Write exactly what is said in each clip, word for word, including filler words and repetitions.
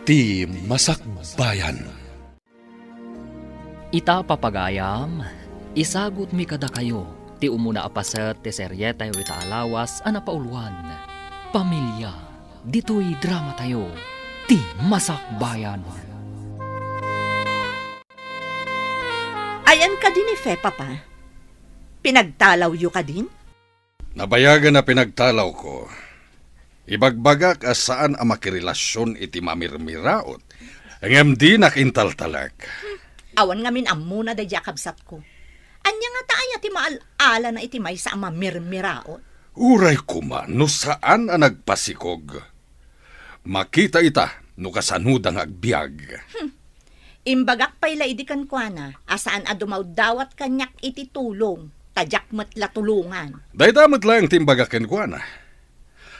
Ti Masakbayan. Ita, papagayam, isagutmi kadakayo ti umuna a paset ti serietayo ita a lawas a napauluan, Pamilya, ditoy dramatayo, Ti Masakbayan. Ayan kadi ni Fe, Papa? Pinagtalawyo kadin? Nabayagen a pinagtalawko. Ibagbagak a saan a makirelasion iti mamirmiraot, ngem dinak intaltalek. Awan ngamin ammona daydiay a kabsatko. Ania ngata aya ti maal-alana iti maysa a mamirmiraot? Uray koma no saan a nagpasikog. Makita ita no kasanoda nga agbiag. Hmm. Imbagak pay la idi kenkuana a saan a dumawdawat kaniak iti tulong, ta diak met la tulongan. Dayta met laeng ti imbagak kenkuana.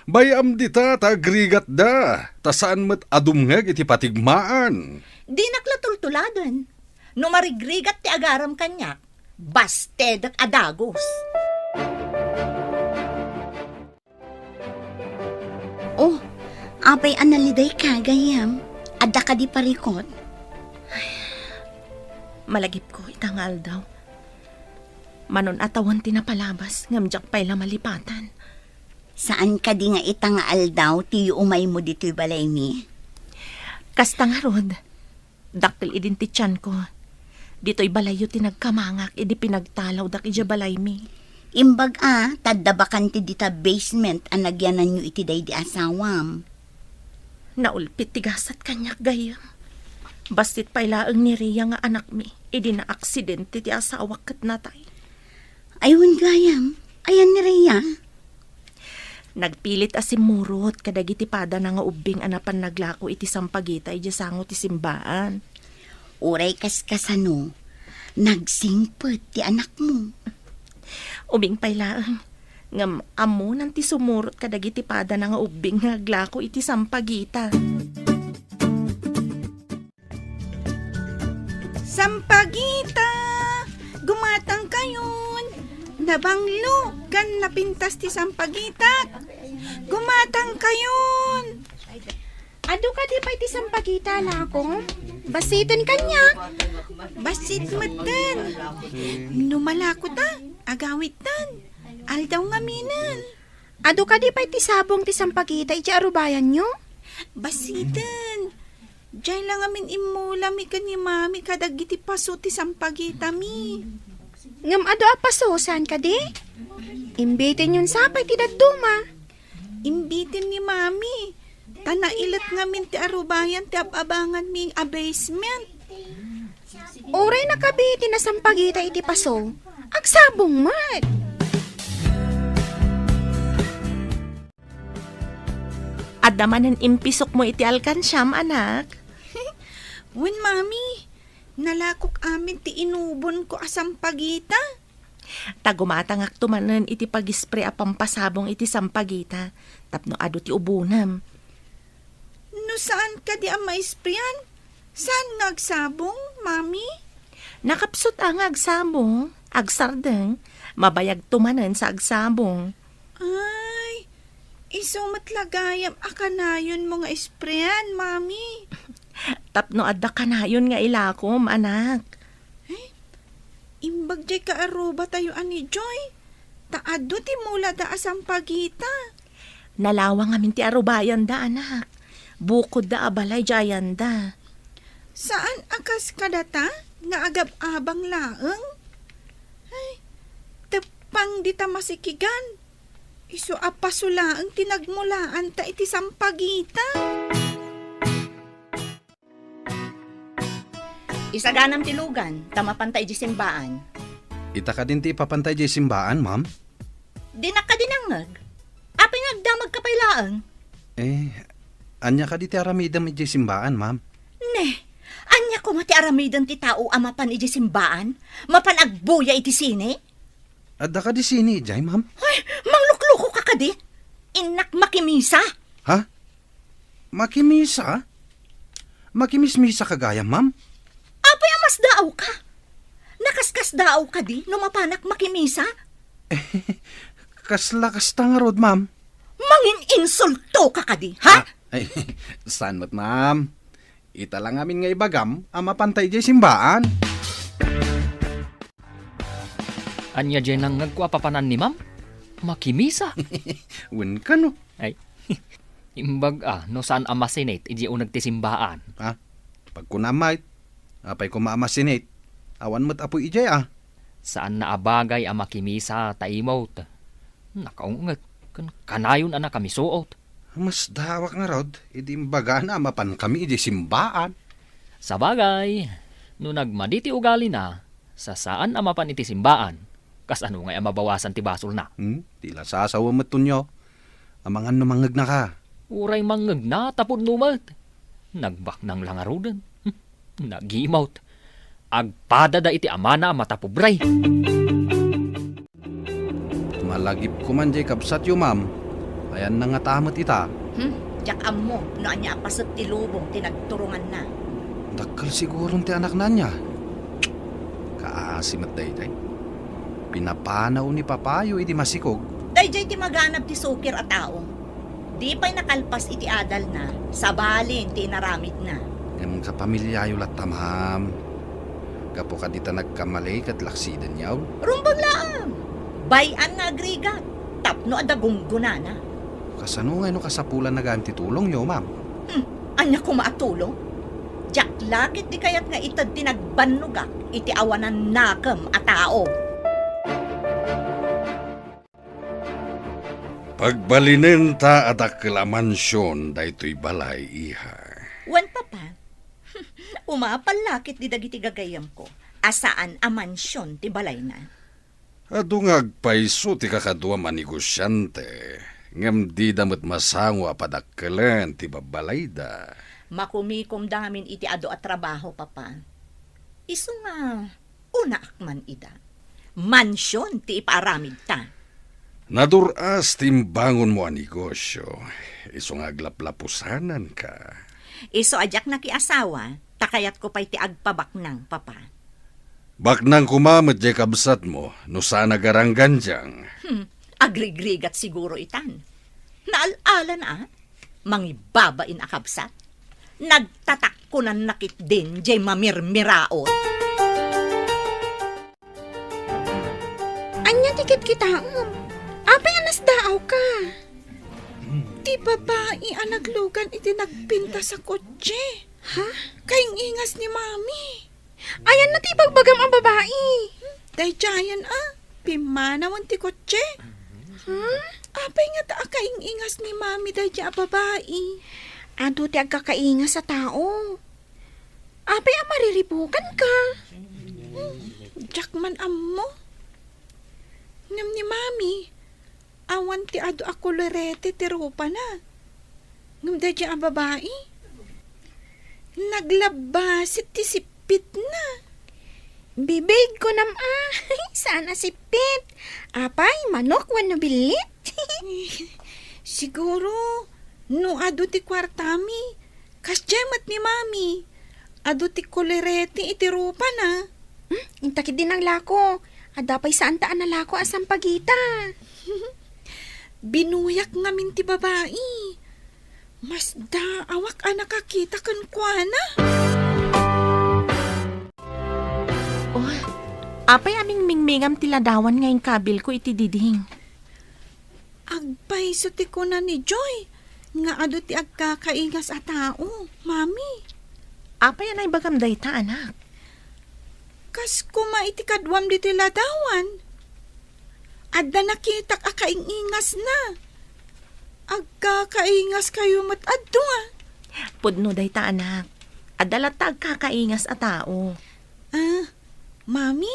Bay-am dita ta agrigatda, ta saan met a dumngeg iti patigmaan. Dinak la tultuladen. No marigrigat ti agaram kaniak, bastedek a dagus. Oh, apay a nalidayka, gayyem? Adda kadi parikut? Ay, malagipko ita nga aldaw. Manon a tawen ti napalabas, ngem diak pay la malipatan. Saan kadi nga ita nga aldaw ti yuumaymo ditoy balaymi? Kasta ngarud, dakkel idin ti tianko. Ditoy balayyo ti nagkamangak idi pinagtalawdak idiay balaymi. Imbag a, ta adda bakante dita basement a nagyananyo iti daydi asawam. Naulpit ti gasat kaniak, gayyem. Bassit pay laeng ni Rhea nga anakmi idi naaksidente ti asawak ket natay. Ay, wen gayam, ayan ni Rhea? Nagpilit a simmurot kadagiti padana nga ubbing a napan naglako iti sampagita idiay sango ti simbaan. Uray kaskasano, nagsingpet ti anakmo. Ubing pay laeng, ngem ammonan ti sumurot kadagiti padana nga ubbing nga aglako iti sampagita. Sampagita! Gumatangkayon! Nabanglo ken napintas ti sampagitak! Gumatangkayon! Adu kadi pay ti sampagita, lako? Bassiten kaniak. Bassit metten. No malako ta, agawidtan. Aldaw ngaminen. Adu kadi pay ti sabong ti sampagita iti arubayanyo? Bassiten. Diay la ngamin immulami ken ni Mami kadagiti paso ti sampagitami. Ngem adu a paso, saan kadi? Imbitenyon sa pay ti dadduma. Imbiten ni Mami, ta nailet ngamin ti arubayan ti ab-abanganmi a basement. Uray nakabi ti nasampagita iti paso, agsabong met. Adda manen impisokmo iti alkansiam, anak? Wen, Mami, nalakok amin ti inubonko a sampagita. Ta gumatangakto manen iti pag-spray a pampasabong iti sampagita tapno adu ti ubonem. No saan kadi a maisprayan, saan nga agsabong, Mami? Nakapsut a nga agsabong, agsardeng, mabayagto manen sa agsabong. Ay, isu met la gayam a kanayonmo nga isprayan, Mami. Tapno adda kanayon nga ilakom, anak. Eh, imbag diay kaarubatayo a ni Joy, ta adu ti mulada a sampagita. Nalawang amin ti arubayanda, anak. Bukodda a balay diay ayanda. Saan a kas kadata nga agab-abang laeng? Ay, teppang dita masikigan. Isu a paso laeng ti nagmulaanta iti sampagita. Isaganam ti lugan, ta mapanta idiay simbaan. Ita kadin ti ipapanta idiay simbaan, ma'am? Dinak kadi nangngeg. Apay nga agdamagka pay laeng? Eh, ania kadi ti aramidem idiay simbaan, ma'am? Ne, ania koma ti aramiden ti tao a mapan idiay simbaan? Mapan agbuya iti sine? Adda kadi sine idiay, ma'am? Ay, mangluklukoka kadi? Innak makimisa. Ha? Makimisa? Makimismisa ka gayam, ma'am? Apay a masdaawka? Nakaskasdaaw kadi no mapanak makimisa? Kasla kasta ngarud, ma'am. Mangin-insultoka kadi, ha? Ah, ay, saan met, ma'am? Ita la ngamin nga ibagam a mapanta idiay simbaan. Ania diay nangngegko a papanan ni Ma'am? Makimisa. Wen kano? Ay, imbag a, no saan a masinit idiay uneg ti simbaan. Ha? Pagkunam met, apay koma a masinit? Awan met apoy idiay a. Saanna a bagay a makimisa ta imot. Nakaung-ot, ken kanayon a nakamisuot. Masdaawak ngarud, idi imbagana a mapankami idiay simbaan. Sabagay, no nagmadi ti ugalina, sa saan a mapan iti simbaan, kasano ngay a mabawasan ti basolna? Hmm? Ti la sasawa met tunyo. Amangan no mangngegnaka. Uray mangnegna, tapno met. Nagbaknang la ngaruden. Hmm, nagimot. Agpadada iti amana a matapobre. Malagipko man diay kabsatyo, ma'am. Ayanna ngata met ita. Hmm, diak ammo no ania a paset ti lubong ti nagturonganna. Dakkel siguron ti anakna ania. Kaasi met daydiay. Pinapanaw ni papayo idi masikog. Daydiay ti maganab ti sukir a tao. Di pay nakalpas iti adalna, sabalin ti inaramidna. Ngem kapamilyayo latta, ma'am. Gapu kadi ta nagkamali ket laksidenyo. Rumbeng laeng! Bay-an nga agrigat, tapno adda gunggonana. Kasano ngay no kasapulanna gayam ti tulongyo, ma'am? Hmm, ania koma a tulong? Diak la ketdi kayat nga ited ti nagbannogak iti awanan nakem a tao. Pagbalinenta a dakkel a mansion daytoy balay, iha. Wen, Papa. Umapal la ketdi dagiti gagayyemko a saan a mansion ti balayna. Adu nga agpayso ti kakaduam a negosiante, ngem dida met masango a padakkelen ti babbalayda. Makumikomda ngamin iti adu a trabaho, Papa. Isu nga, unaak man ida. Mansion ti ipaaramidta. Nadur-as ti imbangonmo a negosio, isu nga aglaplapusananka. Isu a diak nakiasawa, ta kayatko pay ti agpabaknang, Papa. Baknang koma met diay kabsatmo, no saan a garanggandiang. Hmm, agrigrigat siguro itan. Naal-alan a, mangibabain a kabsat. Nagtatakkonanna ketdin diay mamirmiraot. Ania ti kitkitaem? Apay a nasdaawka? Ti babai a naglugan iti nagpintas a kotse. Ha? Kaing-ingas ni Mami. Ayanna ti ibagbagam a babai? Daydiayen a, pimmanawen ti kotse. Hmm? Apay ngata a kaing-ingas ni Mami daydi a babai? Adu ti agkakaingas a tao. Apay a mariribukanka? Hmm, diak man ammo. Ngem ni Mami, awan ti adu a kolorete ti rupana. Ngem daydi a babai, naglabbasit ti sippitna. Bibig, kunam a, saan a sippit. Apay, manok wenno billit? Siguro, no adu ti kuartami, kasdiay met ni Mami. Adu ti kolorete iti rupana. Hmm, inta ketdi nanglako. Adda pay saanta a nalako a sampagita. Binuyak ngamin ti babai. Masdaawak a nakakita kenkuana. Oh, apay a mingmingmingam ti ladawan nga inkabilko iti diding? Agpayso ti kuna ni Joy nga adu ti agkakaingas a tao, Mami. Apay a naibagam dayta, anak? Kas koma iti kaduam ditoy ladawan. Adda nakitak a kaing-ingasna. Agkakaingaskayo met adu a. Pudno dayta, anak. Adda latta agkakaingas a tao. Ah, Mami?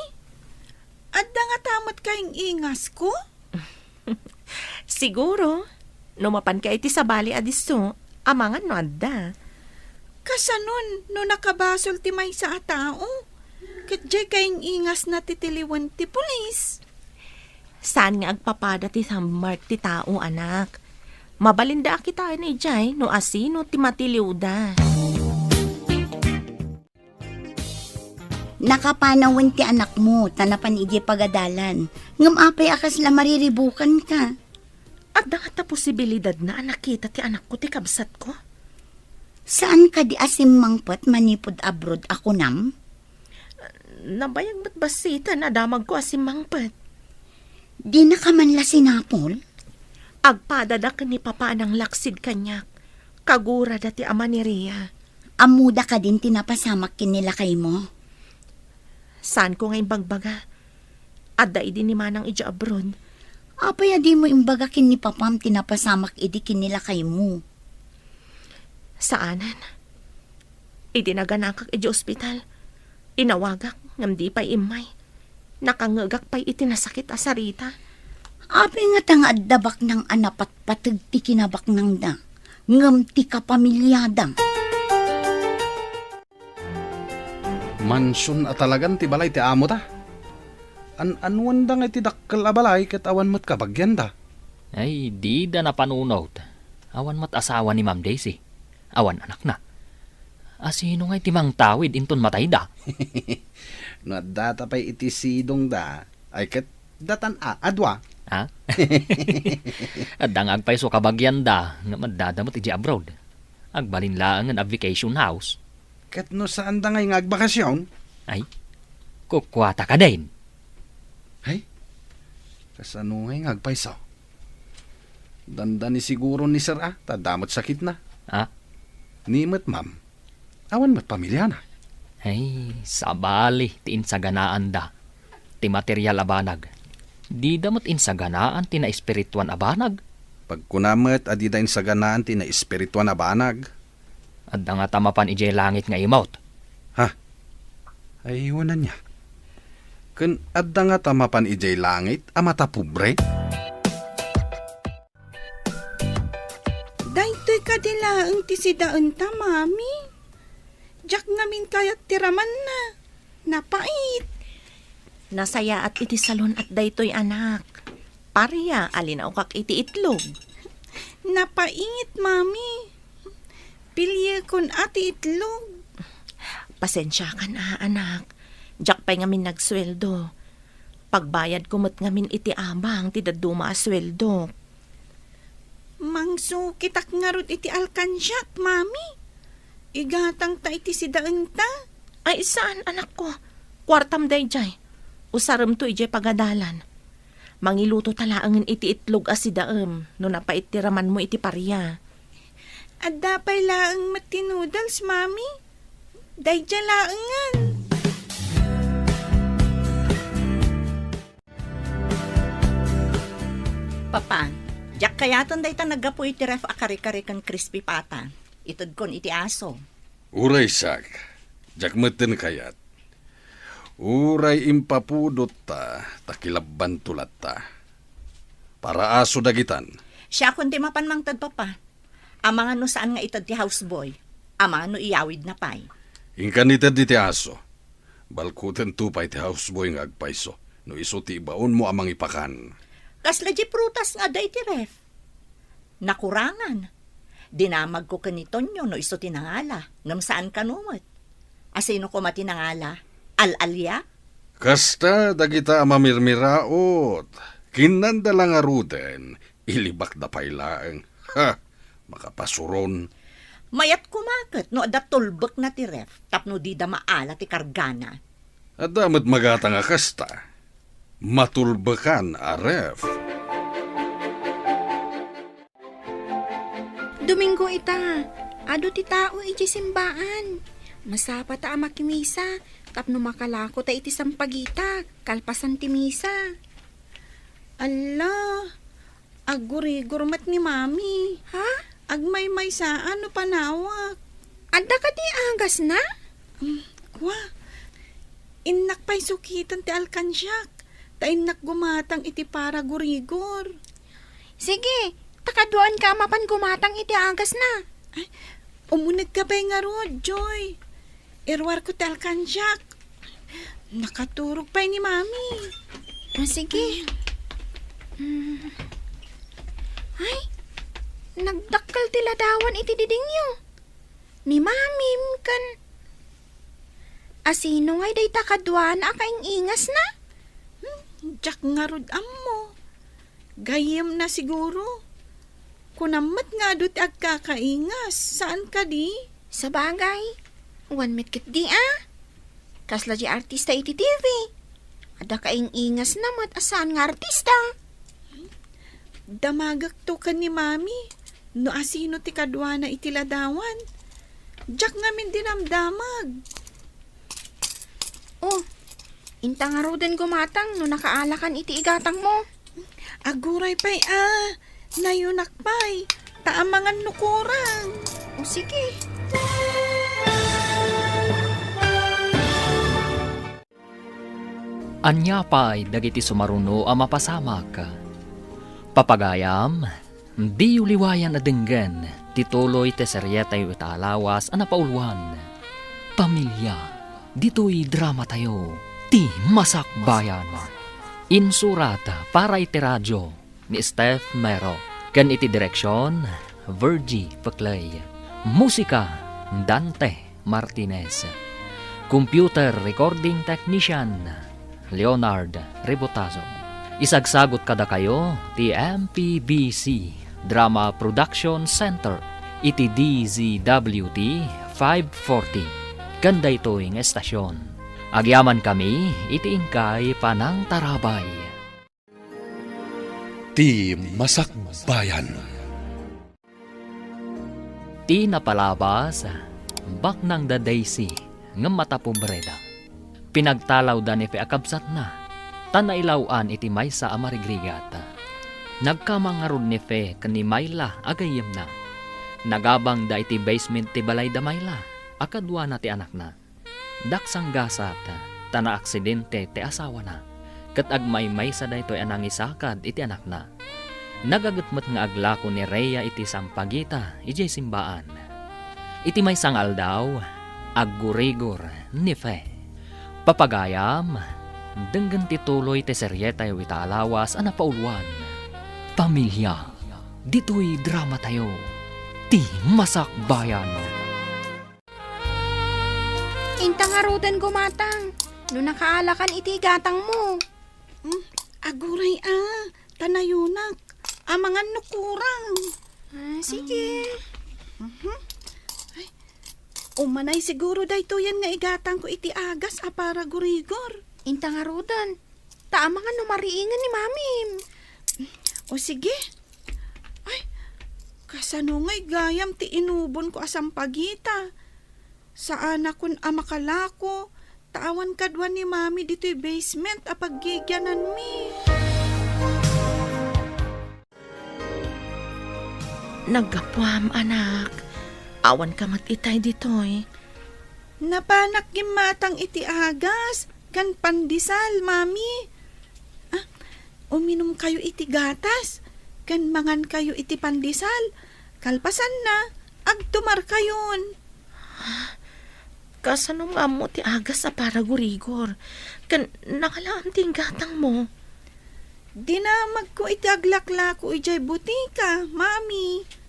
Adda ngata met kaing-ingasko? Siguro, no mapanka iti sabali a disso, amangan no adda. Kasanon no nakabasol ti maysa a tao? Ket diay kaing-ingasna ti tiliwen ti pulis. Saan nga agpapada ti sammark ti tao, anak. Mabalinda a kitaen idiay no asino ti matiliwda. Nakapanawen ti anakmo, ta napan idiay pagadalan. Ngem apay a kasla mariribukanka? Adda ngata posibilidadna a nakita ti anakko ti kabsatko? Saan kadi a simmangpet manipud abroad a kunam? Nabayag met bassiten a damagko a simmangpet. Dinaka man la sinapol? Agpadadak ken ni Papa a nanglaksid kaniak. Kagurada ti ama ni Ria. Ammoda kadin ti napasamak ken ni lakaymo? Saanko nga imbagbaga. Adda idi ni Manang idiay abroad. Apay a dimo imbaga ken ni Papam ti napasamak idi ken ni lakaymo? Saanen. Idi naganakak idiay ospital, inawagak ngem di pay immay. Nakangngegak pay iti nasakit a sarita. Apay ngata nga adda baknang a napatpateg ti kinabaknangda, ngem ti kapamiliada? Mansion a talagan ti balay ti amota. An-anuanda nga iti dakkel a balay ket awan met kabagianda. Ay, dida napanunot. Awan met asawa ni Ma'am Daisy. Awan anakna. Asino ngay ti mangtawid inton matayda? No addata pay iti sidongda, ay ket datan a, a dua. Ha? Adda nga agpayso kabagianda, ngem addada met idiay abroad. Agbalin laengen a vacation house. Ket no saanda ngay nga agbakasion? Ay, kukuata kadin. Ay, kasano ngay nga agpayso? Dandani siguro ni Sir a, ta adda met sakitna. Ha? Ni met Ma'am, awan met pamiliana. Ay, sabali ti insaganaanda ti material a banag. Dida met insaganaan ti naespirituan a banag. Pagkuna met a dida insaganaan ti naespirituan a banag. Adda ngata mapan idiay langit nga imot? Ha? Ay, wen ania. Ken adda ngata mapan idiay langit a matapobre? Daytoy kadi laeng ti sidaenta, Mami. Diak ngamin kayat ti ramanna. Napait. Nasayaat iti salon-at daytoy, anak. Paria a linaokak iti itlog. Napait, Mami. Piliekon a ti itlog. Pasensiakan a, anak. Diak pay ngamin nagsueldo. Pagbayadko met ngamin iti abang ti dadduma a sueldok. Mangsukitak ngarud iti alkansiak, Mami. Igatangta iti sidaenta. Ay, saan, anakko. Kuartam daydiay. Usaremto idiay pagadalan. Mangiluto ta laengen iti itlog a sidaem no napait ti ramanmo iti paria. Adda pay laeng met ti noodles, Mami. Daydiay laengen. Papa, diak kayaten dayta naggapu iti ref a kare-kare ken crispy pata. Itedkon iti aso. Uray siak, diak metten kayat. Uray impapudotta, ta kilabbanto latta. Para aso dagitan. Siakon ti mapan mangted, Papa. Amangan no saan nga ited ti houseboy. Amangan no iyawidna pay. Inkan ited iti aso. Balkutento pay ti houseboy nga agpayso no isu ti ibaonmo a mangipakan. Kasla di prutas nga adda iti ref? Nakurangan. Dinamagko ken ni Tonyo no isu ti nangala, ngem saan kano met. Asino koma ti nangala? Al-alia? Kasta dagita a mamirmiraot. Kinnanda la ngaruden, ilibakda pay laeng. Ha! Makapasuron. Mayat koma ket no adda tulbekna ti ref tapno dida maala ti kargana. Adda met magatang a kasta. Matulbekan a ref. Domingo ita, adu ti tao idiay simbaan. Masapata a makimisa tapno makalako ta iti sampagita kalpasan ti misa. Alla, aggurigor met ni Mami. Ha? Agmaymaysa no panawak. Adda kadi agasna? Mm, kua, innak pay sukiten ti alkansiak, ta innak gumatang iti para gurigor. Sige, ta kaduaenka a mapan gumatang iti agasna. Ay, umunegka pay ngarud, Joy. Iruarko ti alkansiak. Nakaturog pay ni Mami. Ah, sige. Mm. Ay, nagdakkel ti ladawan iti didingyo. Ni Mamim ken... Asino ngay dayta kaduana a kaing-ingasna? Hmm, diak ngarud ammo. Gayyemna siguro. Kunam met nga adu ti agkakaingas, saan kadi? Sabagay, wan met ketdi a. Kasla di artista iti T V. Adda kaing-ingasna met a saan nga artista. Damagekto ken ni Mami no asino ti kaduana iti ladawan. Diak ngamin dinamdamag. Oh, inta ngaruden gumatang no nakaalakan iti igatangmo. Aguray pay a, nayunak pay, ta amangan no kurang. O sige. Ania pay dagiti sumaruno a mapasamak? Papagayam, diyo liwayan a denggen ti tuloy ti serietayo ita a lawas a napauluan, Pamilia. Ditoy dramatayo, Ti Masakbayan. Insurat para iti radio ni Steph Mero, ken iti direksion, Virgie Peclay. Musika, Dante Martinez. Computer recording technician, Leonard Rebotazo. Isagsagut kadakayo ti M P B C Drama Production Center iti D Z W T five forty. Ken daytoy nga estasyon, agyamankami iti inkay panangtarabay. Ti Masakbayan. Ti napalabas, baknang da Daisy, ngem matapobreda. Pinagtalawda ni Fe a kabsatna, ta nailaw-an iti maysa a marigrigat. Nagkamang ngarud ni Fe ken ni Myla a gayyemna. Nagabangda iti basement ti balay da Myla a kaduana ti anakna. Daksanggasat, ta naaksidente ti asawana, ket agmaymaysa daytoy a nangisakad iti anakna. Nagaget met nga aglako ni Rhea iti sampagita idiay simbaan. Iti maysa nga aldaw, aggurigor ni Fe. Papagayam, denggen ti tuloy ti serietayo ita a lawas a napauluan, Pamilia. Ditoy dramatayo, Ti Masakbayan. Inta ngaruden gumatang, no nakaalakan iti igatangmo. Hmm, aguray a, ta nayunak. Amangan no kurang. Ah, sige. Mhm. Ay, umanay siguro daytoyen nga igatangko iti agas a para gurigor. Inta ngaruden, ta amangan no mariingen ni Mamim. O sige. Ay, kasano ngay gayam ti inubonko a sampagita? Saanakon a makalako, ta awan kadua ni Mami ditoy basement a paggigiananmi. Naggapuam, anak. Awanka met itay ditoy. Napanak gimmatang iti agas ken pandesal, Mami. Ah, uminumkayo iti gatas ken mangankayo iti pandesal. Kalpasanna, agtumarkayon. Kasano nga ammo ti agas a para gurigor? Ken nangalaam ti inggatangmo? Dinamagko iti aglaklako idiay butika, Mami.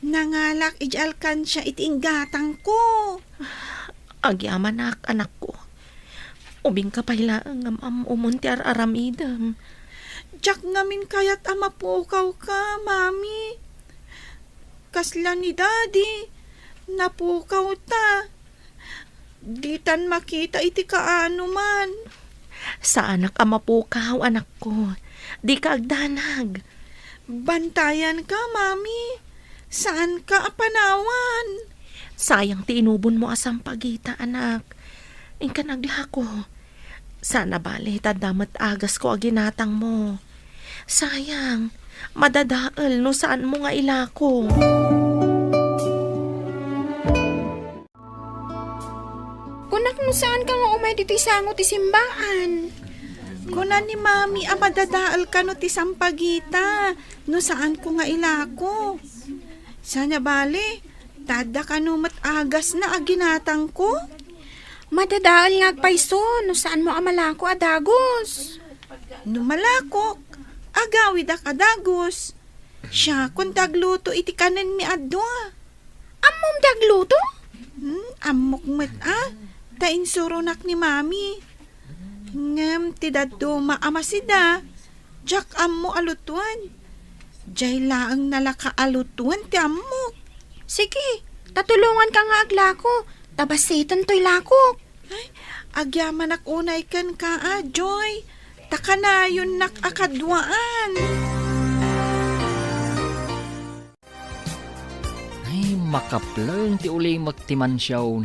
Nangalak idiay alkansia iti inggatangko. Agyamanak, anakko. Ubingka pay laeng ngem am-amom ti ar-aramidem. Diak ngamin kayat a mapukawka, Mami. Kasla ni Daddy, napukawta. Ditan makita iti kaanoman. Saanak a mapukaw, anakko. Dika agdanag. Bantayanka, Mami. Saanka a panawan. Sayang ti inubonmo a sampagita, anak. Inka aglako. Saan a bale, ta adda met agasko a ginatangmo. Sayang, madadael no saanmo nga ilako. Kunak no saanka nga umay ditoy sango ti simbaan. Kuna ni Mami a madadael kano ti sampagita no saanko nga ilako. Saan a bale, ta adda kano met agasna a ginatangko? Madadael nga agpayso no saanmo a malako a dagus. No malakok, agawidak a dagus. Siakon ti agluto iti kanenmi a dua. Ammom ti agluto? Hmm, ammok met a, ta insuronak ni Mami. Ngem ti dadduma a masida, diak ammo a lutoen. Diay laeng nalaka a lutoen ti ammok. Sige, Ta tulonganka nga aglako, ta basiten toy lakok. Ay, agyamanak unay kenka, a, Joy. Ta kanayonnak a kaduaan. Ay, makapleng ti ulimek ti mansion.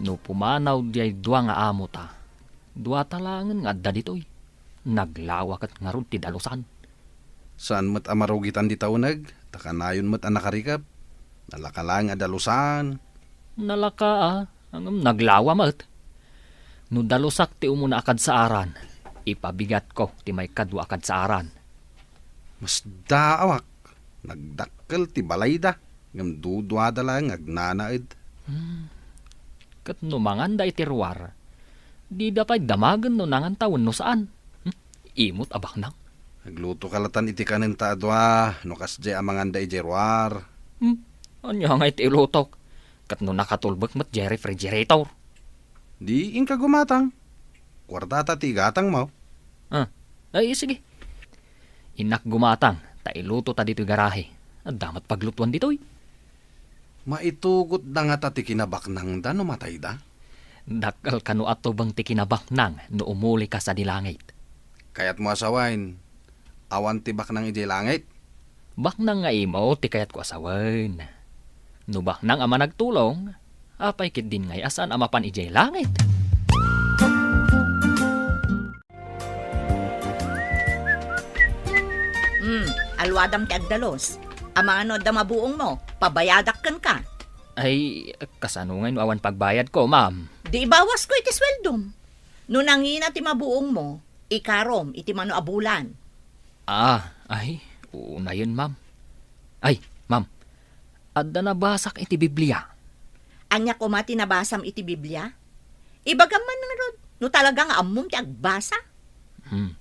No pumanaw diay dua nga amota, duata laengen nga adda ditoy. Naglawa ket ngarud ti dalusan. Saan met a marugitan dita uneg, ta kanayon met a nakarikep. Nalaka laeng a dalusan. Nalaka, a, ngem naglawa met. No dalusak ti umuna a kadsaaran, ipabigatko ti maikadua a kadsaaran. Masdaawak, nagdakkel ti balayda, ngem duduada laeng nga agnanaed. Hmm. Ket no manganda iti ruar, dida pay damagen no nanganta wenno saan. Hmm? Imot a baknang. Aglutoka latan iti kanenta a dua, no kasdiay a manganda idiay ruar. Hmm? Ania nga iti ilutok? Ket no nakatulbek met diay refrigerator? Di inka gumatang. Kuartata ti igatangmo. Ah, ay, sige. Innak gumatang, ta iluto ta ditoy garahe. Adda met paglutuan ditoy. Maitugotda ngata ti kinabaknangda no matayda? Dakkel kano a tubeng ti kinabaknang no umulika sadi langit. Kayatmo a sawen, awan ti baknang idiay langit? Baknang nga imo ti kayatko a sawen. No baknang a managtulong, apay ketdin ngay a saan a mapan idiay langit? Hmm, alwadam ti agdalus. Amangan no adda mabuongmo, pabayadak kenka. Ay, kasano ngay no awan pagbayadko, ma'am? Di ibawasko iti sueldom. No nangina ti mabuongmo, ikarom iti mano a bulan. Ah, ay, unayen, ma'am. Ay, ma'am, adda nabasak iti Biblia. Ania koma ti nabasam iti Biblia? Ibagam man ngarud, no talaga nga ammom ti agbasa. Hmm.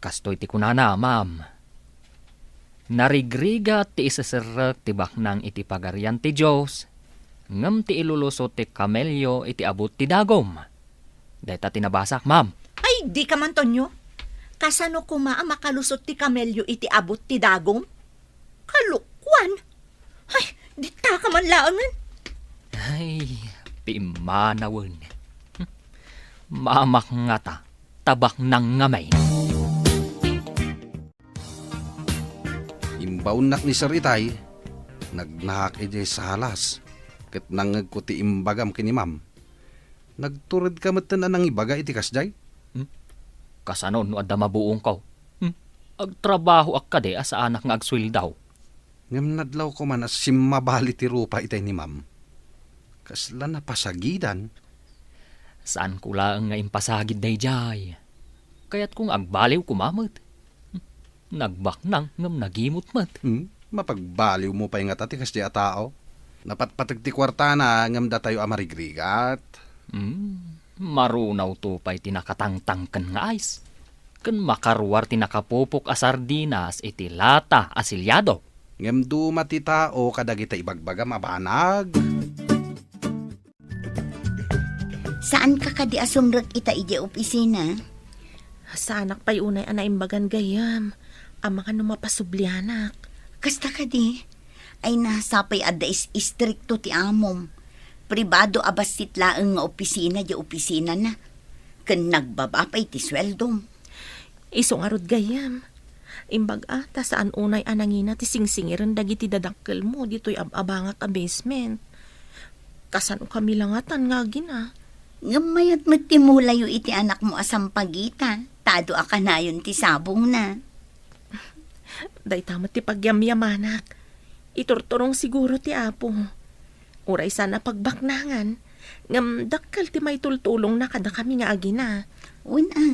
Kastoy ti kunana, ma'am. Narigrigat ti iseserrek ti baknang iti Pagarian ti Dios, ngem ti ilulusot ti kamelio iti abut ti dagum. Dayta ti nabasak, ma'am. Ay, dika man, Tonyo. Kasano koma a makalusot ti kamelio iti abut ti dagum? Kalokuan! Ay, ditaka man laengen. Ay, pimmanawen. Mamak ngata, ta baknang ngamin. Imbaonnak ni Sir Itay, nagnaak idiay salas, ket nangngegko ti imbagam ken ni Ma'am. Nagturedka metten a nangibaga iti kasdiay? Hmm? Kasano no adda mabuongko? Hmm? Agtrabahoak kadi a saanak nga agsueldo. Ngem nadlawko man a simmabali ti rupa itay ni Ma'am. Kasla napasagidan. Saanko laeng nga impasagid daydiay. Kayatko nga agbaliw koma met. Nagbaknang ngem nagimot met. Hmm, mapagbaliwmo pay ngata ti kasdiay a tao. Napatpateg ti kuartana ngem datayo a marigrigat. Hmm, marunawto pay ti nakatangtangken nga ice. Ken makaruar ti nakapupok a sardinas iti lata a siliado. Ngem duma ti tao kadagita ibagbagam a banag. Saanka kadi a sumrek ita idiay opisina? Saanak pay unay a naimbagan gayyem. Amangan no mapasublianak. Kasta kadi? Ay na, sapay adda is-, istrikto ti amom. Pribado a bassit laeng nga opisina diay opisinana. Ken nagbaba pay ti sueldom. Isu ngarud gayyem. Imbag-a, ta saan unay a nangina ti singsingiren dagiti dadakkelmo ditoy ab-abangak a basement. Kasano kami langatan nga agina? Ngem mayat met ti mulayo iti anakmo a sampagita, ta adu a kanayon ti sabongna. Dayta met ti pagyamyamanak. Iturturong siguro ti Apo. Uray saan a pagbaknangan, ngem dakkel ti maitultulongna kadakami nga agina. Wen a,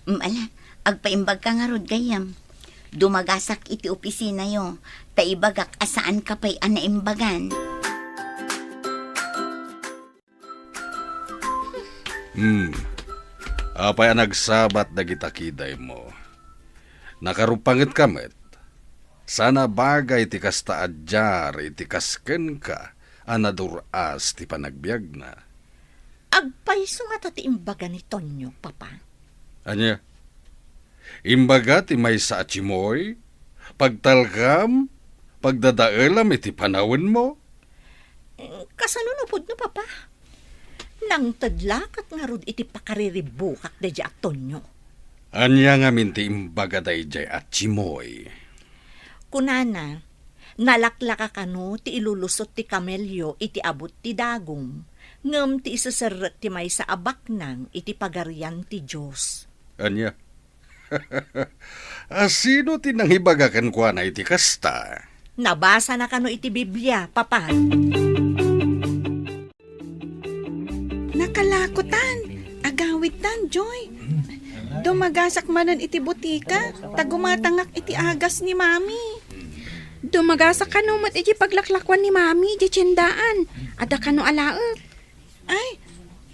mm, ala, agpaimbagka ngarud gayyem. Dumagasak iti opisinayo, ta ibagak a saanka pay a naimbagan. Hmm. Apay a nagsabat dagita kidaymo? Nakarupangetka met. Saan a bagay ti kasta a diar iti kas kenka a nadur-as ti panagbiagna. Agpayso ngata ti imbaga ni Tonyo, Papa. Ania? Imbaga ti maysa a timoy, pagtalkam, pagdadaelam iti panawenmo? Kasano no pudno, Papa? Nangted la ket ngarud iti pakariribbukak daydiay a Tonyo. Ania ngamin ti imbaga daydiay a Chimoy? Kunana, nalaklaka kano ti ilulusot ti kamelio iti abut ti dagum, ngem ti iseserrek ti maysa a baknang iti Pagarian ti Dios. Ania? A, sino ti nangibaga kenkuana iti kasta? Nabasana kano iti Biblia, Papa. Nakalakotan, agawidtan, Joy. Dumagasak manen iti butika, ta gumatangak iti agas ni Mami. Dumagasak kano met iti paglaklakuan ni Mami iti tiendaan. Adda kano alaek? Ay,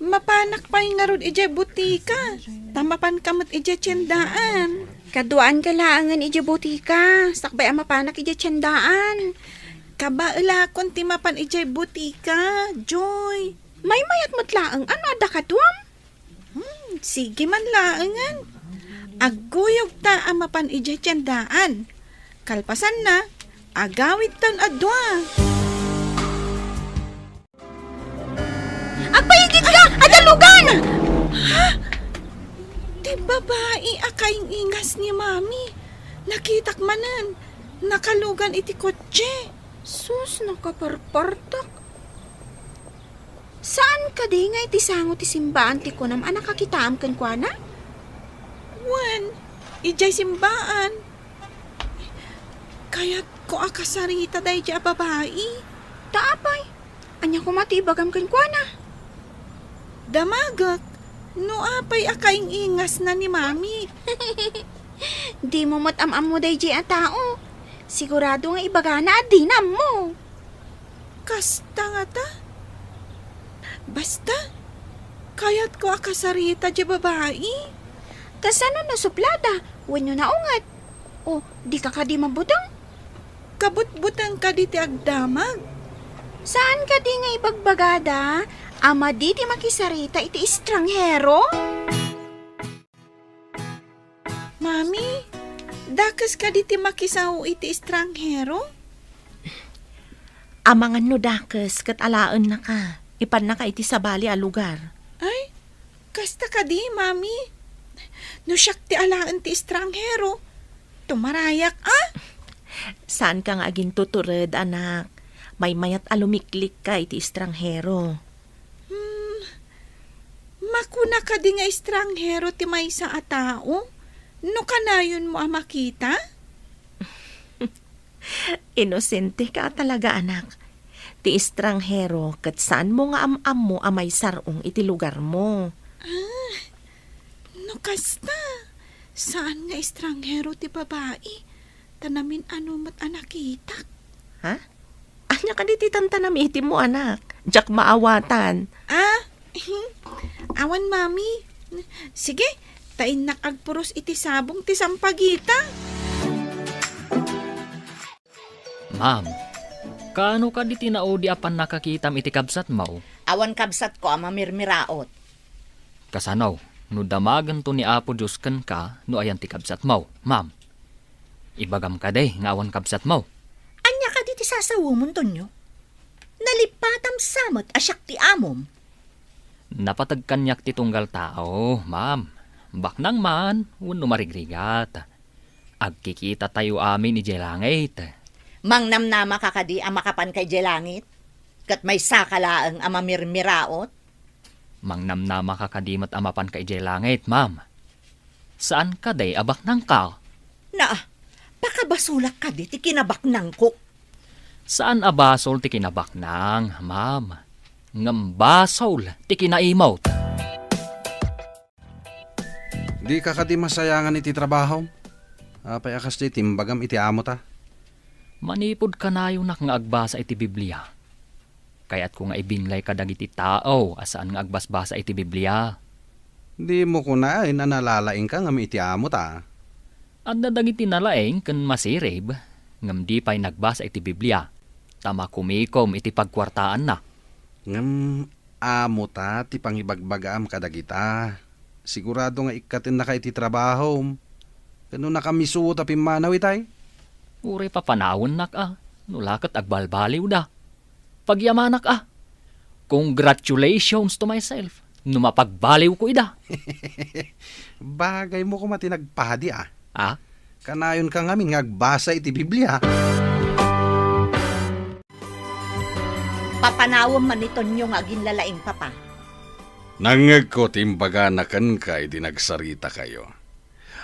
mapanak pay ngarud idiay butika, ta mapanka met idiay tiendaan. Kaduaanka laengen idiay butika, sakbay a mapanak idiay tiendaan. Kabaelakon ti mapan idiay butika, Joy. Maymayat met laeng, ano adda kaduam? Hmm, sige man laengen. Agguyogta a mapan idiay tiendaan. Kalpasanna, agawidtan a dua. Agpayigitka! Adda lugan! Ha? Ti babai a kaing-ingas ni Mami. Nakitak manen. Nakalugan iti kotse. Sus, nakaparpartak. Saan kadi nga iti sango ti simbaan ti kunam a nakakitaam kenkuana? Wen, idiay simbaan. Kayatko a kasarita daydiay a babai. Ta apay? Ania koma ti ibagam kenkuana? Damagek no apay a kaing-ingasna ni Mami. Dimo met am-ammo daydiay a tao. Sigurado nga ibagana a dina ammo. Kasta ngata? Basta, kayatko a kasarita diay babai. Kasano no suplada wenno naunget? O, dika kadi mabuteng? Kabutbuteng kadi ti agdamag. Saan kadi nga ibagbagada a madi ti makisarita iti estranghero? Mami, dakes kadi ti makisao iti estranghero? Amangan no dakes ket alaennaka, ipannaka iti sabali a lugar. Ay, kasta kadi, Mami? No siak ti alaen ti estranghero, tumarayak, a? Saanka nga agintutured, anak. Maymayat a lumiklikka iti estranghero. Hmm, makuna kadi nga estranghero ti maysa a tao no kanayonmo a makita? Inosenteka a talaga, anak. Ti estranghero ket saanmo nga am-ammo a maisar-ong iti lugarmo. Ah, no kasta, saan nga estranghero ti babai, ta namin-ano met a nakitak. Ha? Ania kadi ti tantanamitim mo, anak? Diak maawatan. Ah, awan, Mami. Sige, ta innak agpuros iti sabong ti sampagita. Ma'am, kaano kadi ti naudi a pannakakitam iti kabsatmo? Awan kabsatko a mamirmiraot. Kasano no damagento ni Apo Dios kenka no ayan ti kabsatmo, ma'am? Ibagam kadi nga awan kabsatmo. Ania kadi ti sasawemon, Tonyo? Nalippatam sa met a siak ti amom. Napateg kaniak ti tunggal tao, ma'am. Baknang man wenno marigrigat. Agkikitatayo amin idiay langit. Mangnamnamaka kadi a makapanka idiay langit? Ket maysaka laeng a mamirmiraot? Mangnamnamaka kadi met a mapanka idiay langit, ma'am? Saan kadi a baknangka? Naa, pakabasolak kadi ti kinabaknangko. Saan a basol ti kinabaknang, ma'am. Ngem basol ti kinaimot. Dika kadi masayangan iti trabahom? Apay a kasdi ti imbagam iti amota? Manipud kanayonak nga agbasa iti Biblia, kayatko nga ibinlay kadagiti tao a saan nga agbasbasa iti Biblia. Dimo kunaen a nalalaingka ngem iti amota. Adda dagiti nalaing ken masirib, ngem di pay nagbasa iti Biblia, ta makumikom iti pagkuartaanna. Ngem amota ti pangibagbagaam kadagita. Sigurado nga ikkatennaka iti trabahom. Ken no nakamisuot a pimmanaw itay? Uray papanawennak a, no la ket agbalbaliwda. Pagyamanak a. Congratulations to myself no mapagbaliwko ida. Bagaymo koma ti nagpadi a. Ah? Kanayonka ngamin nga agbasa iti Biblia. Papanawem man ni Tonio nga aginlalaing, Papa. Nangngegko ti imbagana kenka idi nagsaritakayo.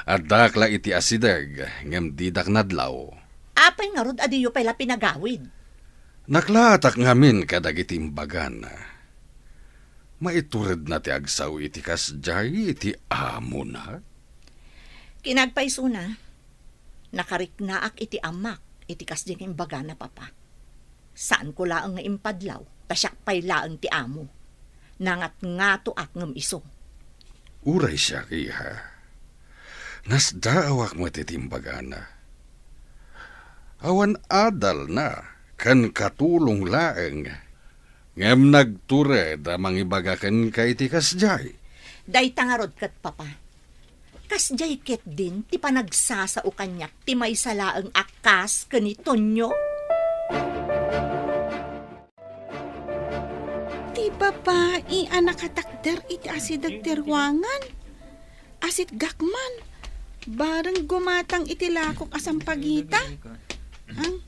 Addaak la iti asideg, ngem didak nadlaw. Apay ngarud a diyo pay la pinagawid? Naklaatak ngamin kadagiti imbagana. Maituredna ti agsao iti kasdiay iti amona? Kinagpaysona, nakariknaak iti amak iti kasdi nga imbagana, Papa. Saanko laeng nga impadlaw, ta siak pay laeng ti amo. Nangatngatoak ngem isu. Uray siak, iha. Nasdaawak met iti imbagana. Awan adalna ken katulong laeng, ngem nagtured a mangibaga kenka iti kasdiay. Dayta ngarud ket, Papa. Kasdiay ketdin ti panagsasao kaniak ti maysa laeng a kas ken ni Tonio? Ti babai a nakatakder iti asideg ti ruangan. Asitgak man. Bareng gumatang iti lakok a sampagita. Ang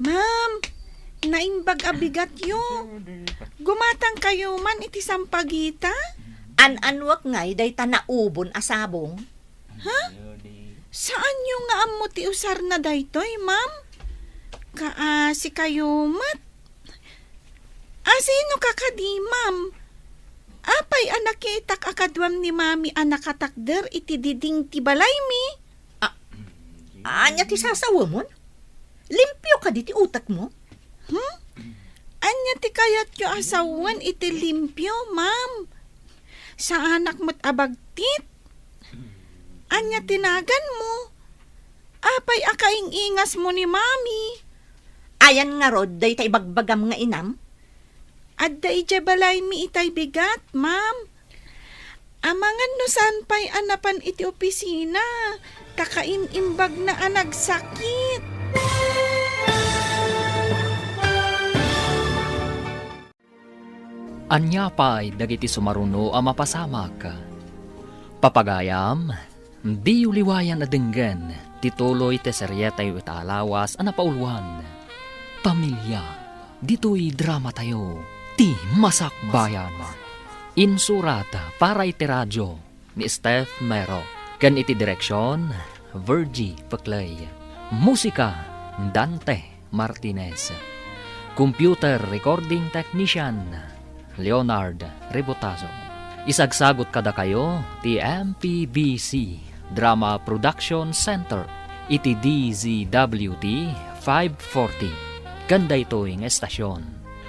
Ma'am, naimbag a bigatyo. Gumatangkayo man iti sampagita? An-anuek ngay dayta naubon a sabong? Ha? Saanyo nga ammo ti usarna daytoy, ma'am? Kaasikayo met. Asino ka kadi, ma'am? Apay a nakitak a kaduam ni Mami a nakatakder iti diding ti balaymi? A-, ania ti sasawemon? Limpio kadi ti utekmo? Hmm? Ania ti kayatyo a sawen iti limpio, ma'am? Saanak met a bagtit? Ania ti naganmo? Apay a kaing-ingasmo ni Mami? Ayan ngarud dayta ibagbagam nga inam? Adda idiay balaymi itay bigat, ma'am. Amangan no saan pay a napan iti opisina, ta kaim-imbagna a nagsakit. Ania pay dagiti sumaruno a mapasamak? Papagayam, diyo liwayan a denggen ti tuloy ti serietayo ita a lawas a napauluan, Pamilia. Ditoy dramatayo, Ti Masakbayan. Insurat para iti radio ni Steph Mero, ken iti direksion, Virgie Peclay. Musika, Dante Martinez. Computer recording technician, Leonard Rebotazo. Isagsagut kadakayo ti M P B C Drama Production Center iti D Z W T five forty. Ken daytoy nga estasion,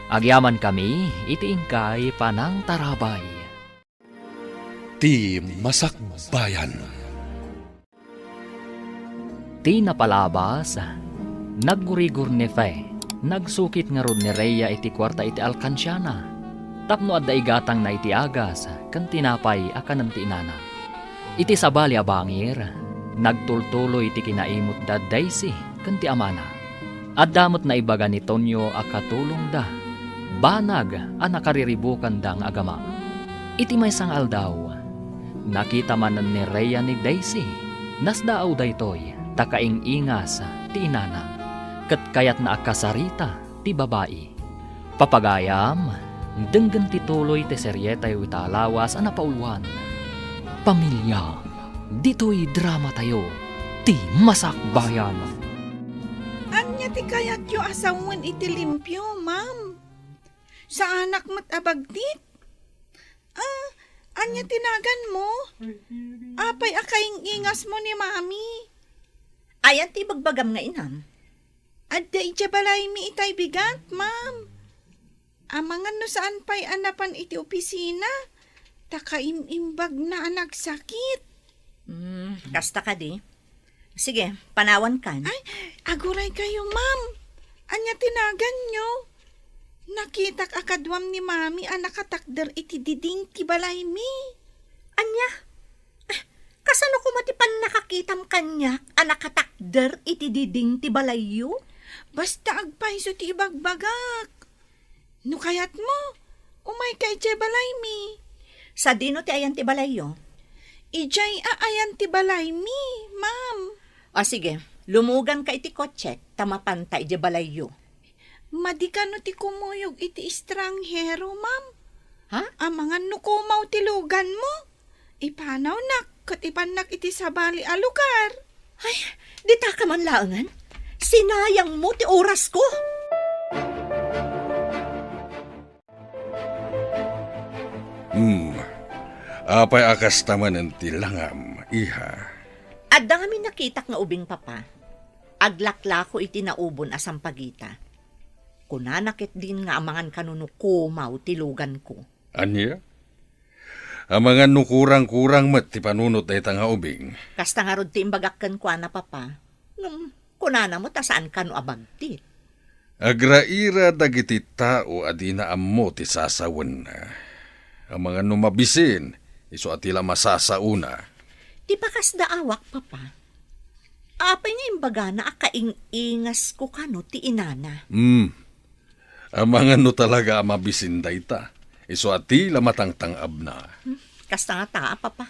agyamankami iti inkay panangtarabay. Ti Masakbayan. Ti napalabas, naggurigor ni Fe. Nagsukit ngarud ni Rhea iti kuarta iti alkansiana tapno adda igatangna iti agas ken tinapay a kanen ti inana. Iti sabali a bangir, nagtultuloy ti kinaimutda Daisy ken ti amana. Adda met naibaga ni Tonio a katulongda, banag a nakariribukanda nga agama. Iti maysa nga aldaw, nakita manen ni Rhea ni Daisy. Nasdaaw daytoy ta kaing-ingas ti inana, ket kayatna a kasarita ti babai. Papagayam, denggen ti tuloy ti serietayo ita a lawas a napauluan, Pamilia. Ditoy dramatayo, Ti Masakbayan. Ania ti kayatyo a sawen iti limpio, ma'am? Saanak met a bagtit? Ah, ania ti naganmo? Apay a kaing-ingasmo ni Mami? Ayan ti ibagbagam nga inam? Adda idiay balaymi itay bigat, ma'am. Amangan no saan pay a napan iti opisina, ta kaim-imbagna a nagsakit. Hmm, kasta kadi? Sige, panawankan. Ay, aguray kayo, ma'am. Ania ti naganyo? Nakitak a kaduam ni Mami a nakatakder iti diding ti balaymi. Ania? Eh, kasano koma ti pannakakitam kaniak a nakatakder iti diding ti balayyo? Basta agpayso ti ibagbagak. No kayatmo, umayka idiay balaymi. Sadino ti ayan ti balayyo? Idiay a ayan ti balaymi, ma'am. O sige, lumuganka iti kotsek ta mapanta idiay balayyo. Madi kano ti kumuyog iti estranghero, ma'am? Ha? Amangan no kumaw ti luganmo. Ipanawnak ket ipannak iti sabali a lugar. Ay, dita ka man laengen? Sinayangmo ti orasko. Hmm. Apay a kasta manen ti langam, iha? Adda ngamin nakitak nga ubing, Papa. Aglaklako iti naubon a sampagita. Kunana ketdin nga amangan kano no kumaw ti luganko. Ania? Amangan no kurang-kurang met ti panunot dayta nga ubing. Kasta ngarud ti imbagak kenkuana, Papa. Ngem, kunana met a saan kano a bagtit. Agraira dagiti tao a dina ammo ti sasawenna. Amangan no mabisin, isu a ti la masasaona. Ti pakasdaawak, Papa. Apay nga imbagana a kaing-ingasko kano ti inana? Hmm. Amangan no talaga a mabisin dayta. Isu a ti la matangtang-abna. Hmm, kasta ngata, Papa.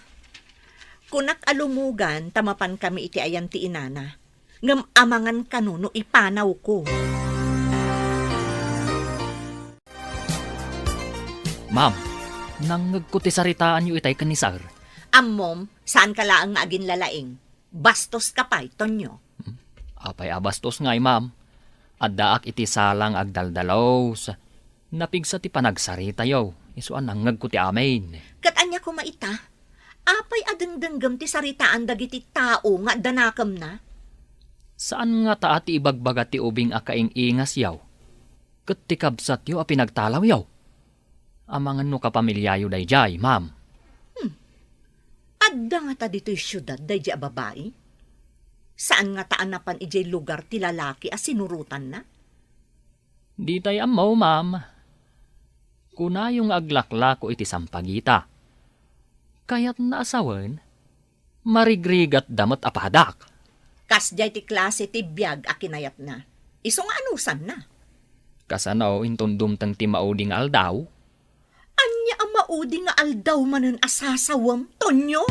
Kunak a lumugan ta mapan kami iti ayan ti inana. Ngem amangan kano no ipanawko. Ma'am, nangngegko ti saritaanyo itay ken ni Sir. Ammom, saanka laeng nga aginlalaing. Bastoska pay, Tonyo. Hmm? Apay a bastos ngay, ma'am? Addaak iti sala nga agdaldalus. Napigsa ti panagsaritayo, isu a nangngegko ti amin. Ket ania koma ita? Apay a dengdenggem ti saritaan dagiti tao nga adda nakemna? Saan ngata a ti ibagbaga ti ubing a kaing-ingasyo ket ti kabsatyo a pinagtalawyo? Amangan no kapamiliayo daydiay, ma'am. Hmm. Adda ngata ditoy siudad daydiay a babai? Saan ngata a napan idiay lugar ti lalaki a sinurotanna? Ditay ammo, ma'am. Kunayo nga aglaklako iti sampagita. Kayatna a sawen, marigrigatda met a padak. Kasdiay ti klase ti biag a kinayatna. Isu nga anusanna. Kasano inton dumteng ti maudi nga aldaw? Ania a maudi nga aldaw manen a sasawem, Tonyo?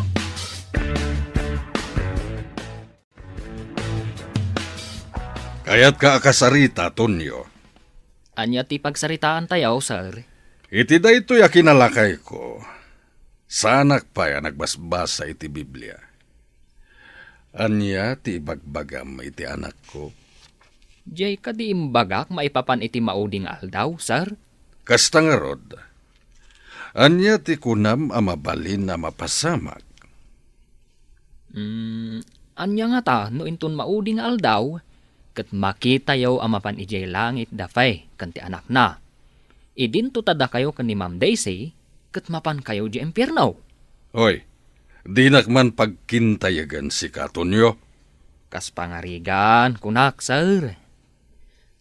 Kayatka a kasarita, Tonyo? Ania ti pagsaritaantayo, sir? Iti daytoy a kinalakayko, saanak pay a nagbasbasa iti Biblia. Ania ti ibagbagam iti anakko? Diay kadi imbagak maipapan iti maudi nga aldaw, sir? Kasta ngarud, ania ti kunam a mabalin a mapasamak? Mm, ania ngata no inton maudi nga aldaw, ket makitayo a mapan idiay langit da Faye ken ti anakna? Idinto ta dakayo ken ni Ma'am Daisy, ket mapankayo idiay impierno. Hoy, dinak man pagkintayagan sika, Tonyo. Kas pangarigan, kunak, sir.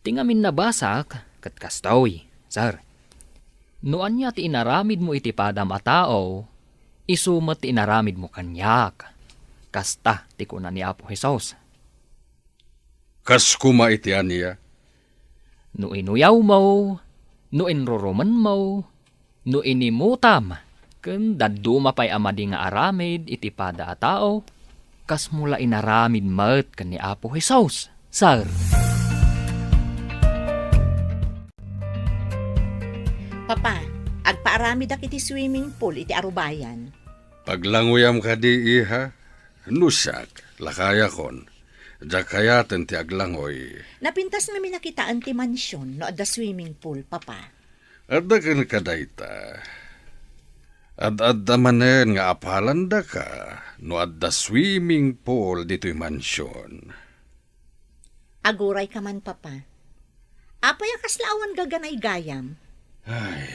Ti ngamin nabasak, ket kastoy, sir. No ania ti inaramidmo iti padam a tao, isu met ti inaramidmo kaniak. Kasta ti kuna ni Apo Jesus. Kas koma iti ania? No inuyawmo, no inrurumenmo, no inimutam, ken dadduma pay a madi nga aramid iti pada a tao, kasmo la inaramid met ken ni Apo Jesus, sir. Papa, agpaaramidak iti swimming pool iti arubayan. Paglangoyam kadi, iha? No siak, lakayakon. Diak kayaten ti aglangoy. Napintas ngamin a kitaen ti mansion no adda swimming pool, Papa. Adda kenka dayta. Ad-adda manen nga apalandaka no adda swimming pool ditoy mansion. Agurayka man, Papa. Apay a kasla awan gaganaygayam? Ay,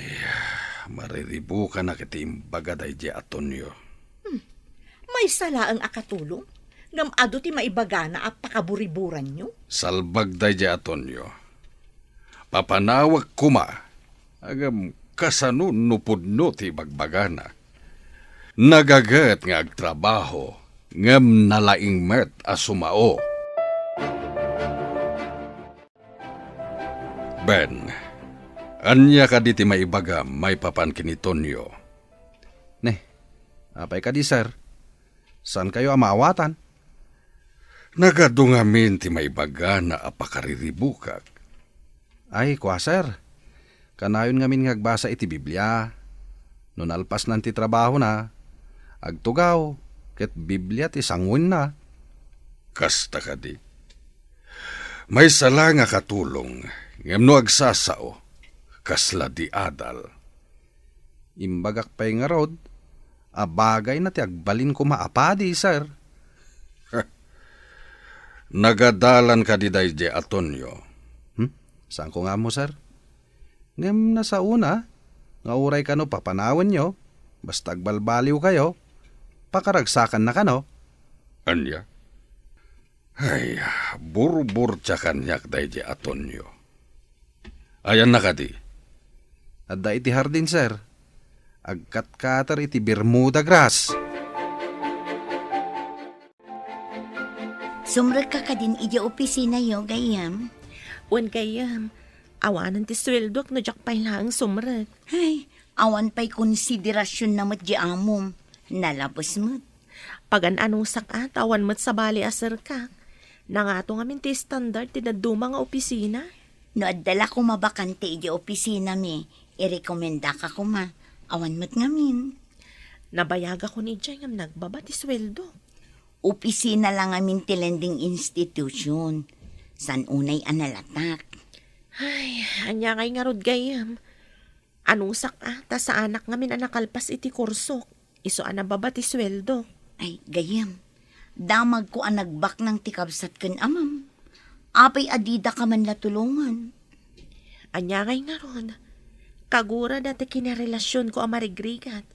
mariribukanak iti imbaga daydiay a Tonyo. Hmm. Maysa laeng a katulong, ngem adu ti maibagana a pakaburiburanyo. Salbag daydiay a Tonyo. Papanawek koma, ngem kasano no pudno ti ibagbagana? Nagaget nga agtrabaho, ngem nalaing met a sumao. Ben, ania kadi ti maibagam maipapan ken ni Tonyo? Ne, apay kadi, sir? Saankayo a maawatan? Nagadu ngamin ti maibagana a pakariribukak. Ay, kua, sir. Kanayon ngamin nga agbasa iti Biblia. No nalpasnan ti trabahona, agtugaw, ket Biblia ti sanguenna. Kasta kadi. Maysa la nga katulong, ngem no agsasao, kasla di adal. Imbagak pay ngarud a bagayna ti agbalin koma a padi, sir. Nagadalan kadi daydiay a Tonyo? Hmm? Saanko nga ammo, sir. Ngem nasaona nga uray kano papanawenyo, basta agbalbaliwkayo, pakaragsakanna kano. Ania? Ay, burburtia kaniak daydiay a Tonyo. Ayanna kadi? Adda iti hardin, sir. Agkatkater iti Bermuda grass. Sumrekka kadin idiay opisinayo, gayyem? Wen, gayyem. Awanen ti sueldok no diak pay laeng sumrek. Ay, awan pay konsiderasionna met di amom. Nalabes met. Pagan-anusak a, ta awan met sabali a serkak. Nangato ngamin ti standard ti dadduma nga opisina. No adda la koma bakante idiay opisinami, irekomendaka koma. Awan met ngamin. Nabayagakon idiay ngem nagbaba ti sueldo. Opisina la ngamin ti lending institution. Saan unay a nalatak. Ay, ania ngay ngarud gayyem? Anusak a, ta saanak ngamin a nakalpas iti kursok. Isu a nababa ti sueldo. Ay, gayyem. Damagko a nagbaknang ti kabsat ken amam. Apay a didaka man la tulongan? Ania ngay ngarud? Kagurada ti kinarelasionko a marigrigat.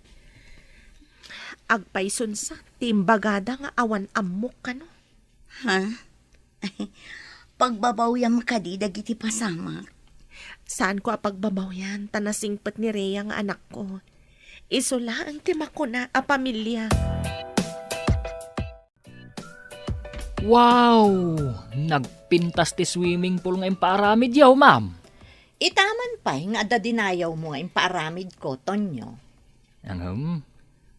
Agpaysunsa ti imbagada nga awan ammok kano. Ha? Pagbabawyam kadi dagiti pasamak? Saanko a pagbabawian, ta nasingpet ni Rhea nga anakko. Isu laeng ti makuna a pamilia. Wow! Nagpintas ti swimming pool nga impaaramidyo, ma'am. Itaman pay nga adda dinayawmo nga impaaramidko, Tonyo. Ngem,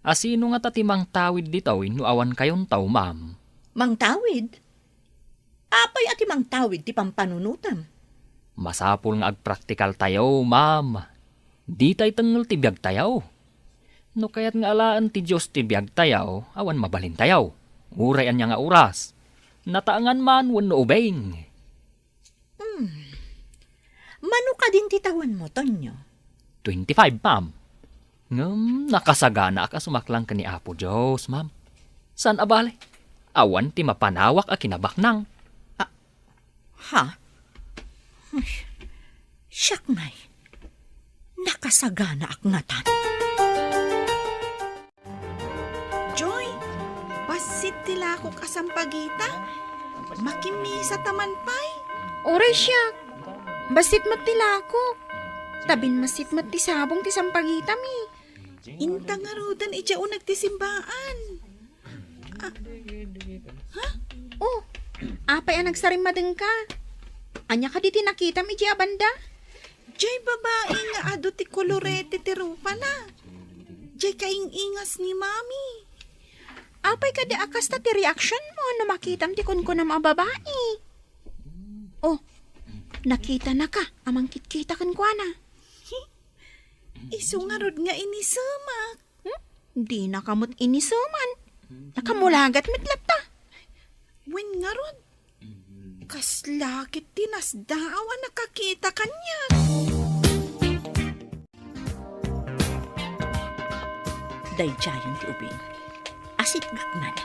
asino ngata ti mangtawid ditoy no awan kayonto, ma'am? Mangtawid? Apay a ti mangtawid ti pampanunotem? Masapul nga agpraktikaltayo, ma'am. Ditay tengngel ti biagtayo. No kayat nga alaen ti Dios ti biagtayo, awan mabalintayo. Uray ania nga oras. Nataengan man wenno ubing. Hmm. Mano kadin ti tawenmo, Tonyo? Twenty-five, ma'am. Ngem nakasaganaak a sumaklang ken ni Apo Dios, ma'am. Saan a bale, awan ti mapanawak a kinabaknang. Ah, ha? Ay, siak ngay. Nakasaganaak ngatan. Joy, bassit ti lakok a sampagita. Makimisa ta man pay. Uray siak. Bassit met ti lakok. Ta binmassit met ti sabong ti sampagitami. Inta ngaruden idiay uneg ti simbaan. Ah, ha? Oh, apay a nagsarimmadengka? Ania kadi ti nakitam idiay a banda? Jay babai nga adu ti kolorete ti rupana. Jay kaing-ingas ni Mami. Apay kadi a kasta ti reaction mo no makitam ti kunkunam a babai? Oh, nakitanaka a mangkitkita kenkuana. Isu ngarud nga inisemak. Hmm? Dinaka met iniseman. Nakamulagat met latta. Wen ngarud, kasla ket ti nasdaaw a nakakita kaniak. Daydiayen ti ubing. Asitgak man.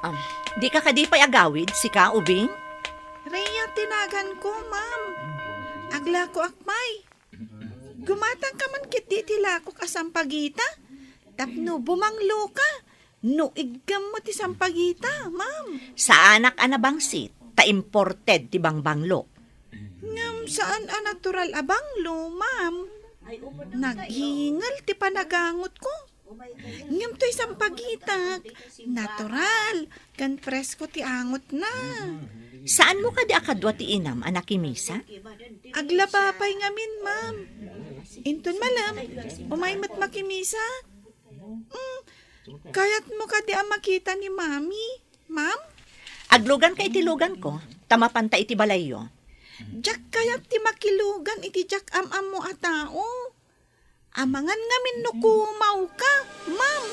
Am, dika kadi pay agawid, sika, ubing? Rhea ti naganko, ma'am. Aglakoak pay. Gumatangka man ketdi iti lakok a sampagita tapno bumangloka no iggammo ti sampagita, ma'am. Saanak a nabangsit, ta imported ti bangbanglo. Ngem saan a natural a banglo, ma'am. Naghingel ti panagangotko. Ngem toy sampagitak, natural, ken presko ti angotna. Saanmo kadi a kadua ti inam a nakimisa? Aglaba pay ngamin, ma'am. Inton malem, umay met makimisa. Mm, kayatmo kadi a makita ni Mami, ma'am? Agluganka iti luganko, ta mapanta iti balayyo. Diak kayat ti makilugan iti diak am-ammo a tao. Amangan ngamin no kumawka, ma'am.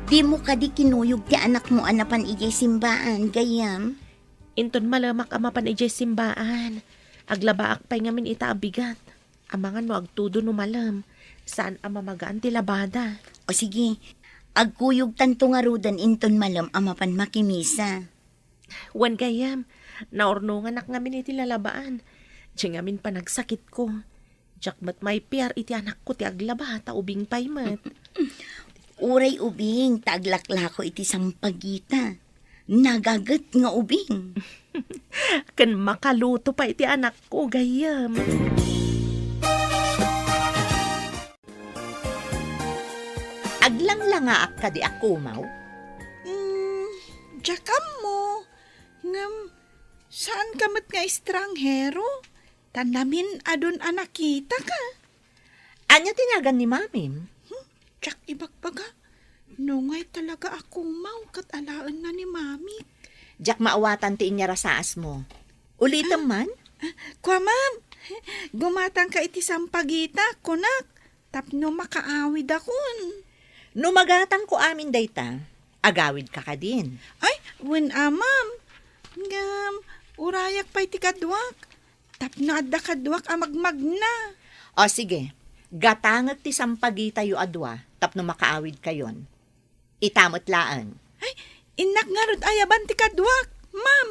Dimo kadi kinuyog ti anakmo a napan idiay simbaan, gayyem? Inton malemak a mapan idiay simbaan, aglabaak pay ngamin ita a bigat. Amangan no agtudo no malem, saan a mamagaan ti labada. O sige, agkuyogtanto ngaruden inton malem a mapan makimisa. Wen gayyem, naurnonganak ngamin iti lalabaan. Diay ngamin panagsakitko. Diak met maipiar iti anakko ti aglaba, ta ubing pay met. Uray ubing, ta aglaklako iti sampagita. Nagaget nga ubing. Ken makaluto pay iti anakko, gayyem. Aglanglangaak kadi a kumaw? Mm, diak ammo. Ngem, saanka met nga estranghero? Ta namin-adun a nakitaka. Ania ti nagan ni Mamim? Hmm, diak ibagbaga. Nungay talaga a kumaw ket alaenna ni Mami. Diak maawatan ti inyarasaasmo. Ulitem man? Ah, kua, ma'am. Gumatangka iti sampagita, kunak, tapno makaawidakon. No magatangko amin dayta, agawidka kadin. Ay, wen a, ma'am. Ngem, urayak pay ti kaduak, tapno adda kaduak a magmagna. O sige, gatangek ti sampagitayo a dua tapno makaawidkayon. Ita met laeng. Ay, innak ngarud ayaban ti kaduak, ma'am.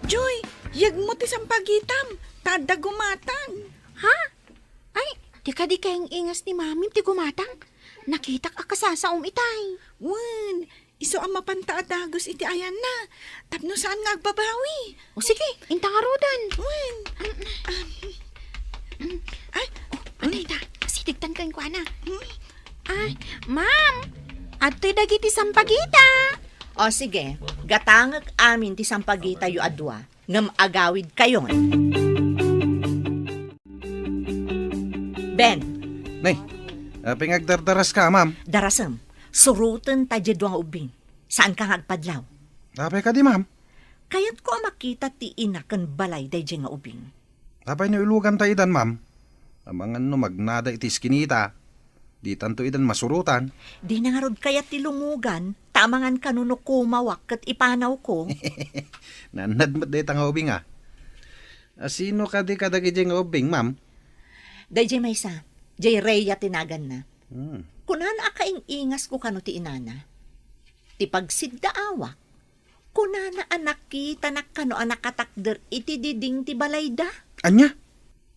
Joy, yegmo ti sampagitam, ta adda gumatang. Ha? Ay, di kadi kaing-ingas ni Mamim ti gumatang? Nakitak a kasasaom itay. Wen, isu a mapanta a dagus iti ayanna, tapno saan nga agbabawi. O sige, inta ngaruden. Wen. Ay, oh, adda ita. Sidegtan kenkuana. Hmm? Ay, ma'am, adtoy dagiti sampagita. O sige, gatangek amin ti sampagitayo a dua, ngem agawidkayon. Ben. Nay, apay nga agdardaraska, ma'am? Darasem, suroten ta diay dua nga ubbing. Saanka nga agpadlaw? Apay kadi, ma'am? Kayatko a makita ti ina ken balay daydiay nga ubing. Apay no iluganta idan, ma'am? Amangan no magnada iti iskinita, ditanto idan masurotan. Dina ngarud kayat ti lumugan, ta amangan kano no kumawak ket ipanawko. Naannad met dayta nga ubing, a. A, sino kadi kadagidiay nga ubbing, ma'am? Daydiay maysa, diay Rhea ti naganna. Hmm. Kunana a kaing-ingasko kano ti inana. Ti pagsiddaawak, kunana a nakitanak kano a nakatakder iti diding ti balayda. Ania?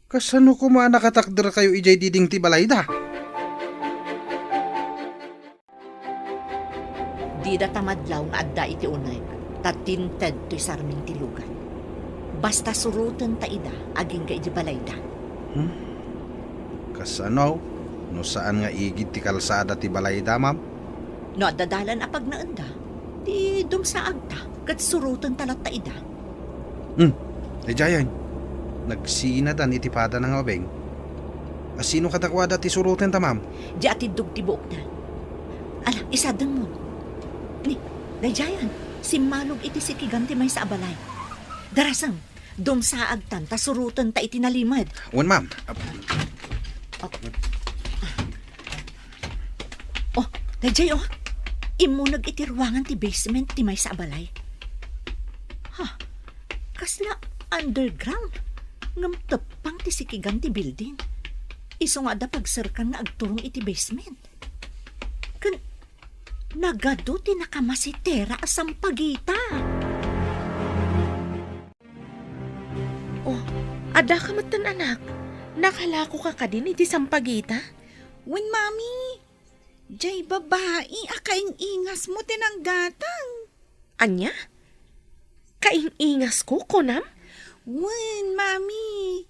Kasano koma a nakatakderkayo idiay diding ti balayda? Dida ta madlaw nga adda iti uneg, ta tinted toy sarming ti lugan. Basta suroten ta ida agingga idi balayda. Hmm? Kasano? No saan nga igid ti kalsada ti balayda, ma'am? No adda dalan a pagnaenda, ti dumsaagta, ket suroten ta latta ida. Hmm, daydiayen. Nagsinadan iti padana nga ubing. A, sino kadakuada ti surotenta, ma'am? Di atiddog ti buokda. Ala, isadengmo. Ni, daydiayen, simmalog iti sikigan ti maysa a balay. Darasem, dumsaagtan ta surotenta iti nalimed. Wen, ma'am. Oh. Oh, daydiay, oh. Immuneg iti ruangan ti basement ti maysa a balay. Ha, kasla underground ngem teppang ti sikigan ti building. Isu nga adda pagserkan nga agturong iti basement. Ken nagadu ti nakamasitera a sampagita. Oh, addaka metten, anak. Nakalakoka kadin iti sampagita? Wen, Mami. Jay babai a kaing-ingasmo ti nanggatang. Ania? Kaing-ingasko, kunam? Wen, Mami.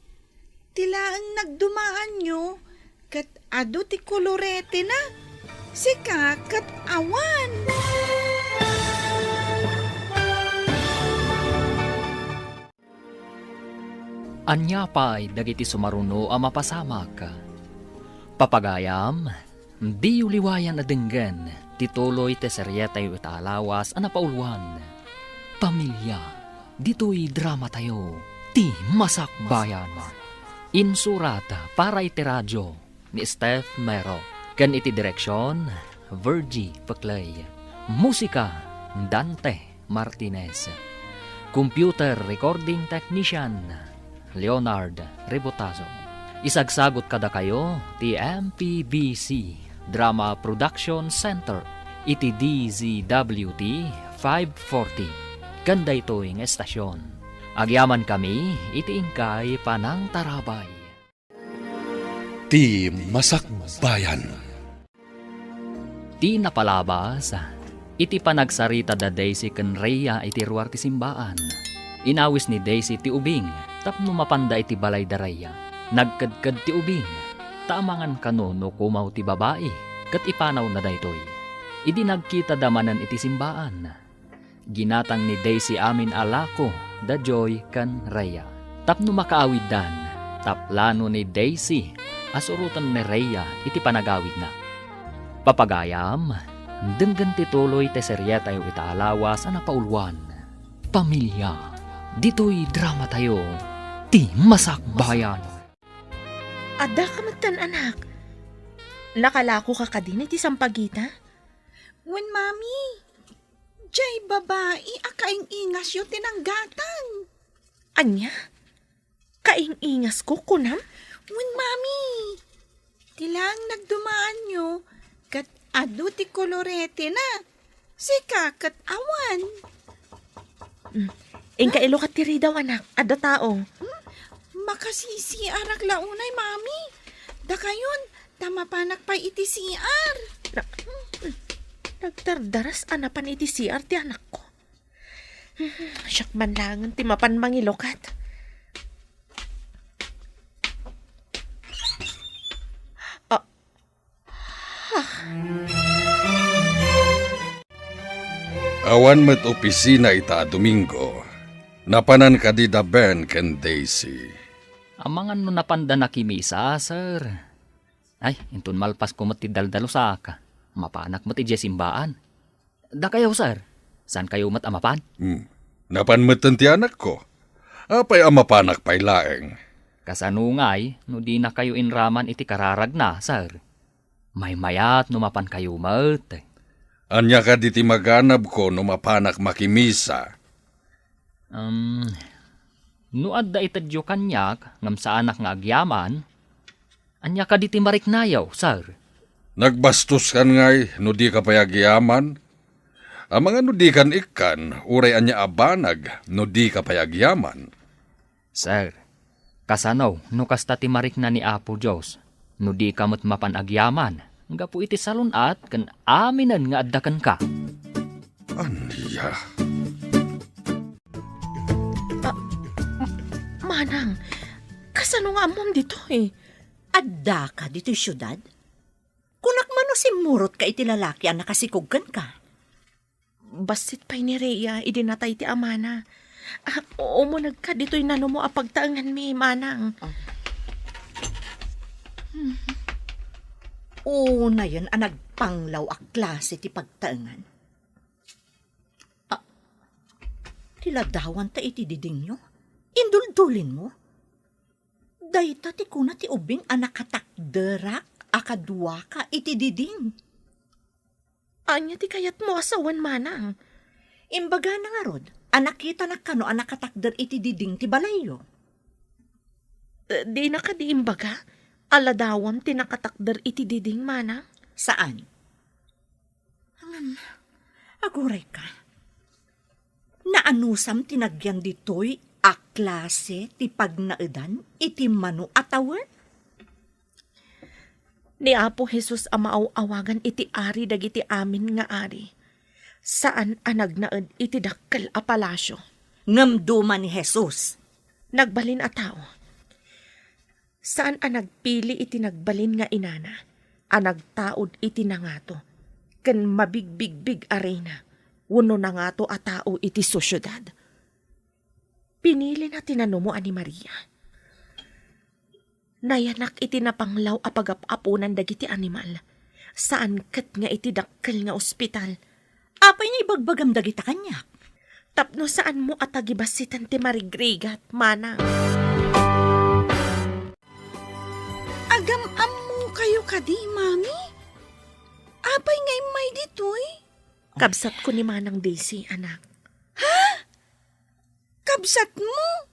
Ti laeng nagdumaanyo, ket adu ti koloretena. Sika ket awan. Ania pay dagiti sumaruno a mapasamak? Papagayam, diyo liwayan a denggen ti tuloy ti serietayo ita a lawas a napauluan, Pamilia, ditoy dramatayo, Ti Masakbayan. Insurat para iti radio ni Steph Mero, ken iti direksion, Virgie Peclay. Musika, Dante Martinez. Computer recording technician, Leonard Rebotazo. Isagsagot kadakayo ti M P B C Drama Production Center iti D Z W T five forty, ken daytoy nga estasyon. Agyamankami iti inkay panangtarabay. Ti Masakbayan. Ti napalabas, iti panagsarita da Daisy ken Rhea iti ruar ti simbaan. Inawis ni Daisy ti ubing tapno mapanda iti balay da Rhea. Nagkedked ti ubing, ta amangan kano no kumaw ti babai, ket ipanawna daytoy. Idi nagkita da manen iti simbaan, ginatang ni Daisy amin a lako da Joy ken Rhea tapno makaawiddan, ta plano ni Daisy a suroten ni Rhea iti panagawidna. Papagayam, denggen ti tuloy ti serietayo ita a lawas a napauluan, Pamilia, ditoy dramatayo, Ti Masakbayan. Adda ka metten, anak. Nakalakoka kadin iti sampagita? Wen, Mami. Jay babai a kaing-ingasyo ti nanggatang. Ania? Kaing-ingasko, kunam? Wen, Mami. Ti laeng nagdumaanyo, ket adu ti koloretena. Sika ket awan. Mm. Inka ilukat ti ridaw, anak. Adda tao. Hmm? Makasisiarak la unay, Mami. Dakayon, ta mapanak pay iti C R. Na-, nagdardaras a napan iti C R ti anakko. Siak man laengen ti mapan mangilukat. Ah. Awan met opisina ita a Domingo. Napanan kadi da Ben ken Daisy? Amangan no napanda nakimisa, sir. Ay, inton malpasko met ti daldalusak, mapanak met idiay simbaan. Dakayo, sir, saankayo met a mapan? Hmm. Napan metten ti anakko. Apay a mapanak pay laeng? Kasano ngay no dinakayo inraman iti kararagna, sir? Maymayat no mapankayo met. Ania kadi ti maganabko no mapanak makimisa? Um, no adda itedyo kaniak ngem saanak nga agyaman, ania kadi ti mariknayo, sir? Nagbastos kan ngay no dika pay agyaman? Amangan no dikan ikkan, uray ania a banag no dika pay agyaman? Sir, kasano no kasta ti marikna ni Apo Dios, no dika met mapan agyaman gapu iti salun-at ken aminen nga adda kenka? Ania? Ah, m-, Manang, kasano nga ammom ditoy? Addaka ditoy siudad? Kunak man no simmurotka iti lalaki a nakasikog kenka? Bassit pay ni Rhea idi natay ti amana. Ah, umunegka ditoy nanumo a pagtaenganmi, Manang. Ah. Unayen a nagpanglaw a klase ti pagtaengan. Ah, ti ladawanta iti didingyo? Induldulinmo? Dayta ti kuna ti ubing a nakatakderak a kaduaka iti diding. Ania ti kayatmo a sawen, Manang? Imbagana ngarud a nakitanak kano a nakatakder iti diding ti balayyo. Eh, dina kadi imbaga a ladawam ti nakatakder iti diding, Manang? Saan? Ngem, agurayka. Naanusam ti nagyan ditoy a klase ti pagnaedan iti mano a tawen? Ni Apo Jesus a maaw-awagan iti Ari dagiti amin nga ari, saan a nagnaed iti dakkel a palasio. Ngem duma ni Jesus. Nagbalin a tao. Saan a nagpili iti nagbalin nga inana a nagtaud iti nangato ken mabigbigbig a reyna wenno nangato a tao iti sosiedad. Pinilina ti nanumo a ni Maria. Nayanak iti napanglaw a pagap-aponan dagiti animal. Saan ket nga iti dakkel nga ospital. Apay nga ibagbagam dagita kaniak? Tapno saanmo a tagibassitan ti marigrigat, manang. Agam-ammokayo kadi, Mami? Apay nga immay ditoy? Kabsatko ni Manang Daisy, anak. Ha? Kabsatmo?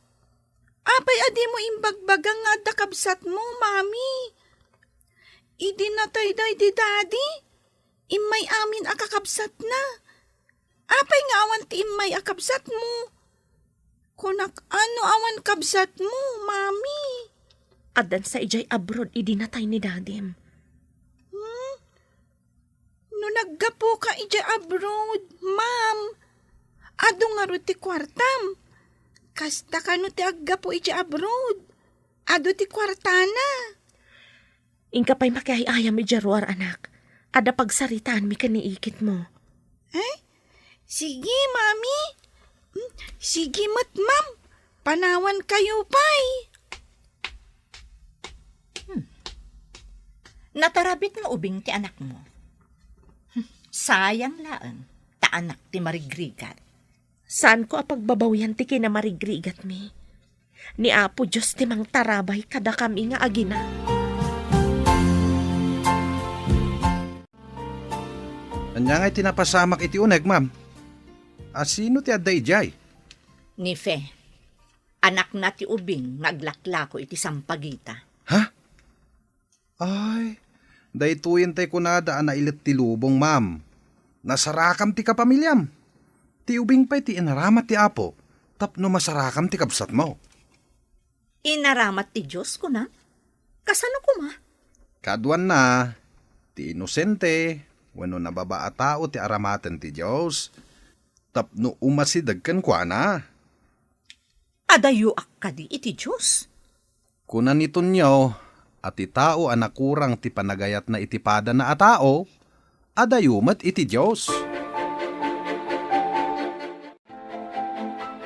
Apay a dimo imbagbaga nga adda kabsatmo, Mami? Idi natay daydi Daddy, immay amin a kakabsatna. Apay nga awan ti immay a kabsatmo? Kunak, ano awan kabsatmo, Mami? Addan sa idiay abroad idi natay ni Dadim. Hmm? No naggapuka idiay abroad, ma'am, adu ngarud ti kuartam. Kasta kano ti aggapu idiay abroad? Adu ti kuartana. Inka pay makiay-ayam idiay ruar, anak. Adda pagsaritaanmi ken ni ikitmo. Eh? Sige, Mami. Hmm, sige met, ma'am. Panawankayo pay. Hmm. Natarabit nga ubing ti anakmo. Hmm. Sayang laeng, ta anak ti marigrigat. Saanko a pagbabawian ti kinamarigrigatmi. Ni Apo Dios ti mangtarabay kadakami nga agina. Ania ngay ti napasamak iti uneg, ma'am? A, sino ti adda idiay? Ni Fe. Anakna ti ubing nga aglaklako iti sampagita. Ha? Ay, daytoyen tay kunada a nailet ti lubong, ma'am. Nasarakam ti kapamiliam. Ti ubing pay ti inaramat ti Apo tapno masarakam ti kabsatmo. Inaramat ti Dios, kunam? Kasano koma? Kaduanna, ti inosente wenno nababa a tao ti aramaten ti Dios tapno umasideg kenkuana. Adayoak kadi iti Dios? Kuna ni Tonio a ti tao a nakurang ti panagayatna iti padana a tao, adayo met iti Dios.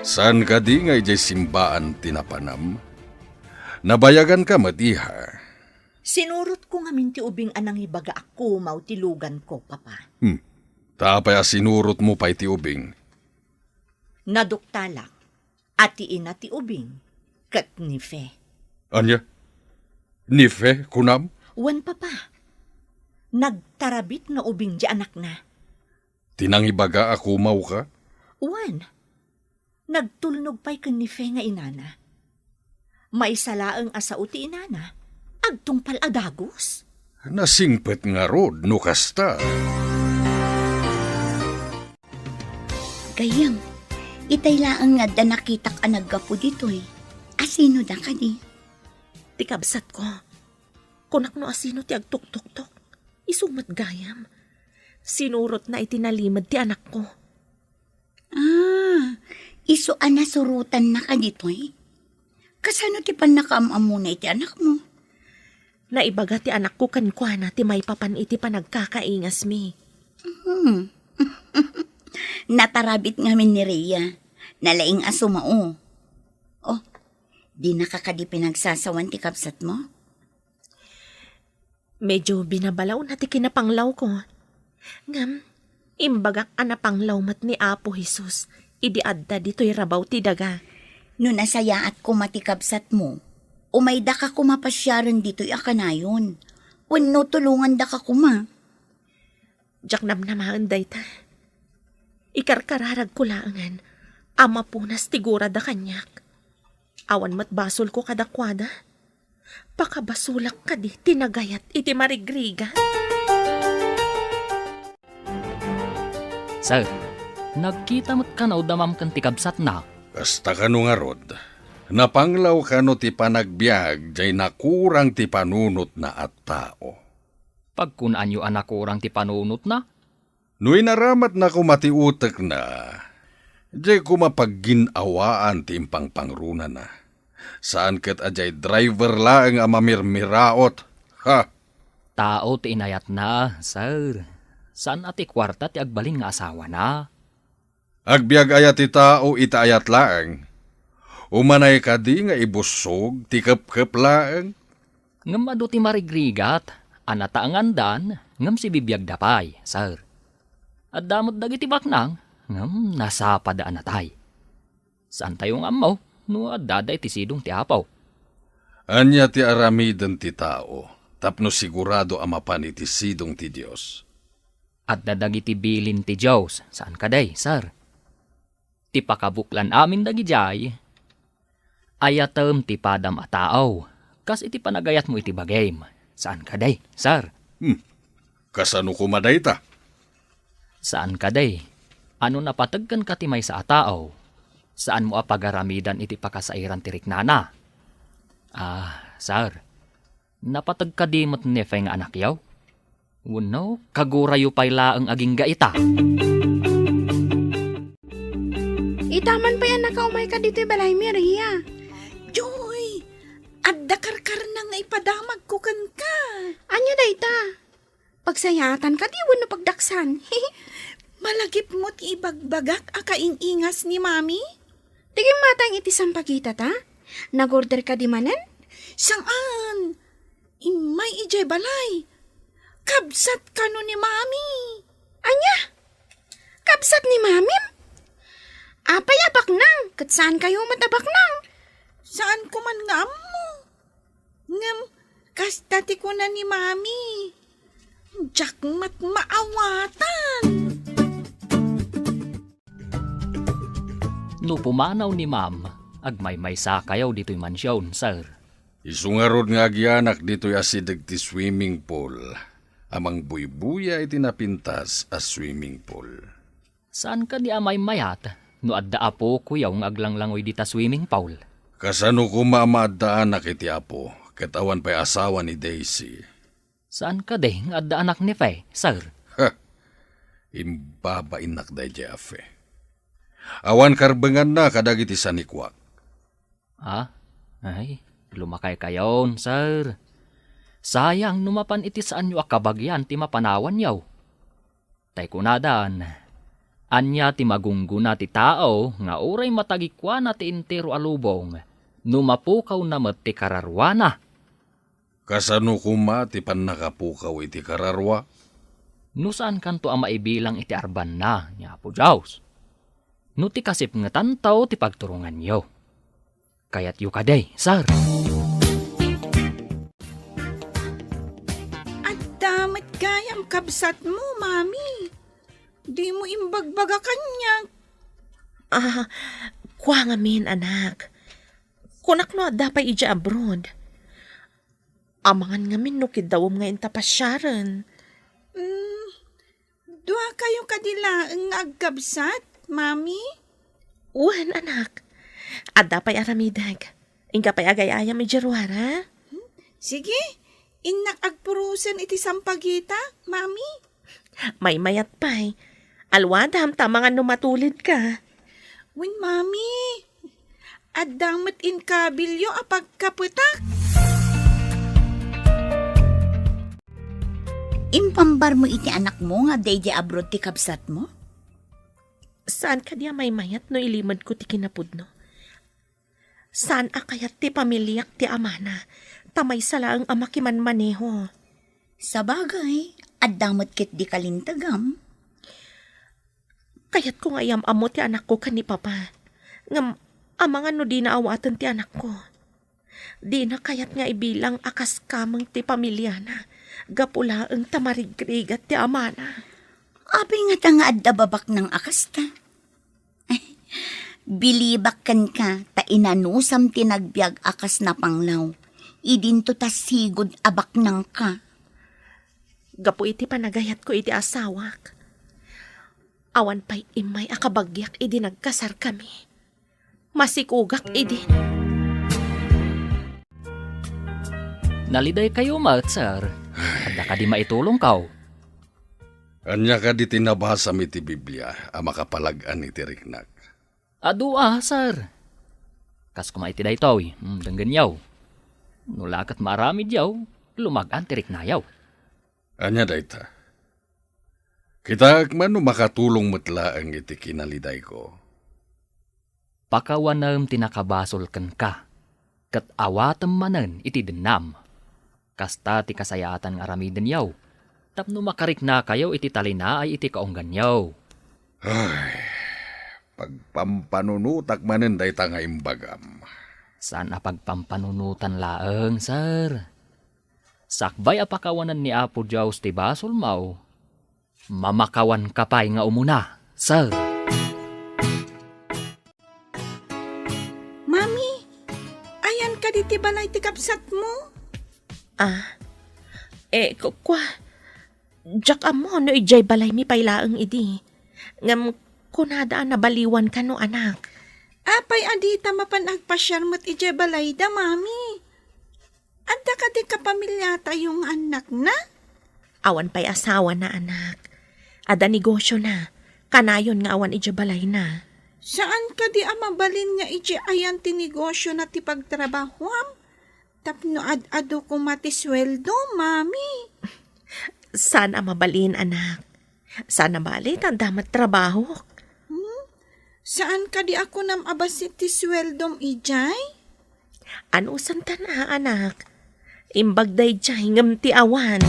Saan kadi nga idiay simbaan ti napanam? Nabayaganka met, iha. Sinurotko ngamin ti ubing a nangibaga a kumaw ti luganko, Papa. Hmm. Ta apay a sinurotmo pay ti ubing? Naduktalak a ti ina ti ubing ket ni Fe. Ania? Ni Fe, kunam? Wen, Papa. Nagtarabit nga ubing ti anakna. Ti nangibaga a kumawka? Wen. Nagtulnog pay ken ni Fe nga inana. Maysa laeng a sao ti inana, agtungpal a dagus. Nasingpet ngarud no kasta. Gayyem, itay laeng nga adda nakitak a naggapu ditoy. Asino da kadi? Ti kabsatko. Kunak no asino ti agtuktoktok. Isu met gayam. Sinurotna iti nalimed ti anakko. Ah, isu a nasurotanna kaditoy? Kasano ti pannakaam-ammona iti anakmo? Naibaga ti anakko kenkuana ti maipapan iti panagkakaingasmi. Hmm. Natarabit ngamin ni Rhea. Nalaing a sumao. Oh, dinaka kadi pinagsasawan ti kabsatmo? Medyo binabalawna ti kinapanglawko. Ngem, imbagak a napanglaw met ni Apo Jesus idi adda ditoy rabaw ti daga. No nasayaat koma ti kabsatmo, umaydaka koma pasiaren ditoy a kanayon, wenno tulongandaka koma. Diak namnamaen dayta. Ikarkararagko laengen a mapunas ti gurada kaniak. Awan met basolko kadakuada. Pakabasolak kadi ti nagayat iti marigrigat. Sir, nagkita met kano da ma'am ken ti kabsatna? Kasta kano ngarud, napanglaw kano ti panagbiag jay nakurang ti panunotna a tao? Pagkunaanyo a nakurang ti panunotna? No inaramatna koma ti utekna, Diay koma paggin-awaan ti impangpangrunana. Saan ket a diay driver laeng a mamirmiraot. Ha! Tao ti inayatna, sir. Saan a ti kuarta ti agbalin nga asawana. Agbiag aya ti tao iti ayat laeng? Umanay kadi nga ibussog ti kepkep laeng? Ngem adu ti marigrigat a nataengandan ngem sibibiagda pay, sir. Adda met dagiti baknang ngem nasapada a natay. Saantayo nga ammo no adda dayta iti sidong ti Apo. Ania ti aramiden ti tao tapno sigurado a mapan iti sidong ti Dios? Adda dagiti bilin ti Dios, saan kadi, sir? Ti pakabuklan amin dagidiay, ayatem ti padam a tao, kas iti panagayatmo iti bagim, saan kadi, sir? Hmm. Kasano koma dayta? Saan kadi, a no napateg kenka ti maysa a tao, saanmo a pagaramidan iti pakasairan ti riknana? Ah, sir, napateg kadi met ni Fe nga anakyo? Wenno, kagurayo pay laeng agingga ita? Ita man pay a nakaumayka ditoy balay, Maria. Joy, adda karkarna nga ipadamagko kenka. Ania dayta? Pagsayaatan kadi wenno pagdaksan? Malagipmo ti ibagbagak a kaing-ingas ni Mami? Ti gimmatang iti sampagita ta? Nag-order kadi manen? Saan? Immay idiay balay. Kabsat kano ni Mami? Ania? Kabsat ni Mamim? Apay a baknang? Ket saankayo met a baknang? Saanko man nga ammo. Ngem, kasta ti kuna ni Mami. Diak met maawatan. No pumanaw ni Ma'am, agmaymaysakayo ditoy mansion, sir. Isu ngarud nga agianak ditoy asideg ti swimming pool, a mangbuybuya iti napintas a swimming pool. Saan kadi a maymayat no adda apokoyo nga aglanglangoy dita swimming pool? Kasano koma a maaddaanak iti apo, ket awan pay asawa ni Daisy? Saan kadi nga adda anak ni Fe, sir? Ha! Imbabainnak daydiay a Fe. Awan karbenganna kadagiti sanikuak. Ah, ay, lumakaykayon, sir. Sayang no mapan iti saanyo a kabagian ti mapanawanyo. Tay kunadan, ania ti magunggona ti tao nga uray matagikuana ti entero a lubong no mapukawna met ti kararuana? Kasano koma ti pannakapukaw iti kararua? No saankanto a maibilang iti arbanna ni Apo Dios, no ti kasipngetanto ti pagturonganyo. Kayatyo kadi, sir? Adda met gayam kabsatmo, Mami. Dimo imbagbaga kaniak. Ah, kua ngamin, anak. Kunak no adda pay idiay abroad. Amangan ngamin no kiddawem nga inta pasiaren. Mm, duakayo kadi laeng nga agkabsat, Mami? Wen, anak. Adda pay aramidek. Inka pay agay-ayam idiay ruar, a? Sige, innak agpurosen iti sampagita, Mami. Maymayat pay. Alwadam ta amangan no matulidka. Wen, Mami. Adda met inkabilyo a pagkapetak. Impambarmo iti anakmo nga adda idiay abroad ti kabsatmo? Saan kadi a maymayat no ilimedko ti kinapudno? Saan a kayat ti pamiliak ti amana, ta maysa laeng a makimanmaneho. Sabagay, adda met ketdi kalintegam. Kayatko nga iyam-ammo ti anakko ken ni Papa. Ngem amangan no dina awaten ti anakko. Dina kayat nga ibilang a kas kameng ti pamiliana, gapu laeng ta marigrigat ti amana. Apay ngata nga adda babaknang a kasta? Bilibak kenka ta inanusam ti nagbiag a kas napanglaw. Idinto ta sigud a baknangka. Gapu iti panagayatko iti asawak, awan pay immay a kabagiak idi nagkasarkami. Masikogak idi. Nalidaykayo met, sir. Adda kadi maitulongko? Ania kadi ti nabasam iti Biblia a makapalag-an iti riknak? Adu a, sir. Kas koma iti daytoy, mm, denggenyo. No la ket maaramidyo, lumagan ti riknayo. Ania dayta? Kitaek man no makatulong met laeng iti kinalidayko. Pakawanem ti nakabasol kenka, ket awatem manen iti dennam. Kasta ti kasayaatan nga aramidenyo, tapno makariknakayo iti talinaay iti kaungganyo. Ay, pagpampanunotak manen dayta nga imbagam. Saan a pagpampanunotan laeng, sir. Sakbay a pakawanen ni Apo Dios ti basolmo, mamakawanka pay nga umuna, sir. Mami, ayan kadi ti balay ti kabsatmo? Ah, eh, ku-, kua, diak ammo no idiay balaymi pay laeng idi. Ngem kunada a nabaliwan kano, anak. Apay a dita mapan agpasiar met idiay balayda, Mami? Adda kadi kapamiliatayo nga annakna? Awan pay asawana, anak. Adda negosiona. Kanayon nga awan idiay balayna. Saan kadi a mabalin nga idiay ayan ti negosiona ti pagtrabahoam? Tapno ad-adu koma ti sueldo, Mami. Saan a mabalin, anak. Saan a bali ta adda met trabahok. Hmm? Saan kadi a kunam a bassit ti sueldom idiay? Anusantan a, anak. Imbag daydiay ngem ti awan.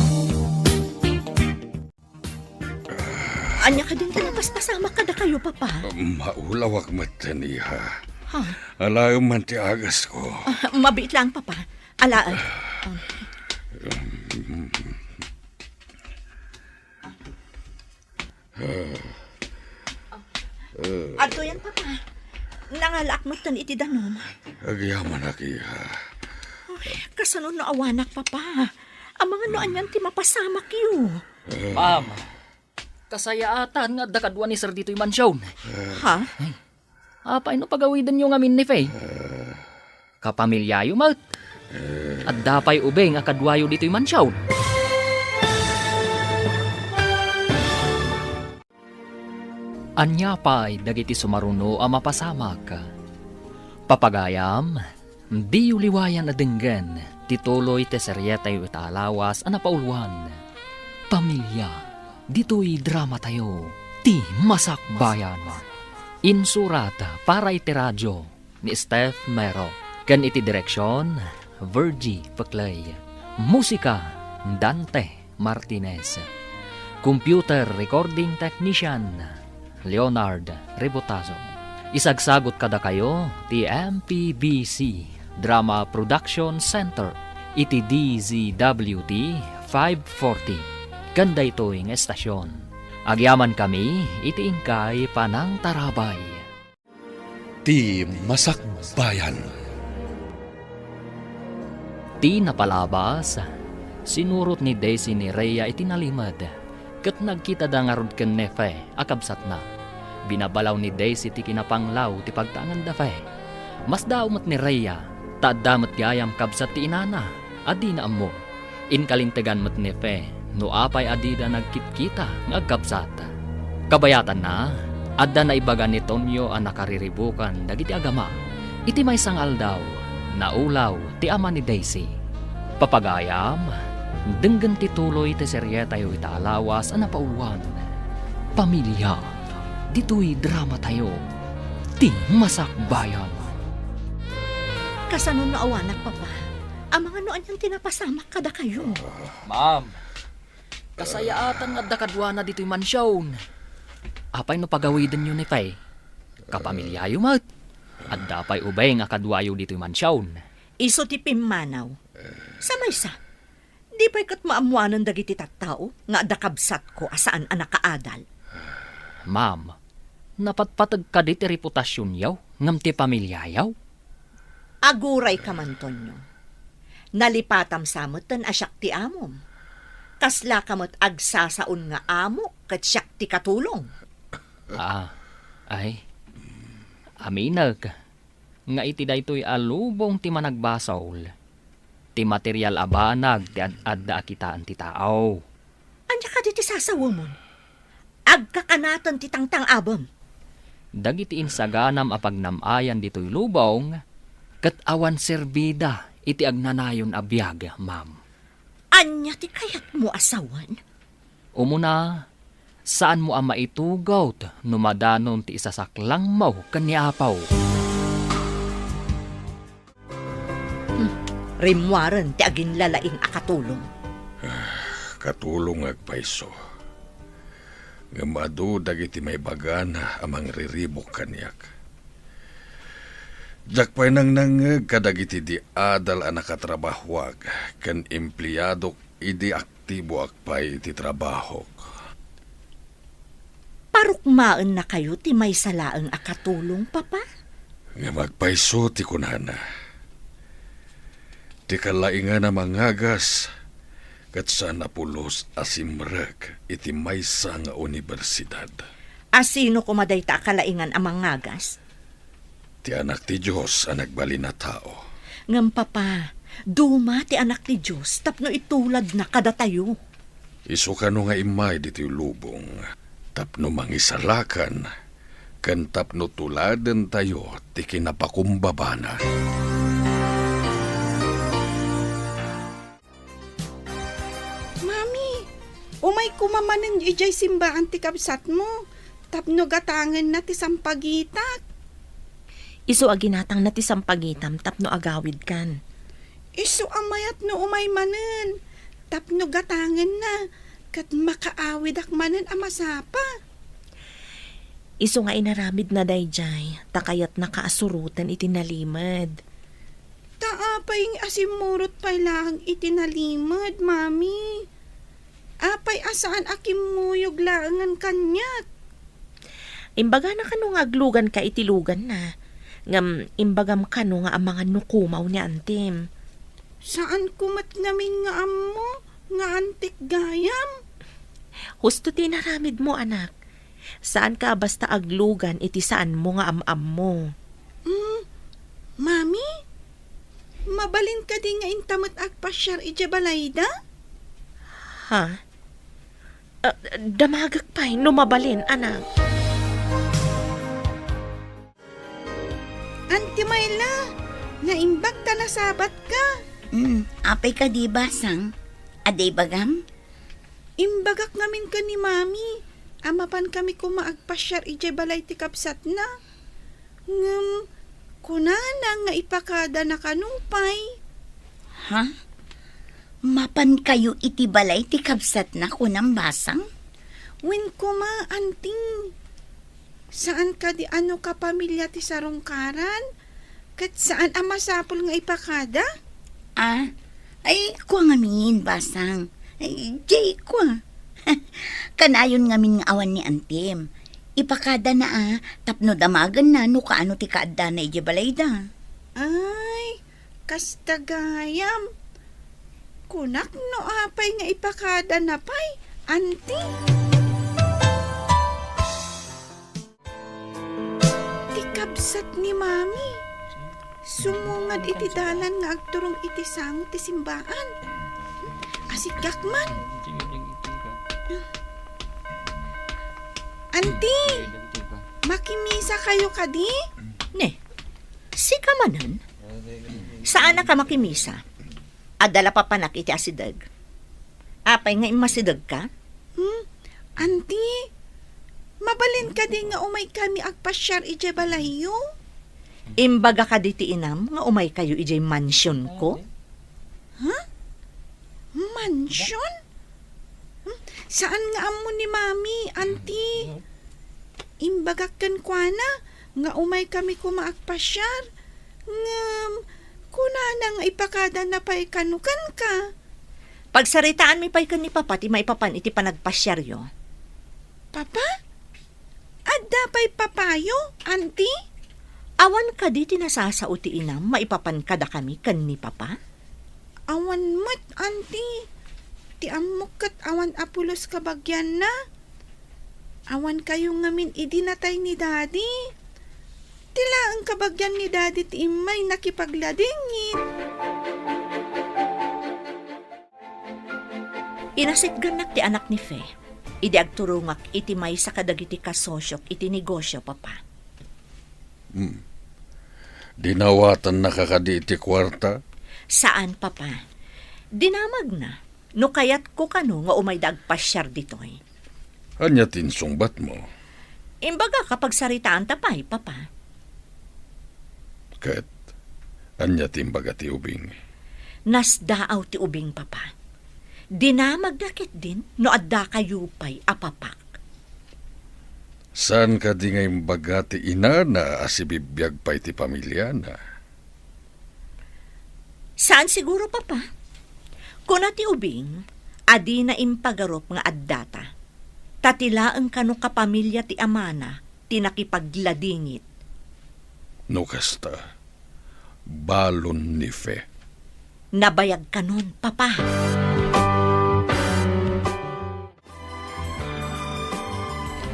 Ania kadin ti napaspasamak kadakayo, Papa? Maulawak metten, iha. Ha? Alaem man ti agasko. Ah, mabiit lang, Papa. Alaem. Ah. Adtoyen, Papa. Nangalaak metten iti danum. Agyamanak, iha. Ay, kasano no awanak, Papa? Amangan no anian ti mapasamakyo. Ma'am, kasayaatan nga adda kadua ni Sir ditoy mansion. Ha? Apay no pagawidenyo ngamin ni Fe? Kapamiliayo met. Adda pay ubing a kaduayo ditoy mansion. Ania pay dagiti sumaruno a mapasamak? Papagayam, diyo liwayan a denggen ti tuloy ti serietayo ita a lawas a napauluan, Pamilia, ditoy dramatayo, ti Masakbayan. Insurat para iti radio ni Steph Mero, ken iti direksion, Virgie Peclay. Musika, Dante Martinez. Computer recording technician, Leonard Rebotazo. Isagsagot kadakayo ti M P B C Drama Production Center iti D Z W T five forty. Ken daytoy nga estasion, agyamankami iti inkay panangtarabay. Ti Masakbayan. Ti napalabas, sinurot ni Daisy ni Rhea iti nalimed, ket nagkitada ngarud ken Nefe a kabsatna. Binabalaw ni Daisy ti kinapanglaw ti pagtaengan da Fe. Masdaaw met ni Rhea, ta adda met gayam kabsat ti inana a dina ammo. Inkalintegan met ni Fe no apay a dida nagkitkita nga agkabsat. Kabayatanna, adda naibaga ni Tonyo a nakariribukan dagiti agama. Iti maysa nga aldaw, naulaw ti ama ni Daisy. Papagayam, denggen ti tuloy ti serietayo ita a lawas a napauluan, Pamilia, ditoy dramatayo, ti Masakbayan. Kasano no awanak, Papa? Amangan no anian ti napasamak kadakayo. Ma'am, kasayaatan nga adda kaduana ditoy mansion. Apay no pagawidenyo ni Fe? Kapamiliayo met. Adda pay ubing a kaduayo ditoy mansion. Isu ti pimmanaw. Sa maysa, di pay ket maammoanen dagiti tattao nga adda kabsatko a saan a nakaadal. Ma'am, napatpateg kadi ti reputasionyo ngem ti pamiliayo? Agurayka man, Tonyo. Nalipatam sa metten a siak ti amom. Kaslaka met agsasaon nga amok ket siak ti katulong. Ah, ay. Aminek nga iti daytoy a lubong ti managbasol, ti material a banag ti ad-adda a kitaen ti tao. Ania kadi ti sasawemon? Agkakanaten ti tangtang-abem. Dagiti insaganam a pagnam-ayan ditoy lubong, ket awan serbida iti agnanayon a biag, ma'am. Ania ti kayatmo a sawen? Umuna, saanmo a maitugot no madanon ti isasaklangmo ken ni Apo. Hmm, rimmuaren ti aginlalaing a katulong. Katulong nga agpayso. Ngem adu dagiti maibagana a mangriribuk kaniak. Diak pay nangnangngeg kadagiti di adal a nakatrabahoak ken empleadok idi aktiboak pay iti trabahok. Parukmaennakayo ti maysa laeng a katulong, Papa? Ngem agpayso ti kunana. Ti kalaingan a mangagas, ket saan a pulos a simrek iti maysa nga universidad. A sino koma dayta a kalaingan a mangagas? Ti Anak ti Dios a nagbalin a tao. Ngem, Papa, duma ti Anak ti Dios tapno ituladna kadatayo. Isu kano nga immay ditoy lubong tapno mangisalakan ken tapno tuladentayo ti kinapakumbabana. Mami, umay koma manen idiay simbaan ti kabsatmo tapno gatangenna ti sampagitak. Isu a ginatangna ti sampagitam tapno agawidkan. Isu a mayat no umay manen tapno gatangenna ket makaawidak manen a masapa. Isu nga inaramidna daydiay ta kayatnaka a suroten iti nalimed. Ta apay nga asimmurot pay laeng iti nalimed, Mami? Apay a saan a kimmuyog laengen kaniak? Imbagana kano nga agluganka iti luganna, ngem imbagam kano nga amangan no kumaw ni antim. Saanko met ngamin nga ammo nga antik gayam. Husto ti inaramidmo, anak. Saanka a basta aglugan iti saanmo nga am-ammo. Mm, Mami, mabalin kadi nga inta met agpasiar idiay balayda? Ha? Ah, damagek pay no mabalin, anak. Anti Mayla, naimbag ta nasabatka. Mm, apay kadi, Basang? Adda ibagam? Imbagak ngamin ken ni Mami a mapankami koma agpasiar idiay balay ti kabsatna. Ngem kunana nga ipakadana kano pay. Ha? Mapankayo iti balay ti kabsatna, kunam, Basang? Wen koma, Anti. Saan kadi a no kapamilya ti sarungkaran, ket saan a masapul nga ipakada? Ah, ay, kua ngamin, Basang. Ay, jay, kua. Kanayon ngamin nga awan ni Antim. Ipakadana a, tapno damagenna no kaano ti kaaddana idiay balayda. Ay, kasta gayam. Kunak no apay nga ipakadana pay, Anti. Ti kabsat ni Mami, sumungad iti dalan nga agturong iti sango ti simbaan. Asigak man. Anti, makimisa kayo kadi? Ne, sika manen? Saan a ka makimisa? Adda la papanak iti asideg. Apay nga immasidegka? Hmm? Anti, mabalin kadi nga umay kami agpasiar idiay balayyo? Imbaga kadi ti inam nga umay kayo idiay mansionko? Ha? Mansion? Hmm? Saan nga ammo ni Mami, Anti? Imbagak kenkuana nga umay kami koma agpasiar. Ngem, kunana nga ipakadana pay kano kenka. Pagsaritaanmi pay ken ni Papa ti maipapan iti panagpasiaryo. Papa? Adda pay papayo, Anti? Awan kadi ti nasasao ti inam maipapan kadakami ken ni Papa? Awan met, Anti. Ti ammok ket awan a pulos kabagianna. Awan kayo ngamin idi natay ni Daddy. Ti laeng kabagian ni Daddy ti immay nakipagladingit. Inasitgannak ti anak ni Fe idi agturongak iti maysa kadagiti kasosiok iti negosio, Papa. Hmm. Dinawatannaka kadi iti kuarta? Saan, Papa. Dinamagna. No kayatko kano nga umayda agpasiar ditoy. Ania ti insungbatmo? Imbagak a pagsaritaanta pay, Papa. Ket ania ti imbaga ti ubing? Nasdaaw ti ubing, Papa. Dinamagna ketdin no addakayo pay a papak. Saan kadi nga imbaga ti inana a sibibiag pay ti pamiliana? Saan siguro, Papa. Kuna ti ubing a dina impagarup nga addata, ta ti laeng kano kapamilya ti amana ti nakipagladingit. No kasta, balon ni Fe. Nabayag kanon, Papa.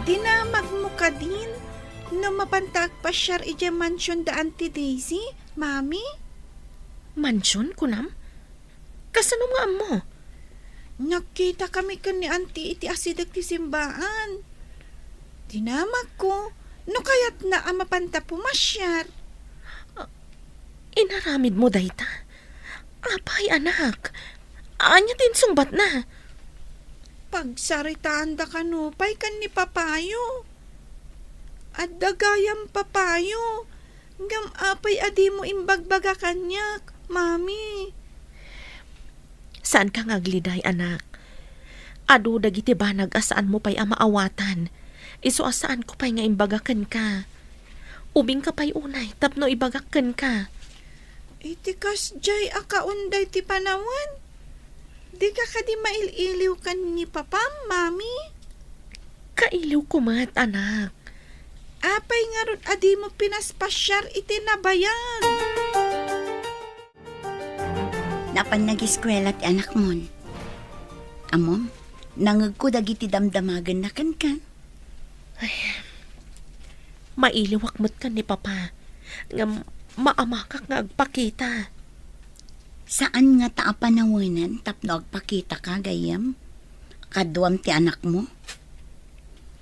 Dinamagmo kadin no mapanta agpasiar idiay mansion da Auntie Daisy, Mami? Mansion, kunam? Kasano nga ammo? Nagkitakami ken ni Auntie iti asideg ti simbaan. Dinamagko no kayatna a mapanta pumasiar. Ah, inaramidmo dayta? Apay, anak? Ania ti insungbatna? Pagsaritaanda kano pay ken ni Papayo. Adda gayam Papayo, ngem apay a dimo imbagbaga kaniak, Mami? Saanka nga agliday, anak. Adu dagiti banag a saanmo pay a maawatan. Isu a saanko pay nga imbaga kenka. Ubingka pay unay tapno ibagak kenka. Iti kasdiay a kaunday ti panawen, dika kadi mail-iliw ken ni Papam, Mami? Kailiwko met, anak. Apay ngarud a dimo pinaspasiar iti nabayag? Napan nagiskuela ti anakmon. Ammom, nangegko dagiti damdamagenna kenka. Ay, mailiwak met ken ni Papa, ngem maamakak nga agpakita. Saan ngata a panawenan tapno agpakitaka, gayyem? Kaduam ti anakmo?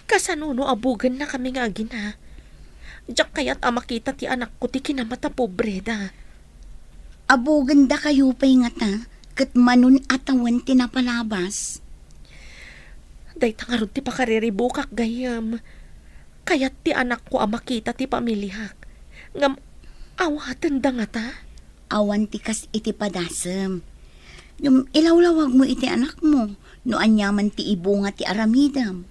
Kasano no abugennakami nga agina? Diak kayat a makita ti anakko ti kinamata pobreda. Abugenda kayo pay ngata, ket manun a tawen ti napalabas. Dayta ngarud ti pakariribukak, gayyem. Kayat ti anakko a makita ti pamiliak. Ngem awatenda ngata? Awan ti kas iti padasem. Ngem ilawlawagmo iti anakmo no aniaman ti ibunga ti aramidem.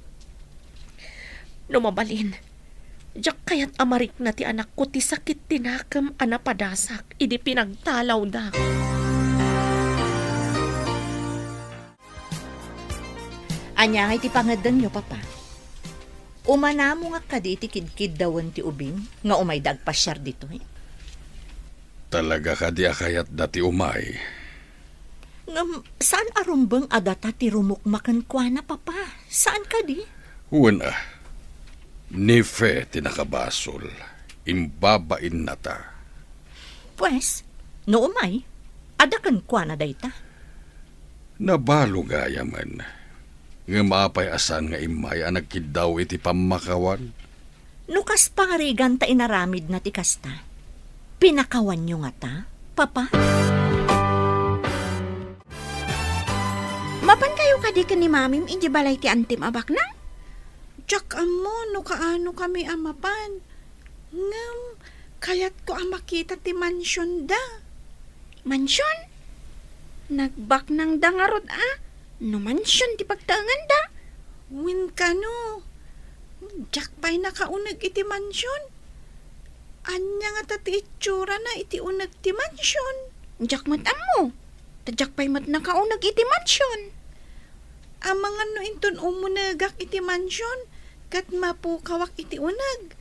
No mabalin, diak kayat a marikna ti anakko ti sakit ti nakem a napadasak idi pinagtalawda. Ania ngay ti pangeddengyo, Papa? Umanamo nga kadi ti kidkiddawen ti ubing nga umayda agpasiar ditoy? Talaga kadi a kayatda ti umay? Ngem saan a rumbeng a data ti rumukma kenkuana, Papa? Saan kadi? Wen a, ni Fe ti nakabasol. Imbabainnata. Pues, no umay, adda kenkuana dayta? Nabalo gayamen. Ngem apay a saan nga immay a nagkiddaw iti pammakawan? No kas pangarigan ta inaramidna ti kasta, pinakawanyo ngata, Papa? Mapankayo kadi ken ni Mamim idiay balay ti antim a baknang? Diak ammo no kaanokami a mapan. Ngem, kayatko a makita ti mansionda. Mansion? Nagbaknangda ngarud a no mansion ti pagtaenganda? Wen kano, diak pay nakauneg iti mansion. Ania ngata ti itsurana iti uneg ti mansion? Diak met ammo. Ta diak pay met nakauneg iti mansion. Amangan no inton umunegak iti mansion, ket mapukawak iti uneg.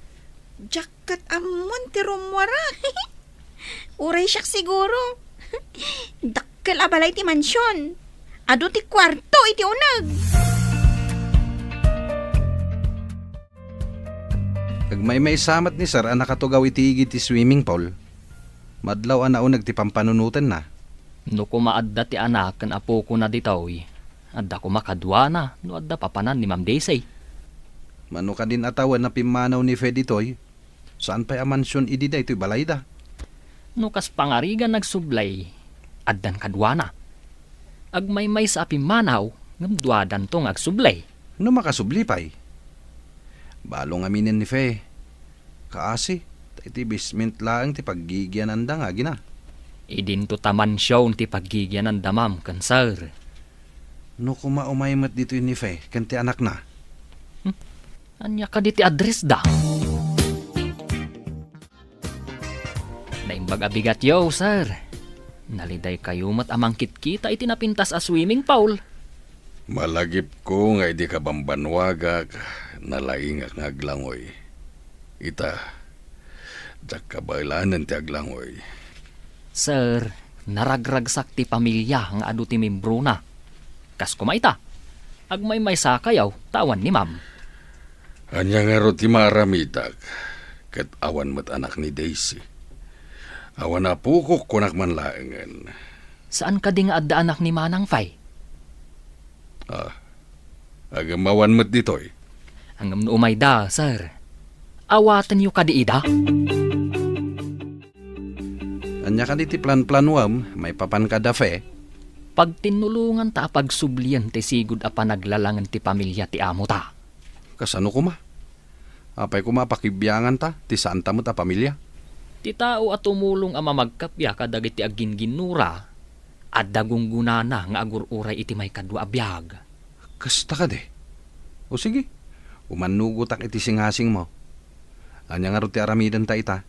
Diak ket ammon ti rummuara. Uray siak siguro. Dakkel a balay ti mansion. Adu ti kuarto iti uneg. Agmaymaysa met ni Sir a nakatugaw iti igid ti swimming pool. Madlaw a nauneg ti pampanunotenna. No koma adda ti anak ken apokona ditoy, adda koma kaduana no adda papanan ni Ma'am Daisy. Mano kadin a tawen a pimmanaw ni Fe ditoy? Saan pay a mansion idi daytoy balayda? No kas pangarigan agsubli, addan kaduana. Agmaymaysa a pimmanaw, ngem duadanto nga agsubli. No makasubli pay. Balo ngaminen ni Fe. Kaasi, ta iti basement laeng ti paggigiananda nga agina. Idinto ta mansion ti paggigiananda, ma'am, ken sir. No koma umay met ditoy ni Fe ken ti anakna. Hmm? Ania kadi ti addressda? Naimbag a bigatyo, sir. Nalidaykayo met a mangkitkita iti napintas a swimming pool. Malagipko nga idi kabambannuagak, nalaingak nga aglangoy. Ita, diak kabaelanen ti aglangoy. Sir, naragragsak ti pamilia nga adu ti membrona. Kas koma ita, agmaymaysakayo ta awan ni ma'am. Ania ngarud ti maaramidak ket awan met anak ni Daisy? Awan apokok, kunak man laengen. Saan kadi nga adda anak ni Manang Fay? Ah, agem awan met ditoy. Ngem no umayda, sir, awatenyo kadi ida? Ania kadi ti planplanuem maipapan kada Fe? Pagtinnulonganta a pagsublien ti sigud a panaglalangen ti pamilia ti amota. Kasano koma? Apay koma a pakibianganta ti saanta met a pamilia? Ti tao a tumulong a mamagkappia kadagiti aggingginnura, adda gunggonana nga agur-uray iti maikadua a biag. Kasta kadi? O sige, umannugotak iti singasingmo. Ania ngarud ti aramidenta ita?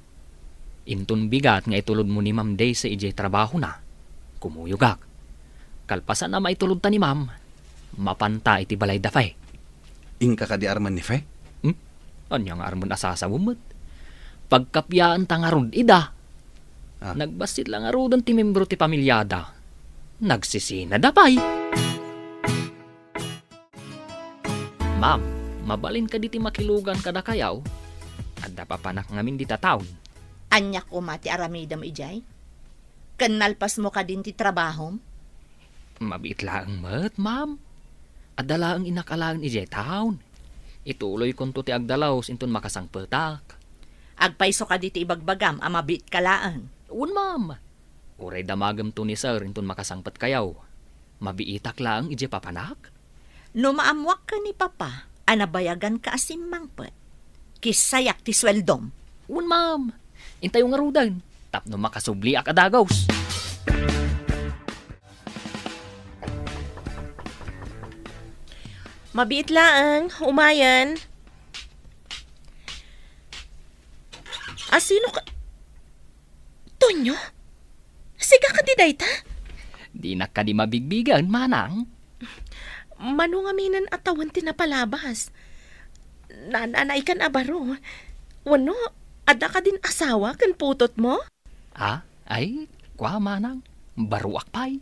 Inton bigat nga itulodmo ni Ma'am Daisy idiay trabahona, kumuyogak. Kalpasan a maitulodta ni Ma'am, mapanta iti balayda Fe. Inka kadi armen ni Fe? Hmm? Ania nga armen a sasawem met? Pagkappiaanta ngarud ida. Ah. Nagbassit la ngaruden ti membro ti pamiliada. Nagsisinada pay. Ma'am, mabalin kadi ti makilugan kadakayo? Adda papanak ngamin dita town. Ania koma ti aramidem idiay? Ken nalpasmo kadin ti trabahom? Mabiit laeng met, ma'am. Adda laeng innak alaen idiay town. Ituloykonto ti agdalus inton makasangpetak. Agpayso kadi ti ibagbagam a mabiitka laeng? Wen, ma'am. Uray damagemto ni sir inton makasangpetkayo. Mabiitak laeng idiay papanak? No maammoak ken ni Papa a nabayaganka a simmangpet, kissayak ti sueldom. Wen, ma'am. Intayo ngaruden tapno makasubliak a dagus. Mabiit laeng, umayen. Asino ka? Tonyo? Sika kadi dayta? Dinak kadi mabigbigen, manang. Mano ngaminen a tawen ti napalabas? Naan-anaykan a baro. Wenno, adda kadin asawa ken putotmo? Ah, ay, kua, manang. Baroak pay.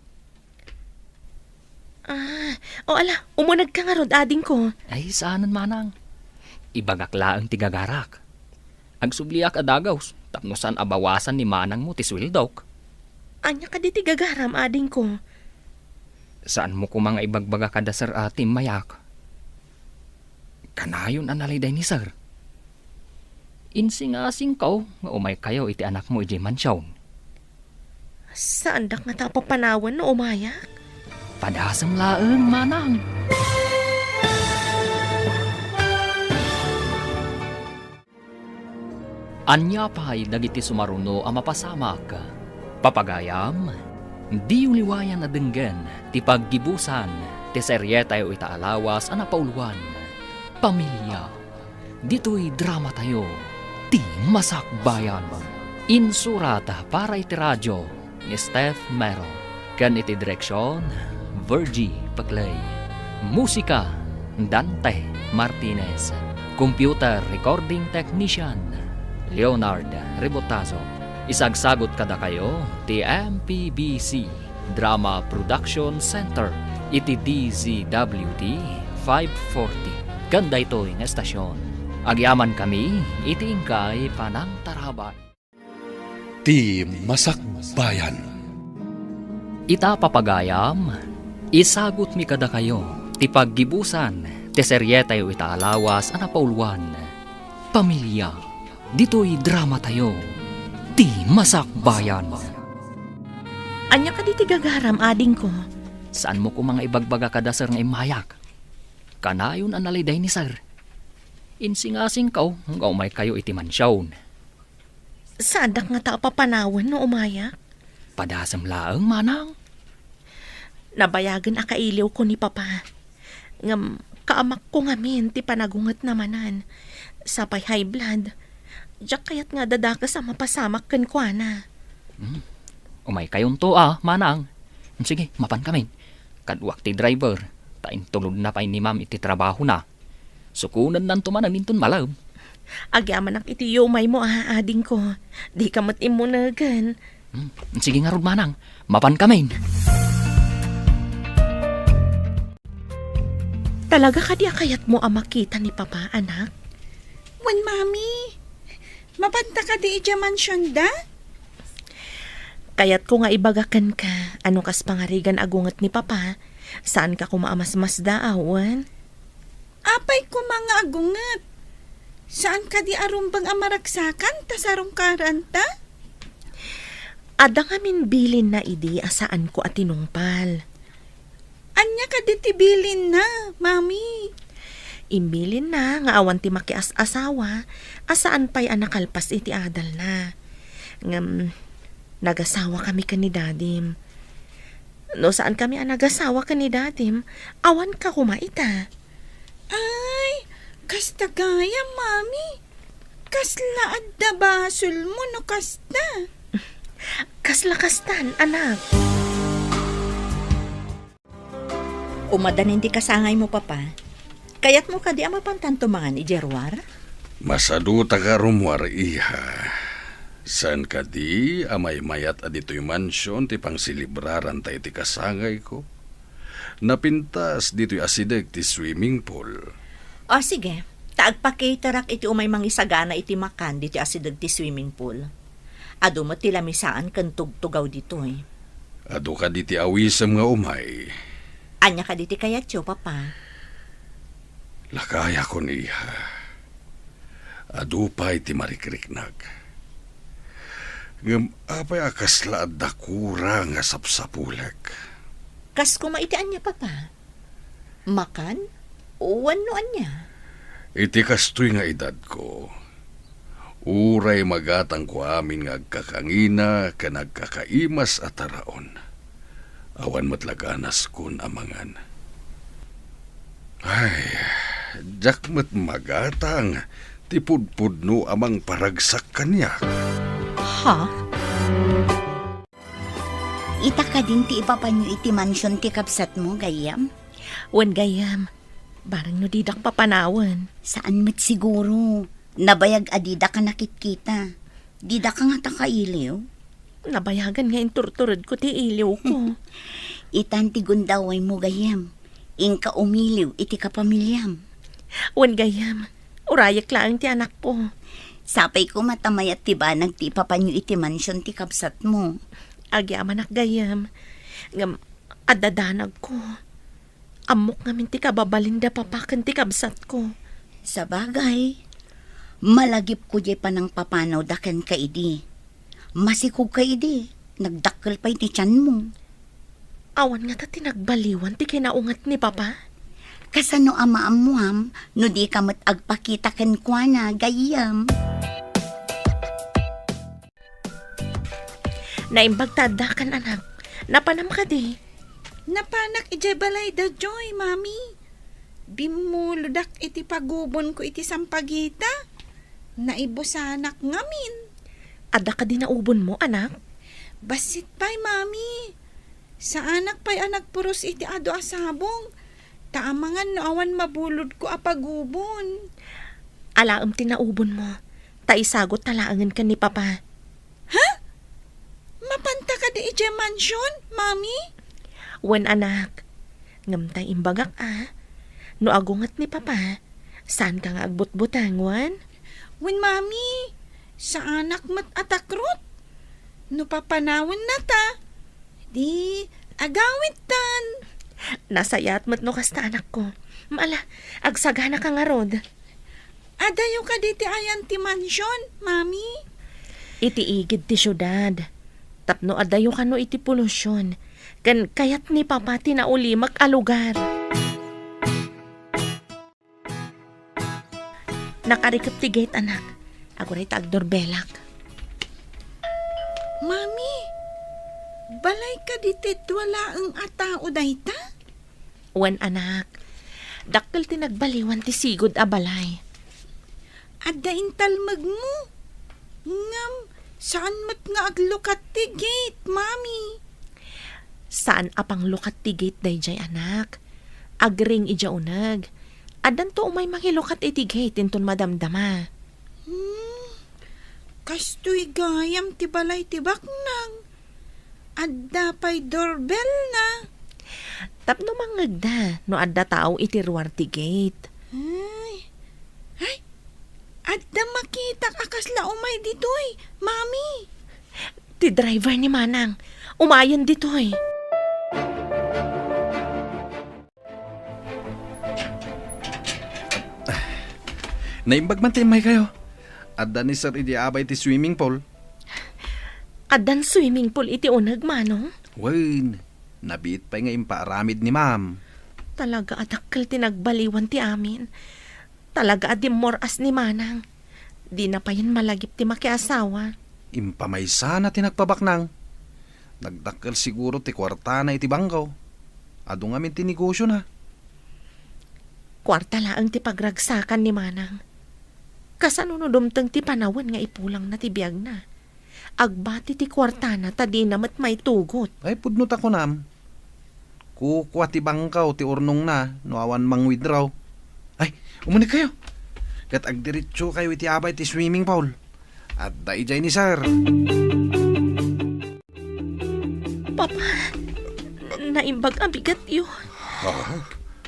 Ah, o ala, umunegka ngarud, adingko. Ay, saanen, manang. Ibagak laeng ti gagarak. Agsubliak a dagus tapno saan a bawasan ni manangmo ti sueldok. Ania kadi ti gagaram, adingko? Saanmo koma nga ibagbaga kada sir a timmayak? Kanayon a naliday ni sir. Insingasingko nga umaykayo iti anakmo idiay mansion. Saandak ngata a papanawen no umayak? Padasem laeng, manang. Ania pay dagiti sumaruno a mapasamak? Papagayam, diyo liwayan a denggen ti paggibusan ti serietayo ita a lawas a napauluan, Pamilia. Ditoy dramatayo, Ti Masakbayan. Insurat para iti radio ni Steph Mero, ken iti direksion, Virgie Paclay. Musika, Dante Martinez. Computer recording technician, Leonard Rebotazo. Isagsagut kadakayo ti M P B C Drama Production Center iti D Z W T five forty. Ken daytoy nga estasion, agyamankami iti inkay panangtarabay. Ti Masakbayan. Ita, papagayam, isagutmi kadakayo ti paggibusan ti serietayo ita a lawas a napauluan, Pamilia. Ditoy dramatayo, ti masakbayan. Ania kadi ti gagaram, adingko? Saanmo koma nga ibagbaga kada sir nga immayak? Kanayon a naliday ni sir. Insingasingko nga umaykayo iti mansion. Saandak ngata a papanawen no umayak? Padasem laeng, manang. Nabayagen a kailiwko ni Papa. Ngem kaamakko ngamin ti panagungetna manen. Sapay high blood. Diak kayat nga adadakes a mapasamak kenkuana. Hmm. Umaykayonto a, manang. Sige, mapankamin. Kaduak ti driver. Ta intulodna pay ni Ma'am iti trabahona. Sukonennanto manen inton malem. Agyamanak iti yumaymo a, adingko. Dika met immunegen. Hmm, sige ngarud, manang. Mapankamin. Talaga kadi a kayatmo a makita ni Papa, anak? Wen, Mami. Mapanta kadi idiay mansionda? Kayatko nga ibaga kenka, a no kas pangarigan a gunget ni Papa, saanka koma a masmasdaaw, wen? Apay koma nga agunget? Saan kadi a rumbeng a maragsakan ta sarungkaranta? Adda ngamin bilinna idi a saanko a tinungpal. Ania kadi ti bilinna, Mami? Imbilinna nga awan ti makias-asawa a saan pay a nakalpas iti adalna. Ngem, nagasawakami ken ni Dadim. No saankami a nagasawa ken ni Dadim, awanka koma ita. Ay, kasta gayam, Mami. Kasla adda basolmo no kasta. Kasla kastan, anak. Umadanin ti kasangaymo, Papa. Kayatmo kadi a mapantanto mangan idiay ruar? Masaduta nga rummuar, iha. Saan kadi a maymayat a ditoy mansion ti pangselebraranta iti kasangayko? Napintas ditoy asideg ti swimming pool. O, sige. Ta agpacaterak iti umay mangisagana iti makan ditoy asideg ti swimming pool. Adu met ti lamisaan ken tugtugaw ditoy. Adu kadi ti awisem nga umay? Ania kadi ti kayatyo, Papa? Lakayakon, iha. Adu pay ti marikriknak. Ngem apay a kasla adda kura nga sapsapulek? Kas koma iti ania, Papa? Makan? Wenno ania? Iti kastoy nga edadko, uray magatangko amin nga agkakangina ken agkakaimas a taraon. Awan met la ganaskon a mangan. Ay, diak met magatang ti pudpudno a mangparagsak kaniak. Ha? Ita kadin ti ipapanyo iti mansion ti kabsatmo, gayyem? Wen, gayyem. Bareng no didak papanawen. Saan met siguro. Nabayag a didak a nakitkita. Didak a ngata kailiw. Nabayagan nga inturturedko ti iliwko. Itan ti gundawaymo, gayyem. Inka umiliw iti kapamiliam. Wen, gayyem, urayek laeng ti anakko. Sapay koma ta mayat ti banag ti ipapanyo iti mansion ti kabsatmo. Agyamanak, gayyem. Ngem, adda danagko. Ammok ngamin ti kababalin da Papa ken ti kabsatko. Sabagay, malagipko diay panangpapanawda kenka idi. Masikogka idi, nagdakkel pay ti tianmo. Awan ngata ti nagbaliwan ti kinaunget ni Papa? Kasano a maammuam no dika met agpakita kenkuana, gayyem? Naimbag ta addakan, anak. Napanam kadi? Napanak idiay balayda, Joy, Mami. Bimmulodak iti pagubonko iti sampagita. Naibusanak ngamin. Adda kadi naubonmo, anak? Bassit pay, Mami. Saanak pay a nagpuros iti adu a sabong, ta amangan no awan mabulodko a pagubon. Alaem ti naubonmo, ta isagut ta laengen ken ni Papa. Ha? Mapanta kadi idiay mansion, Mami? Wen, anak. Ngem ta imbagak a, no agunget ni Papa, saanka nga agbutbuteng, wen? Wen, Mami, saanak met a takrot. No papanawenna ta, di agawidtan. Nasayaat met no kasta, anakko. Ala, agsaganaka ngarud. Adayo kadi ti ayan ti mansion, Mami? Iti igid ti siudad. Tapno adayo kano iti polusyon, ken kayat ni Papa ti naulimek a lugar. Nakarikep ti gate, anak. Aguray ta agdorbelak. Mami, balay kadi ti dua laeng a tao dayta? Wen, anak. Dakkel ti nagbaliwan ti sigud a balay. Adda intalmegmo. Ngem, saan met nga aglukat ti gate, Mami? Saan a panglukat ti gate daydiay, anak. Agring idiay uneg. Addanto umay mangilukat iti gate inton madamdama. Hmm, kastoy gayam ti balay ti baknang. Adda pay doorbell na. Tapno mangngegda no adda tao iti ruar ti gate. Ay. Ay, adda makitak a kasla umay ditoy, Mami. Ti driver ni Manang. Umayen ditoy. Naimbag man ti immaykayo. Adda ni Sir idi abay ti swimming pool. Addan swimming pool iti uneg, Manong? Wen, nabiit pay nga impaaramid ni Ma'am. Talaga a dakkel ti nagbaliwan ti amin. Talaga a dimmor-as ni Manang. Dina payen malagip ti makiasawa. Impamaysana ti nagpabaknang. Nagdakkel siguro ti kuartana iti bangko. Adu ngamin ti negosiona. Kuarta laeng ti pagragsakan ni Manang. Kasano no dumteng ti panawen nga ipulangna ti biagna? Agbati ti kuartana ta dina met maitugot. Ay, pudno ta kunam. Kukua ti bangko ti urnongna no awan mang-withdraw. Ay, umunegkayo. Ket agdiretsokayo iti abay ti swimming pool. Adda idiay ni Sir. Papa, naimbag a bigatyo. Ha?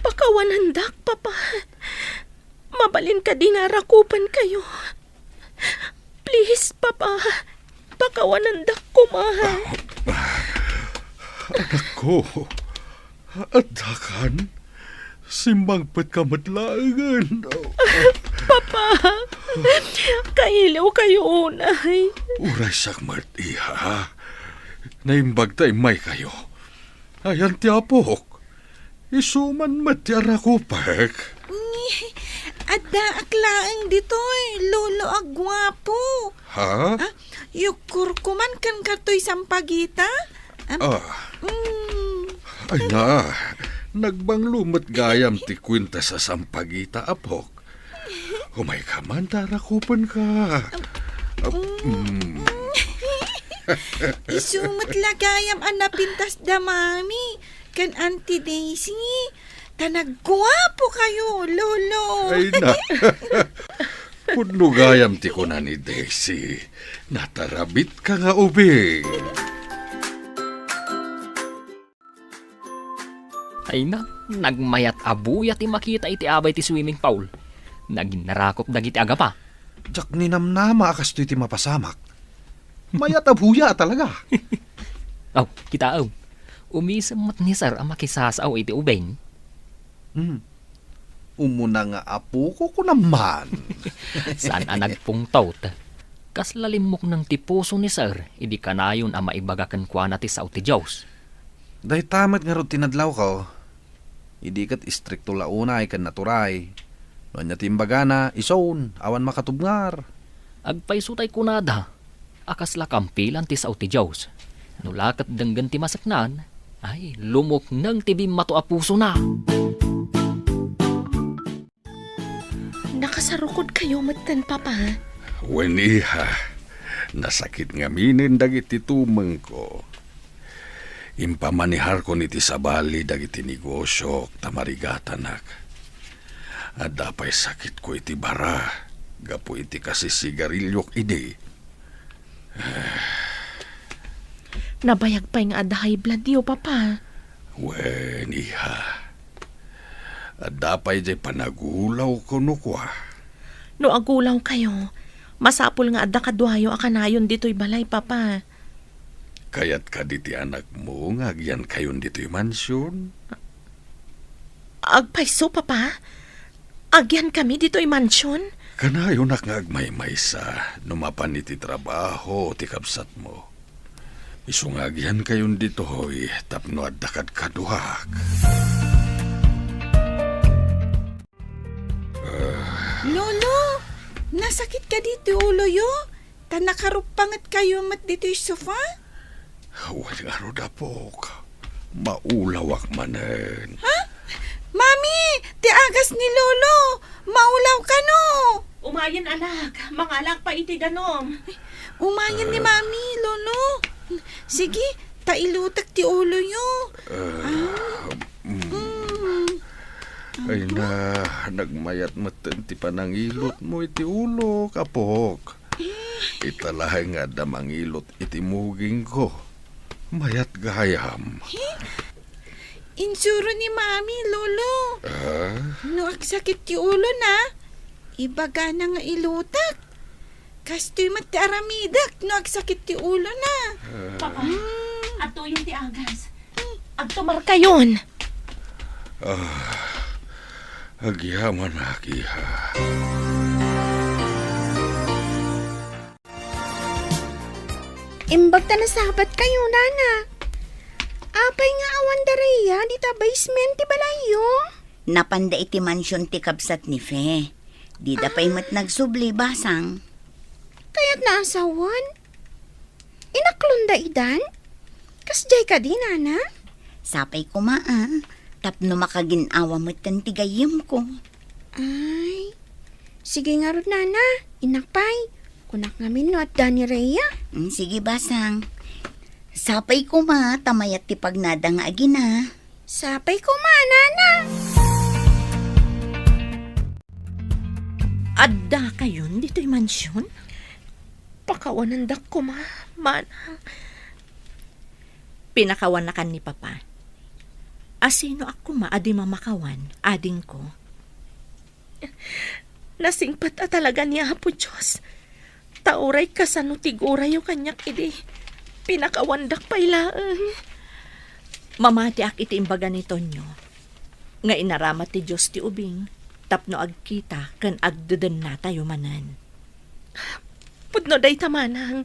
Pakawanandak, Papa. Mabalin kadi nga arakupankayo? Please, Papa. Pakawanandak koma. Anakko, addakan? Simmangpetka met laengen. Papa, kailiwkayo unay. Uray siak met, iha. Naimbag ta immaykayo. Ayan ti apok. Isu man met ti arakupek. Ngi, addaak laeng ditoy, lolo a guapo. Ha? Ah, yukkurko man ken katoy sampagita? Am, Ah. mm. Ay na, nagbanglo met gayam ti kuenta sa sampagita, apok. Umayka man, ta arakupenka. Ah, mm. Isu met la gayam a napintas da Mami ken Auntie Daisy. Ta nagguapokayo, Lolo. Ay na. Pudno gayam ti kuna ni Daisy. Natarabitka nga ubing. Ay na, nagmayat a buya ti makita iti abay ti swimming pool. Naginarakop dagiti agapa. Diak ninamnama a kastoy ti mapasamak. Mayat a buya a talaga. Aw, kitaem. Umisem met ni Sir a makisasao iti ubing. Hmm. Umuna nga apoko, kunam man. Saan a nagpungtot. Kasla limmukneng ti puso ni Sir idi kanayon a maibaga kenkuana ti sao ti Dios. Dayta met ngarud ti nadlawko. Idi ket istrikto la unay ken naturay. No ania ti imbagana, isun, awan makatubngar. Agpayso tay kunada a kasla kampilan ti sao ti Dios. No la ket denggen ti maseknan, ay, lumukneng ti bimmato a pusona. Nakasarukodkayo metten, Papa? Wen, iha. Nasakit ngaminen dagiti tumengko. Impamaniharkon iti sabali dagiti negosiok ta marigatanak. Adda pay sakitko iti bara gapu iti kasisigariliok idi. Nabayag pay nga adda high bloodyo, Papa. Wen, iha. Adda pay diay panagulawko no kua. No agulawkayo, masapul nga adda kaduayo a kanayon ditoy balay, Papa. Kayat kadi ti anakmo nga agyankayon ditoy mansion? Agpayso, Papa. Agyankami ditoy mansion? Kanayonak nga agmaymaysa no mapan iti trabaho ti kabsatmo. Isu nga agihankayon ditoy tapno adda kadkaduak. Ah. Lolo, nasakit kadi ti uloyo? Ta nakaruppangetkayo met ditoy sofa? Wen ngarud, apok. Maulawak manen. Ha? Mami, ti agas ni Lolo! Maulaw kano! Umayen, anak. Mangalak pa iti danum. Umayen ni Ah. Mami, Lolo. Sige, ta ilutek ti uloyo. Ah, Ah. mm. Mm. Ay na, nagmayat metten ti panangilotmo iti ulok, apok. Ita laeng nga adda mangilot iti mugingko. Mayat gayam. Insuro ni Mami, Lolo. Ah? No agsakit ti ulona, ibagana nga ilutek. Kastoy met ti aramidek no agsakit ti ulona. Ah. Papa, Mm. adtoyen ti agas. Agtumarkayon. Ah, agyamanak, iha. Imbag ta nasabatkayo, nana. Apay nga awan da Rhea dita basement ti balayyo? Napanda iti mansion ti kabsat ni Fe. Dida pay Ah. met nagsubli, basang. Kayat naasawan? Inaklon da idan? Kasdiay kadi, nana? Sapay koma, a, tapno makagin-awa metten ti gayyemko. Ay, sige ngarud, nana. Innak pay. Kunak ngamin no adda ni Rhea. Mm, sige, basang. Sapay koma, ta mayat ti pagnada nga agina. Sapay koma, nana. Addakayon ditoy mansion? Pakawanandak koma, manang. Pinakawannakan ni Papa. Asinoak koma a di mamakawan, adingko? Nasingpet a talaga ni Apo Dios. Ta uray kasano ti gurayo kaniak idi pinakawandak pay laeng. Mamatiak iti imbaga ni Tonyo nga inaramat ti Dios ti ubing tapno agkita ken agdedennatayo manen. Pudno dayta, manang.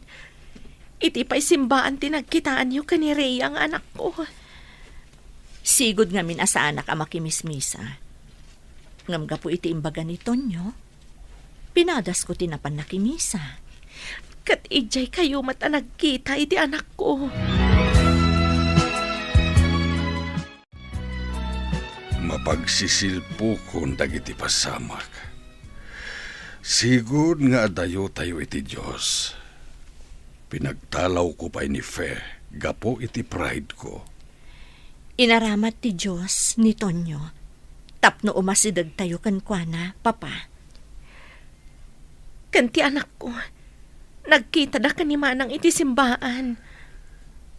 Iti pay simbaan ti nagkitaanyo ken ni Rhea nga anakko. Sigud ngamin a saanak a makimismisa. Ngem gapu iti imbaga ni Tonyo, pinadasko ti napan nakimisa. Ket idiay kayo met a nagkita iti anakko. Mapagsisilpokon dagiti pasamak. Sigud nga adayotayo iti Dios. Pinagtalawko pay ni Fe gapu iti pride ko. Inaramat ti Dios ni Tonyo tapno umasidegtayo kenkuana, Papa. Ken ti anakko, nagkitada ken ni Manang iti simbaan.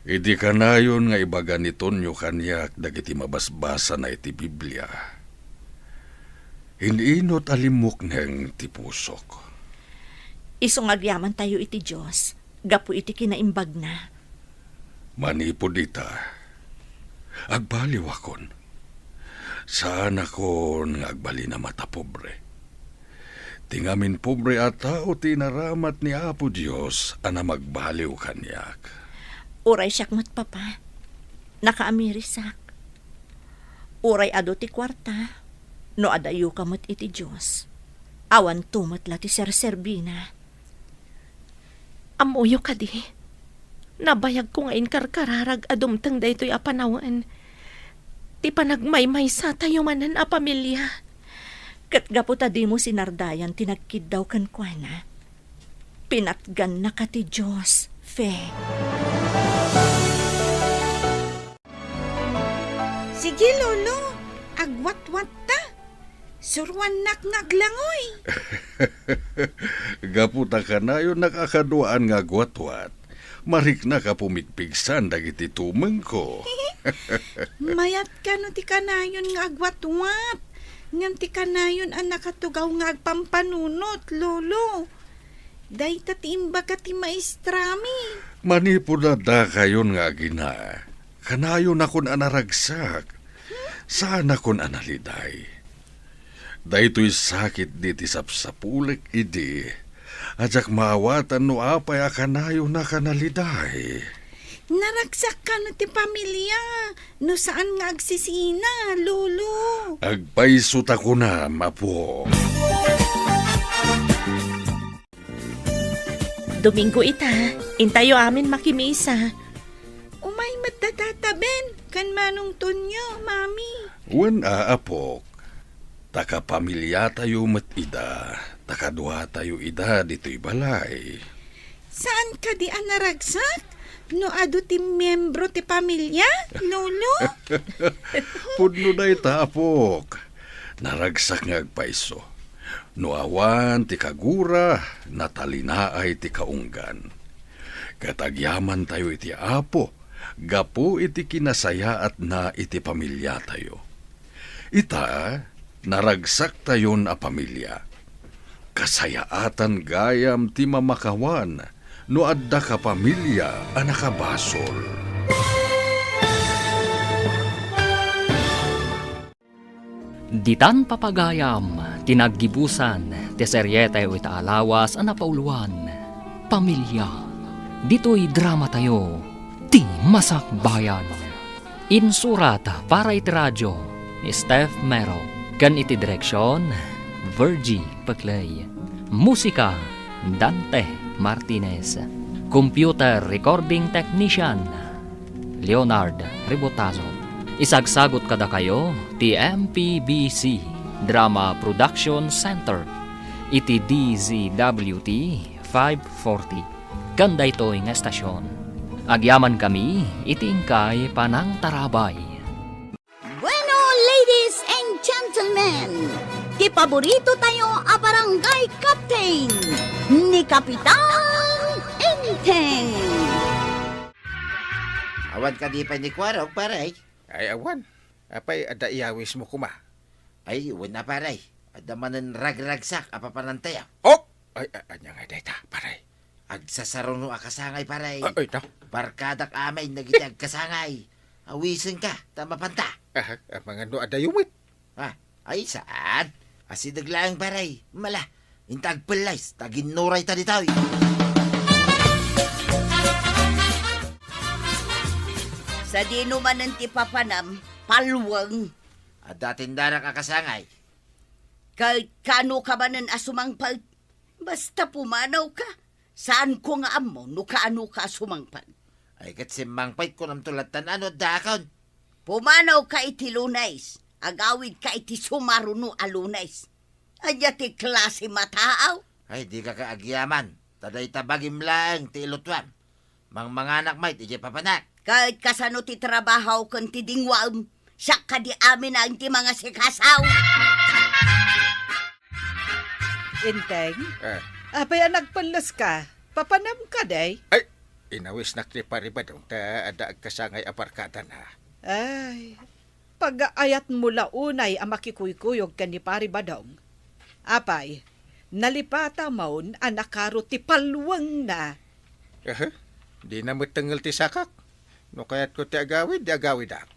Idi kanayon nga ibaga ni Tonyo kaniak dagiti mabasbasana iti Biblia, in-inot a limmukneng ti pusok. Isu nga agyamantayo iti Dios gapu iti kinaimbagna. Manipud ita, agbaliwakon. Saanakon nga agbalin a matapobre. Ti ngamin pobre a tao ti inaramat ni Apo Dios a namagbaliw kaniak. Uray siak met, Papa, nakaamirisak. Uray adu ti kuarta, no adayoka met iti Dios, awanto met la ti serserbina. Ammoyo kadi, nabayagko nga inkarkararag a dumteng daytoy a panawen ti panagmaymaysatayo manen a pamilia. Ket gapu ta dimo sinardayan ti nagkiddaw kenkuana, pinatgannaka ti Dios, Fe. Sige, Lolo, agwatwatta. Suruannak nga aglangoy. Gapu ta kanayonnak a kaduaan nga agwatwat, mariknak a pumigpigsan dagiti tumengko. Mayat kano ti kanayon nga agwatwat, ngem ti kanayon a nakatugaw nga agpampanunot, Lolo. Dayta ti imbaga ti maestrami. Manipud addakayon nga agina, kanayonakon a naragsak, saanakon a naliday. Daytoy sakit diti sapsapulek idi, a diak maawatan no apay a kanayona a naliday. Naragsak kano ti pamilia no saan nga agsisina, Lolo? Agpayso ta kunam, apo. Domingo ita, intayo amin makimisa. Umay met da Tata Ben ken Manong Tonyo, Mami. Wen a, apok. Ta kapamiliatayo met ida, ta kaduatayo ida ditoy balay. Saan kadi a naragsak no adu ti miembro ti pamilia, Lolo? Pudno dayta, apok. Naragsak nga agpayso. No awan ti kagura, natalinaay ti kaunggan. Ket agyamantayo iti Apo gapu iti kinasayaatna iti pamiliatayo. Ita, naragsaktayon a pamilia. Kasayaatan gayam ti mamakawan no adda kapamilia a nakabasol. Ditan papagayam ti naggibusan ti serietayo ita a lawas a napauloan, Pamilia. Ditoy dramatayo, Ti Masakbayan. Insurat para iti radio ni Steph Mero ken iti direksion, Virgie Peclay. Musika, Dante Martinez. Computer recording technician, Leonard Ribotazo. Isagsagot kadakayo ti M P B C Drama Production Center iti D Z W T five forty. Ken daytoy nga estasion, agyamankami iti inkay panangtarabay. Bueno, ladies and gentlemen, ti paborito tayo a barangay captain, ni Kapitan Enteng. Awan kadi pay ni Kuarog, pare? Ay, awan. Apay, adda iyawismo koma? Ay, wen a, pare. Adda manen ragragsak a papanantayo. Oh! Ay, a-, ania nga dayta, pare? Agsasaruno a kasangay, pare. Ah, ay, ta? Barkadak amin dagiti agkasangay. Awisenka, ta mapanta. Aha, amangan no adayo met. Ah, ay, saan? Asideg laeng, pare. Mala, inta agpellayes, ta ginnuray ta ditoy. Sadino manen ti papanam, palweng? Adda tindarak a kasangay. Ket kano ka manen a sumangpet? Basta pumanawka, saanko nga ammo no kaanoka a sumangpet. Ay, ket simmangpet, kunamto latta no addaakon. Pumanawka iti Lunes, agawidka iti sumaruno a Lunes. Ania ti klase a taaw? Ay, dika ka agyaman, ta dayta bagim laeng ti ilutuam. Mangmanganak met idiay papanak. Ket kasano ti trabaho ken ti dinguam? Siak kadi amin a ti mangasikaso. Enteng? Eh. Apay a nagpelleska? Papanam kadi? Ay, inawisnak ni Pari Badong ta adda agkasangay a barkadana. Ay, pagaayatmo la unay a makikuykuyog ken ni Pari Badong. Apay, nalipatamon a nakaro ti palwengna. Aha, dina met tengngel ti sakak. No kayatko ti agawid, di agawidak.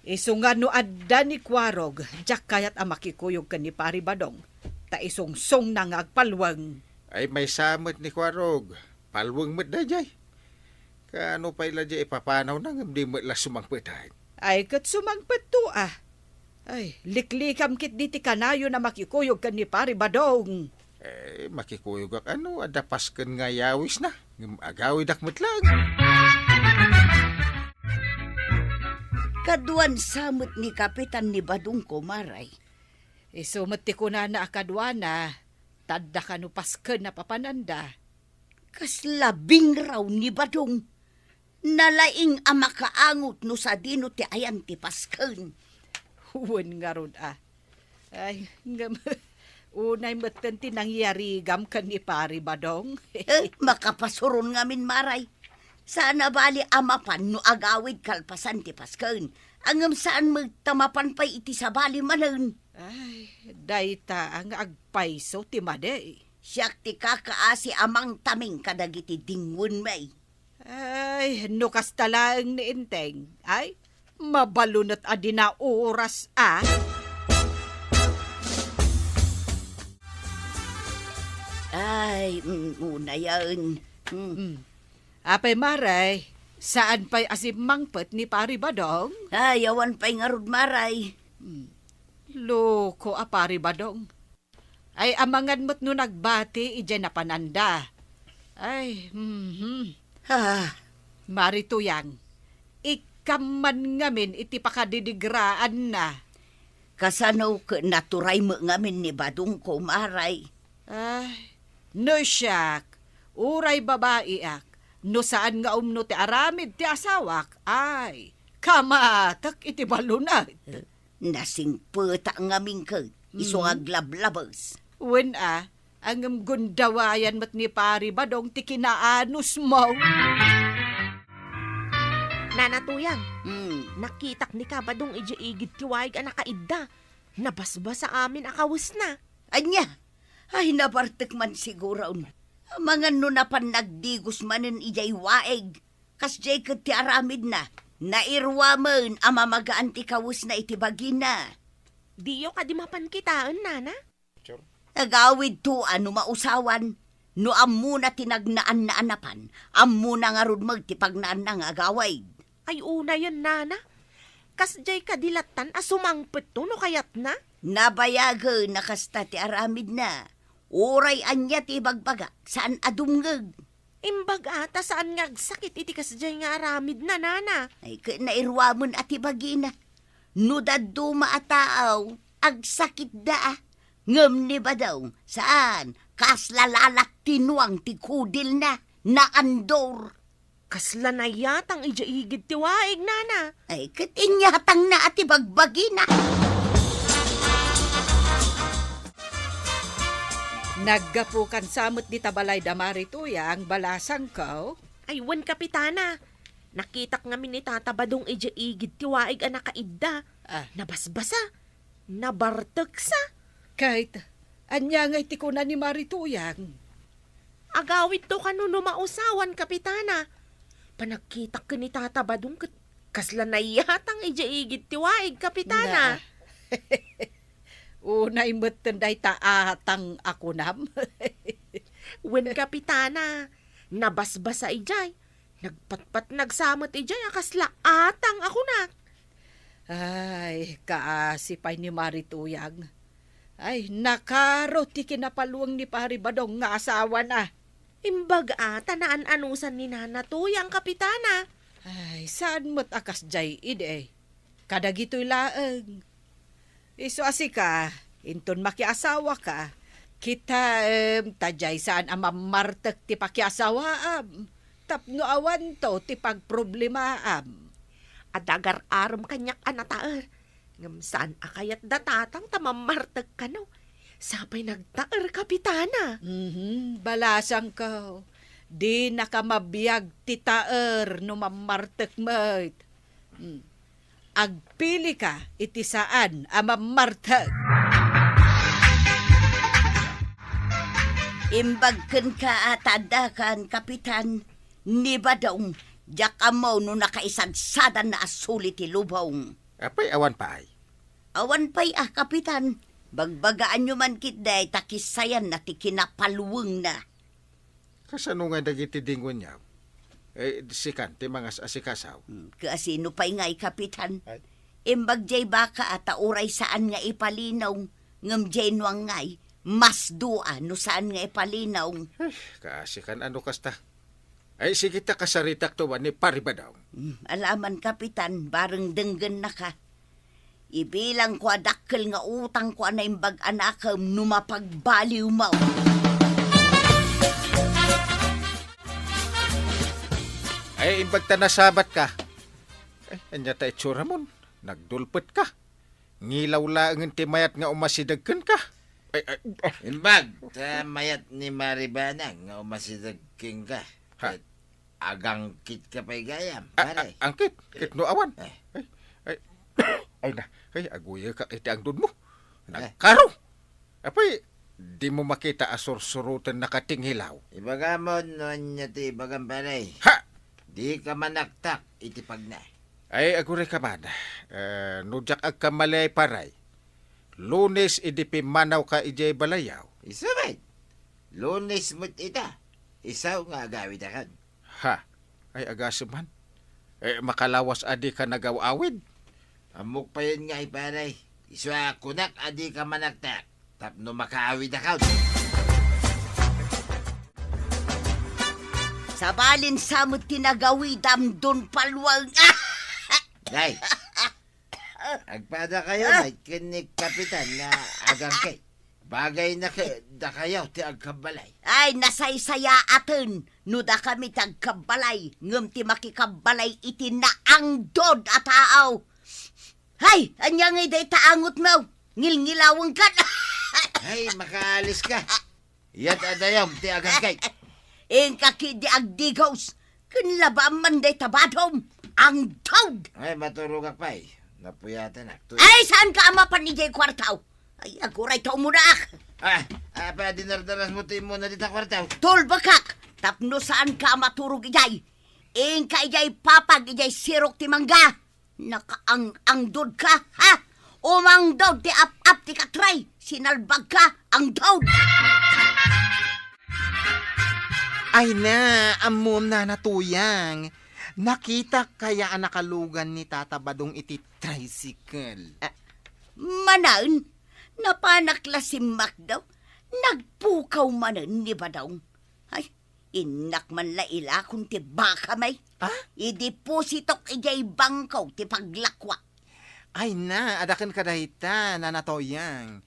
Isu nga no adda ni Kuarog, diak kayat a makikuyog ken ni Pari Badong, ta isungsongna nga agpalweng. Ay, maysa met ni Kuarog. Palweng met daydiay. Kaano pay la di ipapanawna ngem di met la sumangpet? Ay, ket sumangpetto a. Ay, liklikam ketdi ti kanayon a makikuyog ken ni Pari Badong. Eh, makikuyogak a no adda pasken nga yawisna, ngem agawidak met laeng. Kaduan sa met ni Kapitan ni Badong, kumaray. Isu met ti kunana a kaduana, ta adda kano pasken a papananda. Kasla bingraw ni Badong. Nalaing a makaangot no sadino ti ayan ti pasken. Wen ngarud a. Ay, ngem, unay metten ti nangyarigam ken ni Pari Badong. Eh, makapasuron ngamin, maray. Saan a bali a mapan no agawid kalpasan ti pasken. Ngem saan met ta mapan pay iti sabali manen. Ay, dayta nga agpayso ti madi. Siak ti kakaasi a mangtaming kadagiti dinguenmi. Ay, no kasta laeng ni Enteng, ay, mabalunet a dina oras a. Ay, mm, unayen. Mm. Mm. Apay, Maray, saan pay a simmangpet ni Pari Badong? Ay, awan pay ngarud, Maray. Mm. Loko a Pari Badong. Ay, amangan met no nagbati idiay napananda. Ay, mhm. Ah. Mari Tuyang, ikkam man ngamin iti pakadidigraanna. Kasano ket naturay met ngamin ni Badong ko, Maray? Ay, no siak, uray babaiak, no saan nga umno ti aramid ti asawak, ay, kamatek iti balunat. Nasingpetak ngamin ket isu nga Mm. aglablabes. Wen a, ngem gundawayan met ni Pari Badong ti kinaanusmo. Nana Tuyang, Hmm. nakitak ni Kabadong idiay igid ti waig a nakaidda. Nabasbasa amin a kawesna. Ania? Ay, nabartek man siguron. Amangan no napan nagdigos manen idiay waig. Kasdiay ket ti aramidna. Nairuamen a mamagaan ti kawesna iti bagina. Diyo kadi mapan kitaen, nana? Agawidto a no mausawan, no ammona ti nagnaanna a napan, ammona ngarud met ti pagnaanna nga agawid. Ay, unayen, nana. Kasdiay kadi lattan a sumangpetto no kayatna? Nabayagen a kasta ti aramidna. Uray ania ti ibagbagak, saan a dumngeg. Imbag a ta saan nga agsakit iti kasdiay nga aramidna, nana. Ay, ket nairuamen a ti bagina. No dadduma a tao, agsakitda a. Ngem ni Badong, saan, kasla lalat ti nuang ti kudilna, naandor. Kasla nayatang idiay igid ti waig, nana. Ay, ket inyatangna a ti bagbagina. Naggapu kansa met dita balay da Mari Tuyang, balasangko? Ay, wen, Kapitana. Nakitak ngamin ni Tata Badong idiay igid ti waig a nakaidda. Ah. Nabasbasa. Nabarteksa. Ket, ania ngay ti kuna ni Mari Tuyang? Agawidto kano no mausawan, Kapitana. Panagkitak ken ni Tata Badong ket kasla nayatang idiay igid ti waig, Kapitana. Na. Unay metten dayta atang a kunam. Wen, Kapitana, nabasbasa idiay. Nagpatpatnag sa met idiay a kasla atang a kunak. Ay, kaasi pay ni Mari Tuyang. Ay, nakaro ti kinapalweng ni Pari Badong nga asawana. Imbag a ta naan-anusan ni Nana Tuyang, Kapitana. Ay, saan met a kasdiay idi? Kadagitoy laeng. Isu a sika, inton makiasawaka, kitaem ta diay saan a mammartek ti pakiasawaam, tapno awanto ti pagproblemaam. Adda agar-arem kaniak a nataer, ngem saan a kayat da tatang ta mammartek kano. Sapay nagtaer, Kapitana. Mhm, balasangko. Dinaka mabiag ti taer no mammartek met. Hmm. Agpilika iti saan a mammartek. Imbag kenka a ta addakan, Kapitan, ni Badong, diak ammo no nakaisadsadanna a suli ti lubong. Apay, awan pay? Awan pay a, Kapitan. Bagbagaanyo man ketdi ta kisayanna ti kinapalwengna. Kasano ngay dagiti dingonyo? Eh, sikan ti mangas-asikaso. Hmm, kaasino pay ngay, Kapitan? Ay. Imbag diay baka a ta uray saan nga ipalinaw, ngem diay nuang ngay, masdua no saan nga ipalinaw. Eh, kaasikan ano kasta? Ay, sige ta kasaritakto ni Pari Badong. Hmm, alaman, Kapitan, bareng denggennaka. Ibilangko a dakkel nga utangko a naimbag a nakem no mapagbaliwmo. Ay, imbag ta nasabatka. Ay, ania ta itsuramon? Nagdulpetka. Ngilaw laengen ti mayat nga umasideg kenka. Ay, ay, ah. Imbag ta mayat ni Mari Banang nga umasideg kenka. Ha? Ket agangkitka pay gayam, a-, pare. A-, angkit? Ket no awan? Eh. Ay, ay, ay na. Ay, aguyekak iti angdudmo. Eh. Nagkaro. Apay, dimo makita a sursuroten nakatingilaw. Ibagamon no ania ti ibagam, pare. Ha? Dika manaktak iti pagna. Ay, agurayka man. Eh, no diak agkamali, pare. Lunes idi pimmanawka idiay balayyo. Isu met. Lunes met ita. Isu nga agawidakon. Ha? Ay, agasem man. Eh, makalawas a dika nagaw-awid? Ammok payen ngay, pare. Isu a kunak a dika manaktak tapno makaawidakon. Sabalin sa met ti nagawidam, Don Palwang. Nay, agpadakayo, Ah! Nay, ken ni Kapitan nga agangkay. Bagayna kadakayo ti agkabbalay. Ay, nasaysayaaten no dakami ti agkabbalay, ngem ti makikabbalay iti naangdod a tao. Hay, ania ngay dayta angutmo? Ngilngilawenkan. Ay, makaaliska. Iyat adayam ti agangkay. Inka ketdi agdigos. Ken labaam man dayta badom. Angdod! Ay, maturogak pay. Napuyatanak. Tu- Ay, saanka a mapan idiay kuartaw? Ay, aguray ta umunaak. Ah, apa, dinardarasmo ti immuna dita kuartaw? Tulbekak, tapno saanka a maturog idiay. Inka idiay papag idiay sirok ti mangga. Nakaang-angdod ka, ha? Umangdod ti ap-ap ti katray, sinalbag ka, angdod! Ay na, ammom, Nana Tuyang. Nakitak kaya a nakalugan ni Tata Badong iti tricycle? Ah, manen, napanak la simmakdaw, nagpukaw manen ni Badong. Ay, innak man la ilakon ti bakami. Ah? Idepositok idiay bangko ti paglakua. Ay na, adda kenka dayta, Nana Tuyang.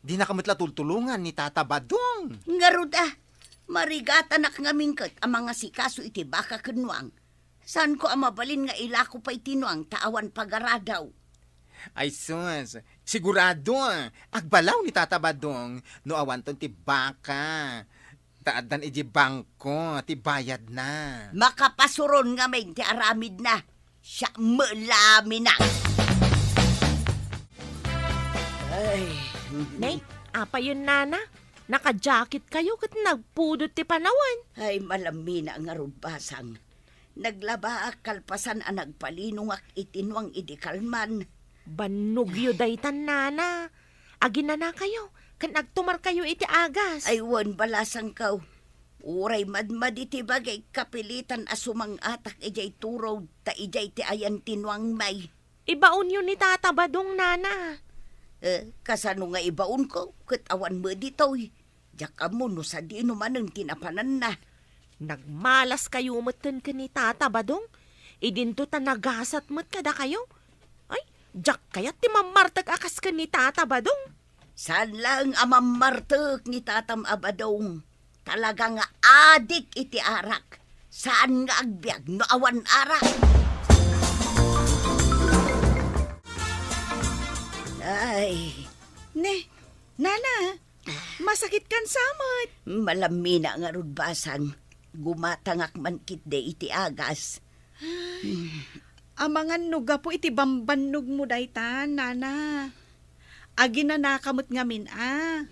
Dinaka met la tultulongan ni Tata Badong. Ngarud a, marigatanak ngamin ket a mangasikaso iti baka ken nuang. Saanko a mabalin nga ilako pay ti nuang ta awan pagaradaw. Ay sus, sigurado, agbalaw ni Tata Badong no awanton ti baka. Ta addan idiay bangko ti bayadna. Makapasuron ngamin ti aramidna. Siak met la a minang. Ay. Ne, apayen, Nana? Naka-jacket kayo ket nagpudot ti panawen. Ay, malamina ngarud, Basang. Naglabaak kalpasan a nagpalinongak iti nuang idi kalman. Bannogyo daytan, Nana. Aginana kayo, ken agtumar kayo iti agas. Ay, wen, balasangko. Uray madmadi ti bagik, kapilitan a sumang-atak idiay turog, ta idiay ti ayan ti nuangmi. Ibaonyo ni Tata Badong, Nana. Eh, kasano nga ibaonko? Ket awan met ditoy. Diak ammo no sadino manen ti napananna. Nagmalas kayo metten ken ni Tata Badong? Idinto ta nagasat met kadakayo? Ay, diak kayat ti mammartek a kas ken ni Tata Badong. Saan laeng a mammartek ni Tatam a Badong. Talaga nga adik iti arak. Saan nga agbiag no awan arak? Ay. Ne, Nana, masakit kan samet. Malamina ngarud, Basang. Gumatangak man ketdi iti agas. Amangan no gapu iti bambannogmo daytan, Nana. Aginanaka met ngamin a.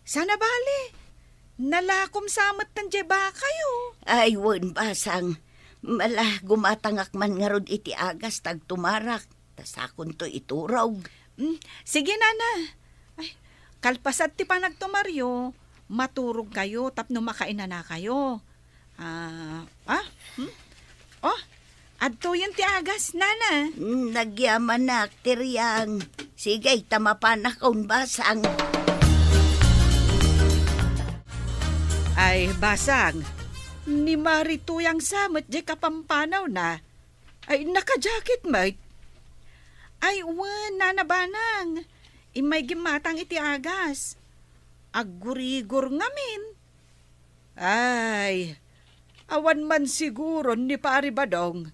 Sana bale, nalakom sa metten diay bakayo. Ay, wen, Basang. Mala, gumatangak man ngarud iti agas ta agtumarak. Ta sakonto iturog. Mm, sige, Nana. Ay, kalpasan ti panagtumaryo, maturog kayo tapno makainana kayo. Ah, ah? Hmm? Oh, adtoyen ti agas, Nana. Mm, nagyamanak, Tiriang. Sige, ta mapanakon, Basang. Ay, Basang, ni Mari Tuyang sa met diay kapampanawna. Ay, naka-jacket met. Ay, wen, Nana Banang. Immay gimmatang iti agas. Aggurigor ngamin. Ay, awan man siguron ni Pari Badong.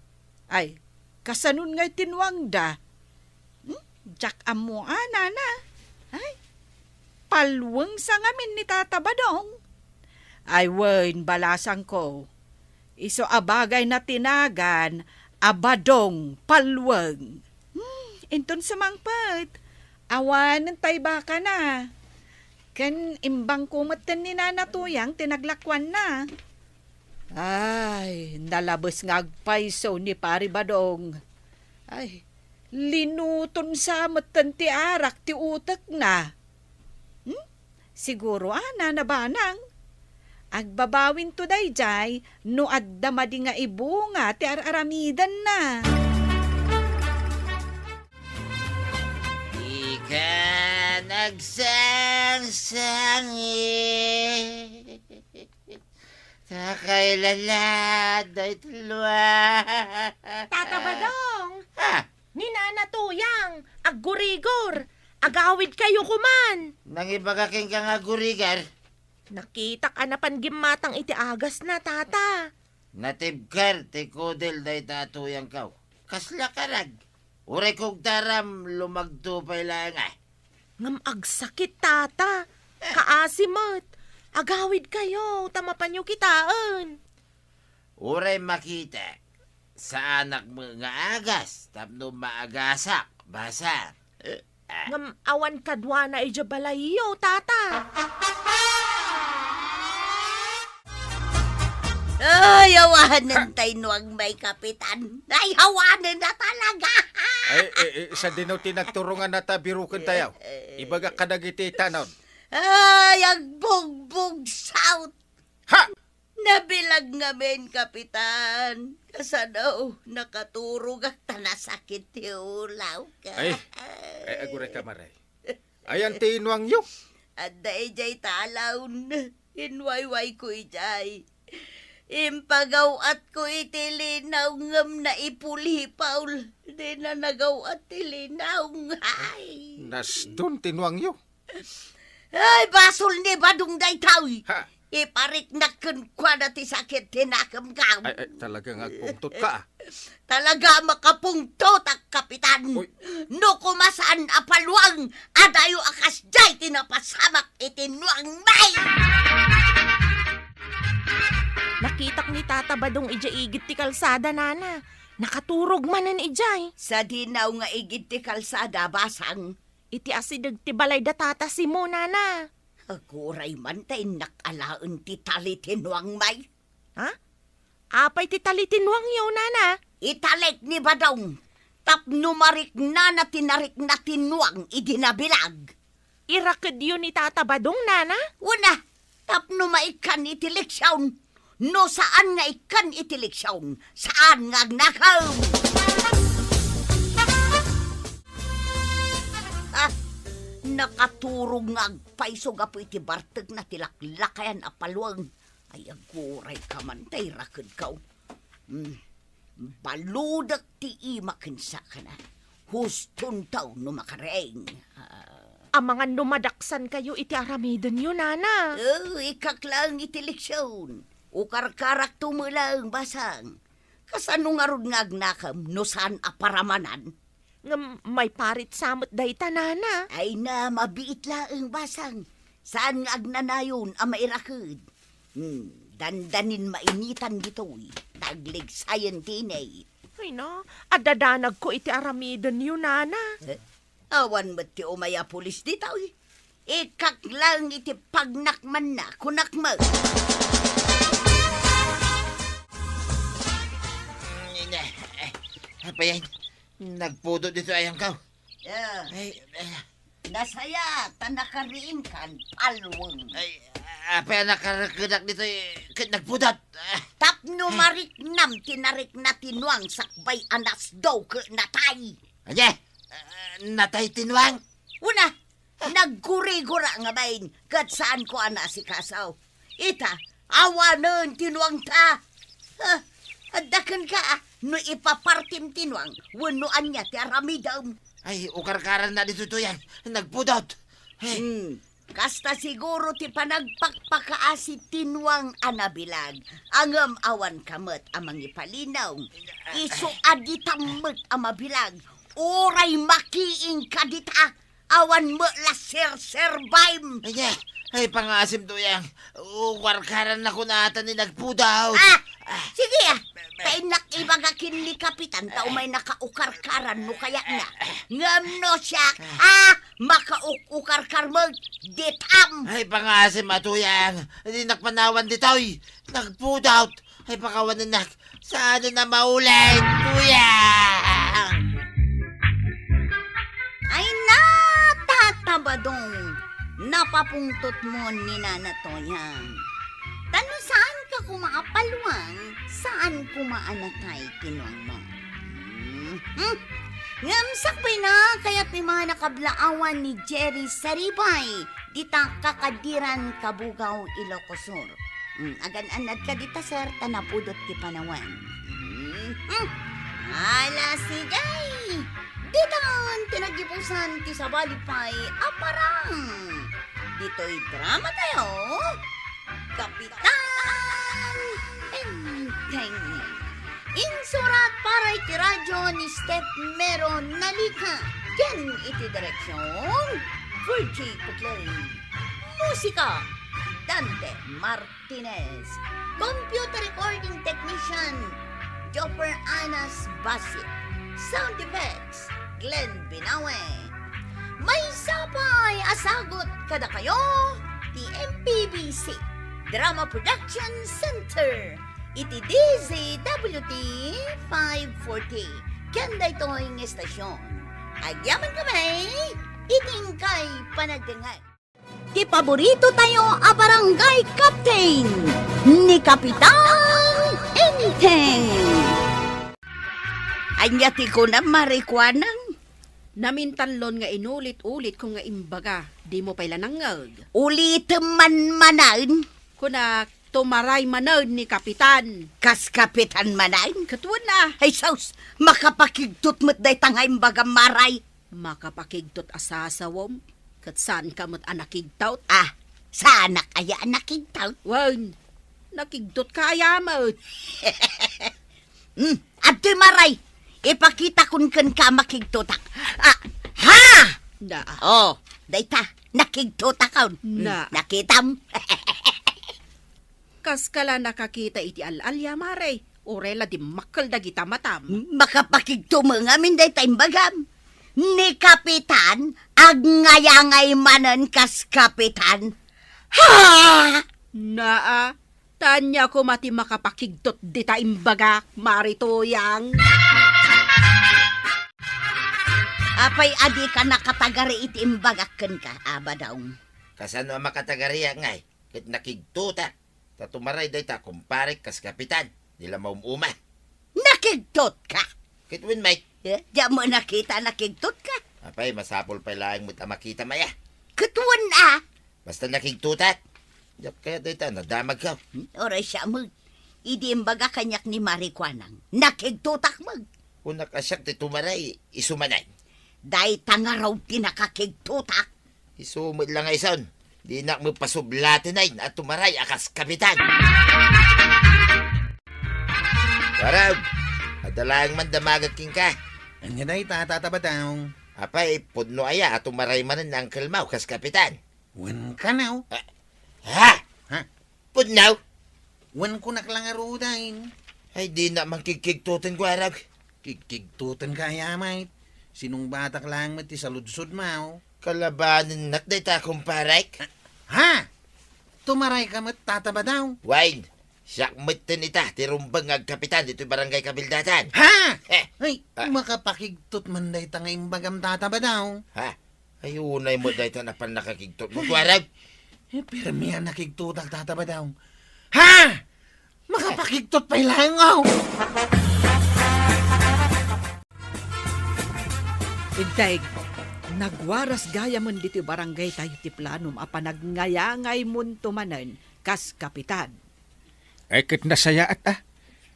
Ay, kasanon ngay ti nuangda? Hmm? Diak ammo a, Nana. Ay, palweng sa ngamin ni Tata Badong. Ay, wen, balasangko. Isu a bagayna ti nagan a Badong Palweng. Hmm, inton sumangpet, awanen tay bakana. Ken imbangko metten ni Nana Tuyang ti naglakuanna. Ay, nalabes nga agpayso ni Pari Badong. Ay, linuton sa metten ti arak ti utekna. Hmm? Siguro, a, Nana Banang. Agbabawinto daydiay no adda madi nga ibunga ti ar-aramidenna. Ika nagsangsangit. Nakailalad daytoy lua. Tata Badong! Ah! Ni Nana Tuyang, aggurigor. Agawid kayo kuman. Nangibaga kenka nga aggurigar? Nakitak a napan gimmatang iti agasna, Tata. Natibker ti kudil dayta a tuyangko. Kasla karag. Uray kugtaram, lumagto pay laeng, ah. Ngem agsakit, Tata. Kaasi met. Agawid kayo, ta mapanyo kitaen. Uray makita, saanak met nga agas tapno maagasak, basa. Eh, ah. Ngem awan kaduana idiay balayyo, Tata. Ay, awanen tay nuang may kapitan. Ay, awanen na talaga. Ay, eh, eh, sa dino ti nagturongan na ta biruken tayo. Eh, eh. Ibagak kadagiti tanod. Ay, agbugbog south. Ha! Nabilag ngamin, Kapitan. Kasano, nakaturogak ta nasakit ti ulawko. Ay, ay, aguray ka, Maray. Ayan ti inuangyo. Adda idiay talawn. Inwaywayko idiay. Impagaw-atko iti linaw ngem naipulipaw. Dina nagaw-at ti linaw. Ay. Nasdon ti inuangyo. Ay, basol ni Badong daytoy. Ha? Ipariknak kenkuana ti sakit ti nakemko. Ay, ay, talaga nga agpungtot ka, ah. Talaga makapungtotak, Kapitan. Uy. No kumasaan a paluang, adayo a kasdiay ti napasamak iti nuang may. Nakitak ni Tata Badong idiay igid ti kalsada, Nana. Nakaturog manen idiay. Sadinaw nga igid ti kalsada, basang. Iti asideg ti balay da Tata Simo, Nana. Aguray man ta innak alaen ti tali ti nuang may. Ha? Apay ti tali ti nuangyo, Nana? Italik ni Badong tapno mariknana ti narikna ti nuang idi nabilag. Irakedyo ni Tata Badong, Nana? Una, tapno maikkan iti leksion. No saan nga ikkan iti leksion, saan nga agnakem. Ah, nakaturog nga agpayso gapu iti bartekna ti laklakayan a paluang. Ay, aguray ka man, tay rakedko. Hmm. Baludek ti ima ken sakana. Hustonto no makareng. Ah. Amangan no madaksan kayo iti aramidenyo, Nana. Oh, ikkak laeng iti leksion. Ukarkarakto met laeng, basang. Kasano ngarud nga agnakem no saan a paramanan? Ngem maiparit sa met dayta, Nana. Ay na, mabiit laeng, basang. Saan nga agnanayon a mairaked? Hmm, dandanin mainitan ditoy, ta agligsayen ti init. Ay na, adadanagko iti aramidenyo, Nana. Eh, awan met ti umay a pulis ditoy. Ikkak laeng iti pagnakmanna, kunak met. Mm, eh, eh, apayen, nagpudot ditoy ayangko. Ah. Ay, eh. Nasaya, ta nakariingkan, paluang. Ay, apay a nakarekedak ditoy ket nagpudot? Ah. Tapno mariknam ti narikna ti nuang sakbay a nasdo ket natay. Ania? Ah, natay ti nuang? Una, naggurigura ngamin ket saanko a naasikaso. Ita, awanen ti nuangta. Ah, adda kenka, ah, no ipapartim ti nuang, wenno ania ti aramidem. Ay, ukarkaranna ditoy, Tuyang. Nagpudot. Ay. Hmm. Kasta siguro ti panagpakpakaasi ti nuang a nabilag. Ngem awanka met a mangipalinaw. Isu a ditam met a mabilag. Uray makiingka dita. Awan met la serserbaem. Ay, ay, pangasim, Tuyang. Ukarkaranna kunata ni nagpudot. Ah, ah, sige, ah. Be-, be-, ta innak ibaga ken ni Kapitan ta, ah, umay nakaukarkaran no kayatna. Ah, ah. Ngem no siak, ah, ah, makauk-ukarkar met ditam. Ay, pangasim a, Tuyang. Dinak panawan ditoy. Nagpudot. Ay, pakawanennak. Saan na maulit, Tuyang? Ay na, Tata Badong, napapungtot mo ni Nana Tuyang. Ano, saan ka koma a palwang? Saan koma a natay, kinuangmo? Hmm, hmm. Ngem sakbay na, kayat ni mga nakablaawan ni Jerry Saribay, dita kakadiran Kabugaw, Ilocos Sur. Hmm, agan-annad ka dita, sir, ta napudot ti panawen. Hmm, hmm. Ala, sige! Ditan ti naggibusan ti sabali pay a parang. Ditoy drama tayo, Kapitan Enteng. Insurat para iti radyo ni Steph Mero Nalica. Ken iti direksyon, Virgie Putlay. Musika, Dante Martinez. Computer recording technician, Jopper Anas Basit. Sound effects, Glenn Binawe. Maysa pay a sagut kadakayo ti M P B C Drama Production Center iti D Z W T five forty. Ken daytoy nga estasyon, agyaman kami iti inkay panagdengngeg. Ti paborito tayo a barangay captain, ni Kapitan Enteng. Ania ti kunam, Mare Kuanang? Namintanlon nga inulit-ulit ko nga imbaga, dimo pay la nangngeg. Ulitem man manen. Kunak, tumaray manen ni Kapitan. Kas Kapitan manen? Ket wen a. Ay sus, makapakigtot met dayta nga imbagam, Mare. Makapakigtot a sasawem, ket saanka met a nakigtot? Ah, saanak aya a nakigtot? Wen, nakigtotka aya met? Hmm, adtoy, Mare. Ipakitakon kenka a makigtotak. Ah, ha! Na. Oh, dayta, nakigtotakon. Hmm, na. Nakitam? Kaska la nakakita iti al-alia, Mare. Uray la dimmakkel dagita matam. Makapakigto met ngamin dayta imbagam. Ni Kapitan, agngayangay manen kas Kapitan. Ha! Naa, ta ania koma ti makapakigtot dita imbagak, Mare Tuyang? Apay a dika nakatagari iti imbagak kenka, a, Badong? Kasano a makatagariak ngay? Ket nakigtotak. Ta tumaray dayta, kumparek, kas Kapitan. Di la maum-uma. Nakigtotka? Ket wen met. Eh, diak met nakita a nakigtotka. Apay, masapul pay laeng met a makitam aya. Ket wen a. Basta nakigtotak. Diak kayat dayta, nadamagko. Hmm, uray siak met. Idi imbaga kaniak ni Mare Kuanang, nakigtotak met. Kunak a siak ti tumaray, isu manen. Dayta ngarud ti nakakigtotak. Isu met la nga isun, dinak met pasublaten a tumaray a kas Kapitan. Warag, adda laeng man damagek kenka. Ania dayta, Tata Badong? Apay, pudno aya a tumaray manen ni Uncle Mau kas Kapitan? Wen kano. Ah, ha? Ha? Pudno? Wen, kunak la ngaruden. Ay, dinak man kigkigtoten, Warag. Kigkigtotenka aya met. Sinungbatak laeng met ti saludsodmo. Kalabanennak dayta, kumparek. Ha? Tumarayka met, Tata Badong? Wen, siak metten ita ti rumbeng nga agkapitan ditoy barangay Kabildatan. Ha? Eh. Ay, ah, makapakigtot man dayta nga imbagam, Tata Badong. Ha? Ay, unay met dayta a pannakakigtot mo, Warag. Eh, permi a nakigtotak, Tata Badong. Ha? Makapakigtot pay laeng, aw! Enteng, nagwaras gayamen ditoy barangay tayo ti planom a panagngayangaymon to manen kas kapitan. Ay, ket nasayaat a.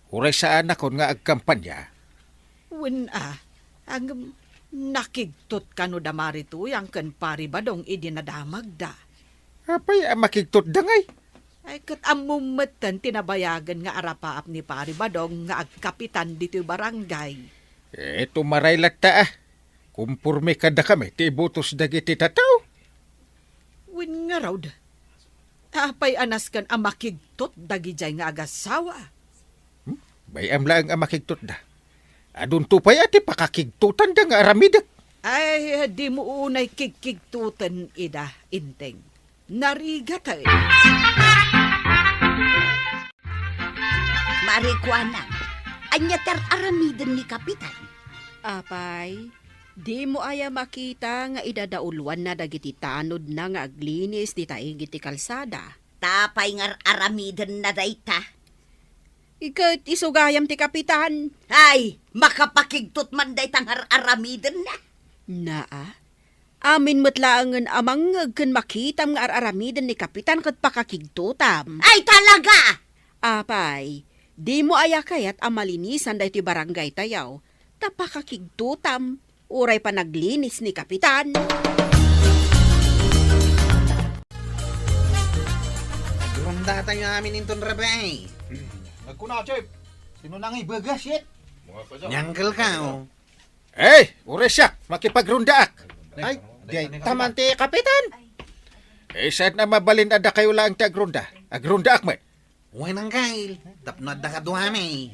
Uray saanakon nga agkampanya. Wen a, ngem nakigtot kano da Mare Tuyang ken Pari Badong idi nadamagda. Apay a makigtotda ngay? Ay, ket ammom metten ti nabayagen nga arapaap ni Pari Badong nga agkapitan ditoy barangay. Eh, tumaray latta a. Komporme kadakami ti ibotos dagiti tattao. Wen ngarud, apay a nasken a makigtot dagidiay nga agassawa? Hmm? Bay-am laeng a makigtotda. Adunto pay a ti pakakigtotanda nga aramidek. Ay, dimo unay kigkigtoten ida, Enteng. Narigaten. Mare Kuana, ania ti ar-aramiden ni Kapitan? Apay, dimo aya makita nga idadauluanna dagiti tanodna nga aglinis dita igid ti kalsada? Apay nga ar-aramidenna dayta? Iket isu gayam ti kapitan. Ay, makapakigtot man dayta nga ar-aramidenna. Naa, amin met laengen a mangngeg ken makitam nga ar-aramiden ni kapitan ket pakakigtotam. Ay, talaga! Apay, dimo aya kayat a malinisan daytoy barangay tayo, ta pakakigtotam, uray panaglinis ni kapitan. Agronda tayo amin inton rabii. Nagkuna, Chef. Sino na nga ibagas, yet? Ni Uncle ka, oh. Hey, uray siak, makipagrondaak. Ay, dayta man ti kapitan. Eh, saan na mabalin a dakayo laeng ti agronda? Agrondaak met. Wen, Uncle, tapno adda kaduami.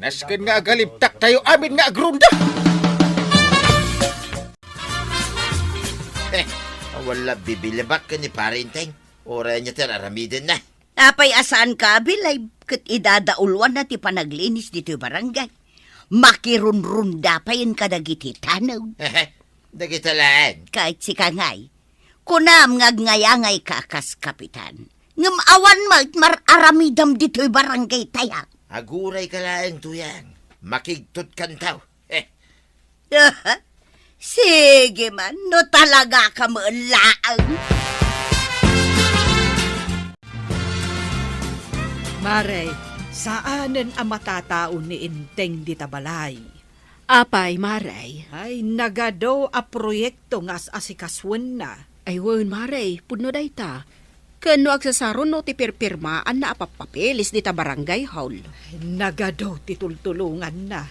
Nasken nga agalibtak tayo amin nga agronda. Eh, wala bibilibak ken ni Pare Enteng. Uray ania ti ar-aramidenna. Apay a saan ka abilay ket idadauluanna ti panaglinis ditoy barangay. Makirunrunda payen kadagiti tanaw. Dagita laeng. Ket sika ngay, kunam nga agngayangay ka kas kapitan. Ngem awan met mar-aramidam ditoy barangay tayo. Aguray ka laeng, Tuyang. Makigtot kantaw. Eh. Sige man, no talaga ka met laeng. Mare, saanen a matatao ni Enteng dita balay. Apay, Mare? Ay, nagadu a proyekto nga as-asikasuenna. Ay wen, Mare, pudno dayta. Ken no agsasaruno ti pirpirmaanna a pappapeles dita barangay hall. Ay, nagadu ti tultulonganna.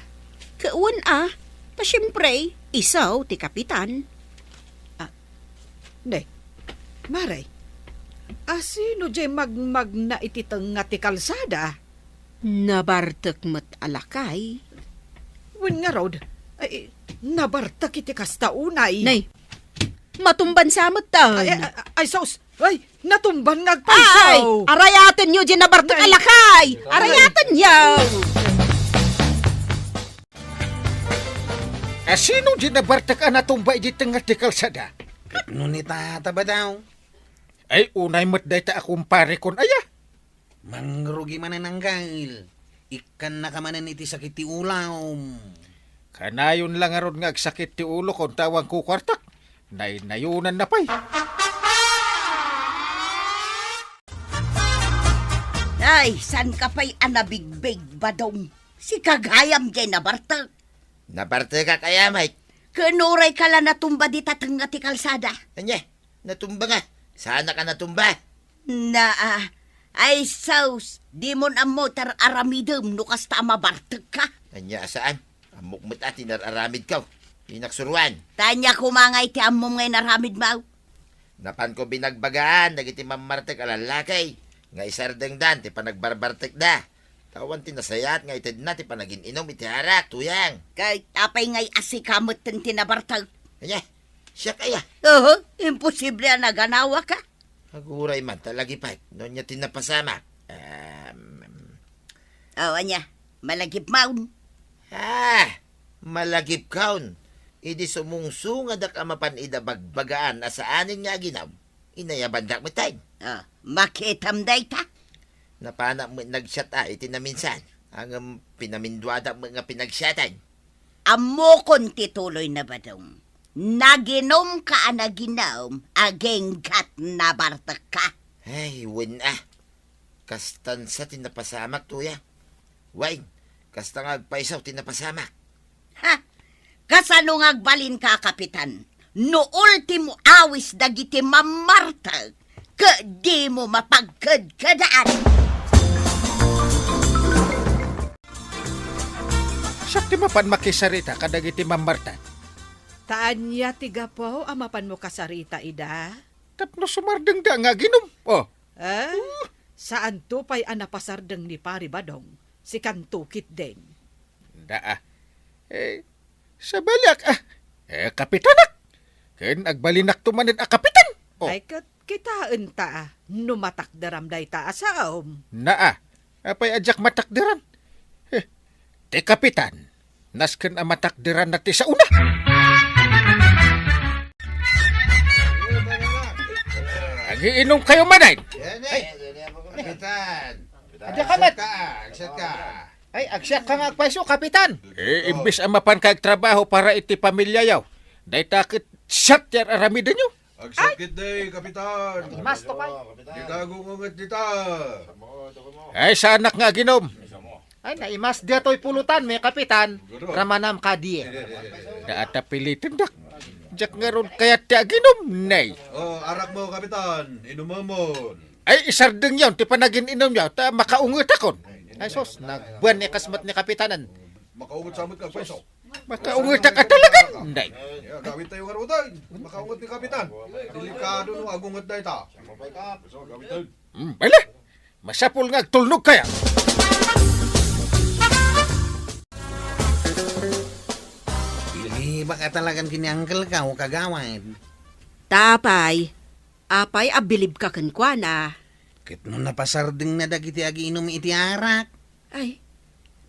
Ket wen a, ta siempre, isu ti kapitan. Ah, ne, Mare, asino diay magmagna iti tengnga ti kalsada? Nabartek met a lakay. Wen ngarud, ay, nabartek iti kasta unay. Nay, matumban sa met ta. Ay, ay, ay, ay, sus! Ay, natumban nga agpayso! Ay, arayatenyo diay nabartek a lakay! Arayatenyo! Asino diay nabartek a natumba iti tengnga ti kalsada? Ket no ni Tata Badaw? Ay, unay met dayta a kumparekon aya. Mangrugi manen, Anggal. Ikkannaka manen iti sakit ti ulom. Kanayon la ngarud nga agsakit ti ulokon ta awan kukuartak. Naynayonanna pay. Ay, saan ka pay a nabigbig, Badong? Sika gayam diay nabartek. Nabartekak aya, Mike? Ken uray ka la natumba dita tengnga ti kalsada. Ania? Natumba nga. Saanak a natumba. Naa. Ay, sus, dimon ammo ti ar-aramidem no kasta a mabartekka. Ania a saan? Ammok met a ti nar-aramidko. Innak suruan. Ta ania koma ngay ti ammom nga inaramidmo? Napanko binagbagaan dagiti mammartek a lallaki nga isardengdan ti panagbarbartekda. Ta awan ti nasayaat nga itedna ti panagin-inom iti arak, Tuyang. Ket apay ngay a sika metten ti nabartek? Ania? Siak aya? Oho, imposible a naganawaka. Aguray man ta lagipek no ania ti napasamak. Em, Aw, ania? Malagipmon? Ah, malagipkon. Idi sumungsungadak a mapan ida bagbagaan a saanen nga aginom, inayabandak metten. Ah, makitam dayta? Napanak met nag-chat a iti naminsan. Ngem pinaminduadak met nga pinagsiatan. Ammokon ti tuloy na, Badong. Naginomka a naginom, agingga't nabartekka. Ay, wen a. Kastan sa ti napasamak, Tuyang. Wen, kasta nga agpayso ti napasamak. Ha? Kasano nga agbalinka, Kapitan? No ultimo awis dagiti mammartek, ket dimo mapagkedkedaan. Siak ti mapan makisarita kadagiti mammartek. Ta ania ti gapu a mapanmo kasarita ida? Tapno sumardengda nga aginom. Oh. Eh? Saanto pay a napasardeng ni Pari Badong, sikanto ketdin. Daa. Eh, sabaliak, ah. Eh, kapitanak. Ken agbalinakto manen a kapitan. Oh. Ay, ket kitaenta, ah, no matakderam dayta a saom. Naa. Apay a diak matakderan? Eh, ti kapitan, nasken a matakderanna ti saona. A, Iinumkayo manen. Yan eh. Kapitan. Adi ka met. Agsiatka, agsiatka. Ay, agsiatka nga agpayso, Kapitan. Eh, imbes a mapanka agtrabaho para iti pamilyayo, dayta ket siak ti ar-aramidenyo. Agsakit day, Kapitan. Mas to pay. Dika agunget dita. Ay, saanak nga aginom. Ay, naimas daytoy pulutan, may Kapitan. Ramanam kadi. Daata pilitendak. Diak ngarud kayat ti aginom, nay. Oh, arakmo, Kapitan. Inumemon. Ay, isardengyon ti panagin-inumyo, ta makaungetakon. Ay, sus, nagbuan ni kasmet ni Kapitanan. Makaunget sa met ka, pweso. Makaungetak a talagan, nay. Ya, gawid tayo nga ruday. Makaunget ni Kapitan. Delikado no agunget dayta. So, gawid tayo. Hmm, bala. Masapul nga agtulnog kaya. Bilibak a talagan ken ni Uncle Kao, kagawad. Ta apay, apay a bilibka kenkuana? Ket no napasardengna dagiti agiinum iti arak? Ay,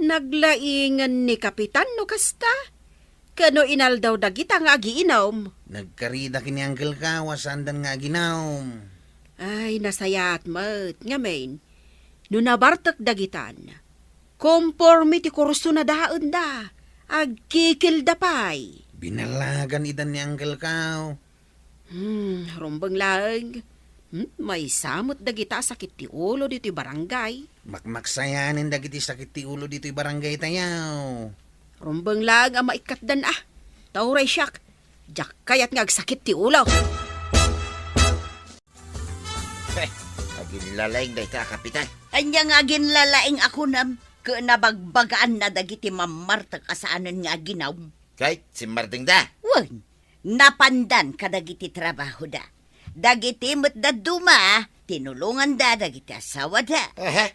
naglaingen ni Kapitan no kasta? Kano inaldaw dagita nga agiinum? Nagkarida ken ni Uncle Kao a saandan nga aginum. Ay, nasayaat met, ngamin, no nabartek dagitan, komporme ti kursona daenda, agkikilda pay. Binallagan ida ni Uncle Kao. Hmm, rumbeng laeng. Hmm, maysa met dagita a sakit ti ulo ditoy barangay. Makmaksayanen dagiti sakit ti ulo ditoy barangay tayo. Rumbeng laeng a maikkatdan a. Ta uray siak, diak kayat nga agsakit ti ulo. Eh, aginlalaing dayta, Kapitan. Ania nga aginlalaing a kunam? Ket nabagbagaanna dagiti mammartek a saanen nga aginum. Kay, simmardengda. Wen, napandan kadagiti trabahoda. Dagiti met dadduma, tinulonganda dagiti asawada. Aha,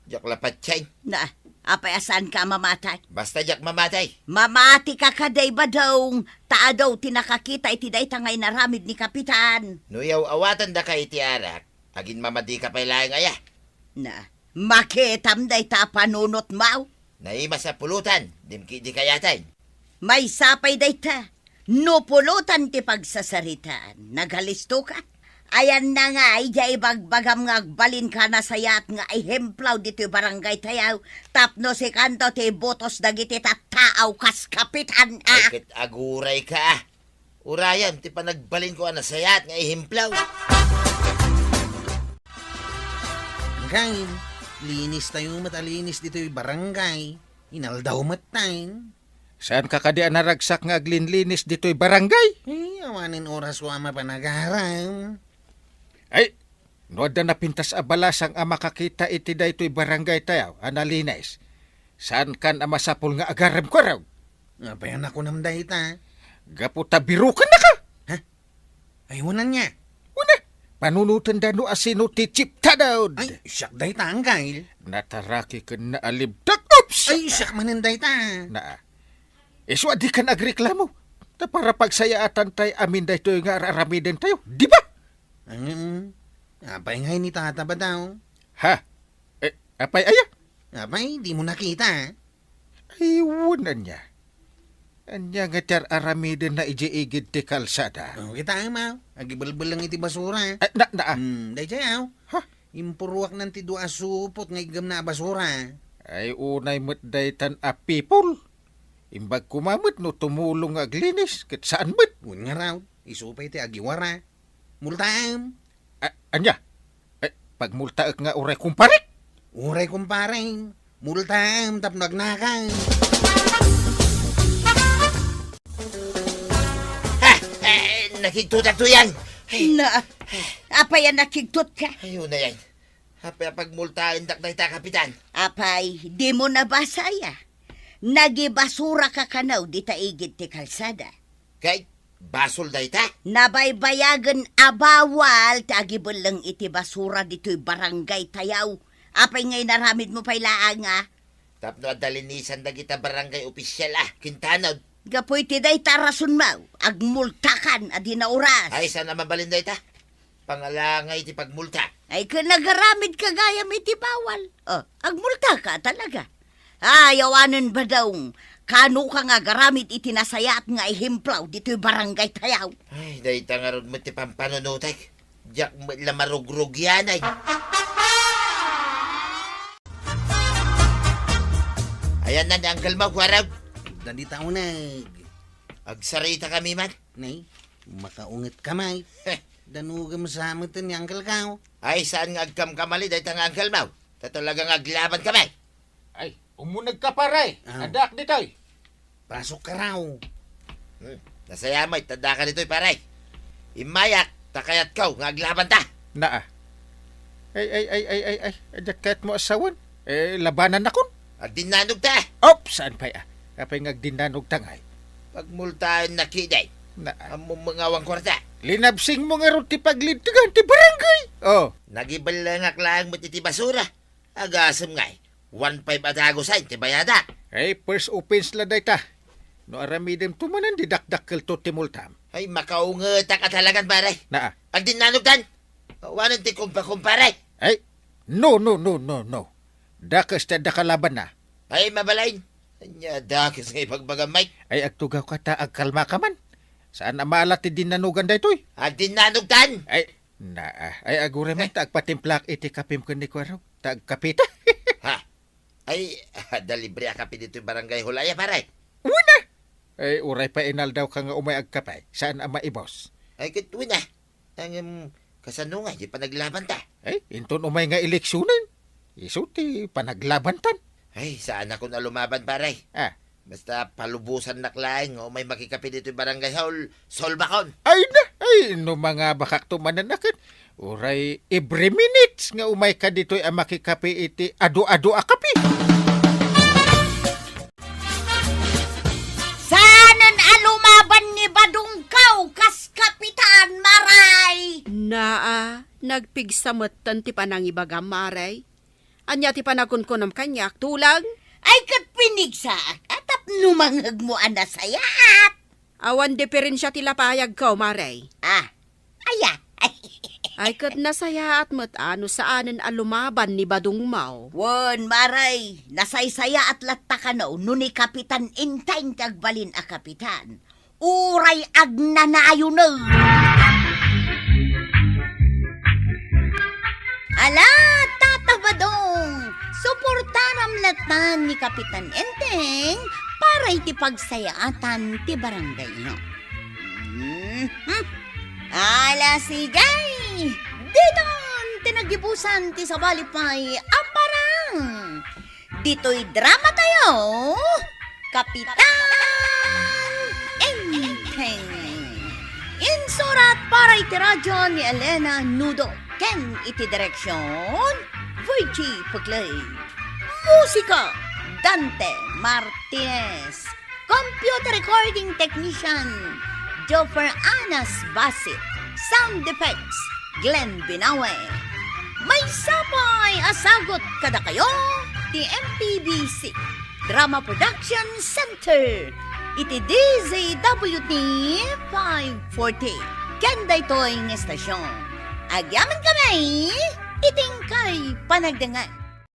diak la patien. Na, apay a saanka a mamatay? Basta diak mamatay. Mamatika kadi, Badong, ta adu ti nakakita iti dayta nga inaramid ni Kapitan. No yaw-awatandaka iti arak, aginmamadika pay laeng aya? Na, makitam dayta a panunotmo. Naimas a pulutan, dim ketdi kayaten. Maysa pay dayta, no pulutan ti pagsasaritaan, nagalistoka? Ayanna nga, idiay ibagbagam nga agbalinka a nasayaat nga ehemplo ditoy barangay tayo, tapno sikanto ti ibutos dagiti tattao kas Kapitan a. Ay, ket agurayka. Urayam ti panagbalinko a nasayaat nga ehemplo. Anggayen, linis tayo met a linis ditoy barangay. Inaldaw met tayo. Saanka kadi a naragsak nga aglinlinis ditoy barangay? Eh, awanen oras ko a mapan agaram. Ay, no adda napintas a balasang a makakita iti daytoy barangay tayo a nalinis, saankan a masapul nga agarem kuarog? Apay a nakunam dayta? Gapu ta birukennaka. Ha? Ay, wen ania? Wen a, panunotenda no asino ti chiptadod. Ay, siak dayta, Anggayen. Nataraki ken naalibdak. Oops! Ay, siak manen dayta. Naa. Isu a dikan agreklamo. Ta para pagsayaatan tay amin daytoy nga ar-aramiden tayo. Di ba? Ang, apay ngay ni Tata Badaw? Ha? Eh, apay aya? Apay, di mo nakita? Ay, wen ania. Ania nga ti ar-aramidenna idiay igid ti kalsada? Oh, kita, Ama. Agibelbeleng iti basura. Ay, na, na, ah. Hmm, daydiay, aw. Ha? Impuruaknan ti dua a supot nga iggamna a basura. Ay, unay met daytan a people. Imbag koma met no tumulong nga aglinis, ket saan met. Wen ngarud, isu pay ti agiwara. Multaem. A-, ania? Eh, pagmultaek nga uray kumparek? Uray kumparek. Multaem tapno agnakam. Ha! Eh, nakigtutak to yan! Ay. Na, apay a nakigtutka? Ay, una yan. Apay a pagmultaendak dayta, Kapitan? Apay, di mo nabasa aya? Nagibasuraka kano dita igid ti kalsada. Kay, basol dayta? Nabaybayagen a bawal ti agibelleng iti basura ditoy barangay tayaw. Apay nga inaramidmo pay laeng a? Tapno adda linisan dagita barangay opisyal a kintanod. Gapu iti dayta a rasonmo, agmultakan a di nauras. Ay, saan a mabalin dayta? Pangalangay ti pagmulta. Ay, ken nagaramidka gayam iti bawal. Oh, agmultaka talaga. Ay, awanen, Badong, kanoka nga agaramid iti nasayaat nga ehemplo ditoy barangay tayaw? Ay, dayta ngarud met ti pampanunotek. Diak met la marugrugianay. Ayan na ni Uncle Mau, kuarog. Dani tauneg. Agsaritakami man. Nay, makaunget ka may. Heh. Danugem sa met ni Uncle Kao. Ay, saan nga agkamkamali dayta nga Uncle Mau? Ta talaga nga aglaban kami. Ay, umuneg ka, pare. Ah. Addaak ditoy. Pasok ka raw. Hmm. Nasaya met ta addaka ditoy, pare. Immayak, ta kayatko nga aglabanta. Naa. Ay, ay, ay, ay, ay, ay. Adda kayatmo a sawen? Eh, labanannakon. Agdinnanogta. Op, saan pay a? Apay nga agdinnanogta ngay? Pagmultaennak ketdi. Naa. Ammom nga awan kuarta. Linabsingmo ngarud ti paglinteg ti barangay. Oh. Nagibellengak laeng met iti basura. Agasem ngay, one five a dagusen ti bayadak. Ay, first offense la dayta. No aramidem to manen, di dakdakkelto ti multam. Ay, makaungetak a talagan, pare. Naa. Agdinnanogtan. Awanen ti kumpa-kumpare. Ay, no, no, no, no, no. Dakes ti adda kalabanna. Ay, mabalin. Ania dakes nga ibagbagam, Mike? Ay, agtugawka ta agkalmaka man. Saan a maala ti dinnanogan daytoy? Agdinnanogtan. Ay, naa. Ay, aguray man ta agpatimplak iti kapim ken ni Kuarog. Ta agkapita. Ha? Ay, adda libre a kape ditoy barangay hall aya, pare? Wen a. Ay, uray pa inaldawka nga umay agkape. Saan a maibos? Ay, ket wen a. Ngem, kasano nga, di panaglabanta? Ay, inton umay nga eleksionen. Isu ti panaglabantan. Ay, saanakon a lumaban, pare. Ah. Basta palubosannak laeng nga umay makikape ditoy barangay hall, solbakon. Ay na, ay, no mangabakakto manen a ket, uray every minutes nga umayka ditoy a makikape iti adu-adu a kape. Saanen a lumaban ni Badong Kao kas kapitan, Maray? Naa, nagpigsa metten ti panangibagam, Maray. Ania ti panagkunkunam kaniak, tulang? Ay, ket pinigsaak a tapno mangngegmo a nasayaat. Awan diferensia ti lapayagko, Maray. Ah, aya? Ay, ket nasayaat met a no saanen a lumaban ni Badong Mau. Wen, Maray, nasaysayaat latta kano no ni Kapitan Enteng ti agbalin a kapitan. Uray agnanayonen. Ala, Tata Badong, suportaram latta ni Kapitan Enteng para iti pagsayaatan ti barangayyo. Mhm. Ala, sige. Ditan ti naggibusan ti sabali pay a parang. Ditoy dramatayo, Kapitan Enteng. Insurat para iti radyo ni Elena Nudo ken iti direksion, Virgie Puclay. Musika, Dante Martinez. Computer recording technician, Joffer Anas Basit. Sound effects, Glenn Binawe. Maysa pay a sagut kadakayo ti M P B C Drama Production Center iti D Z W T five forty. Ken daytoy nga estasion, agyamankami iti inkay panagdengngeg.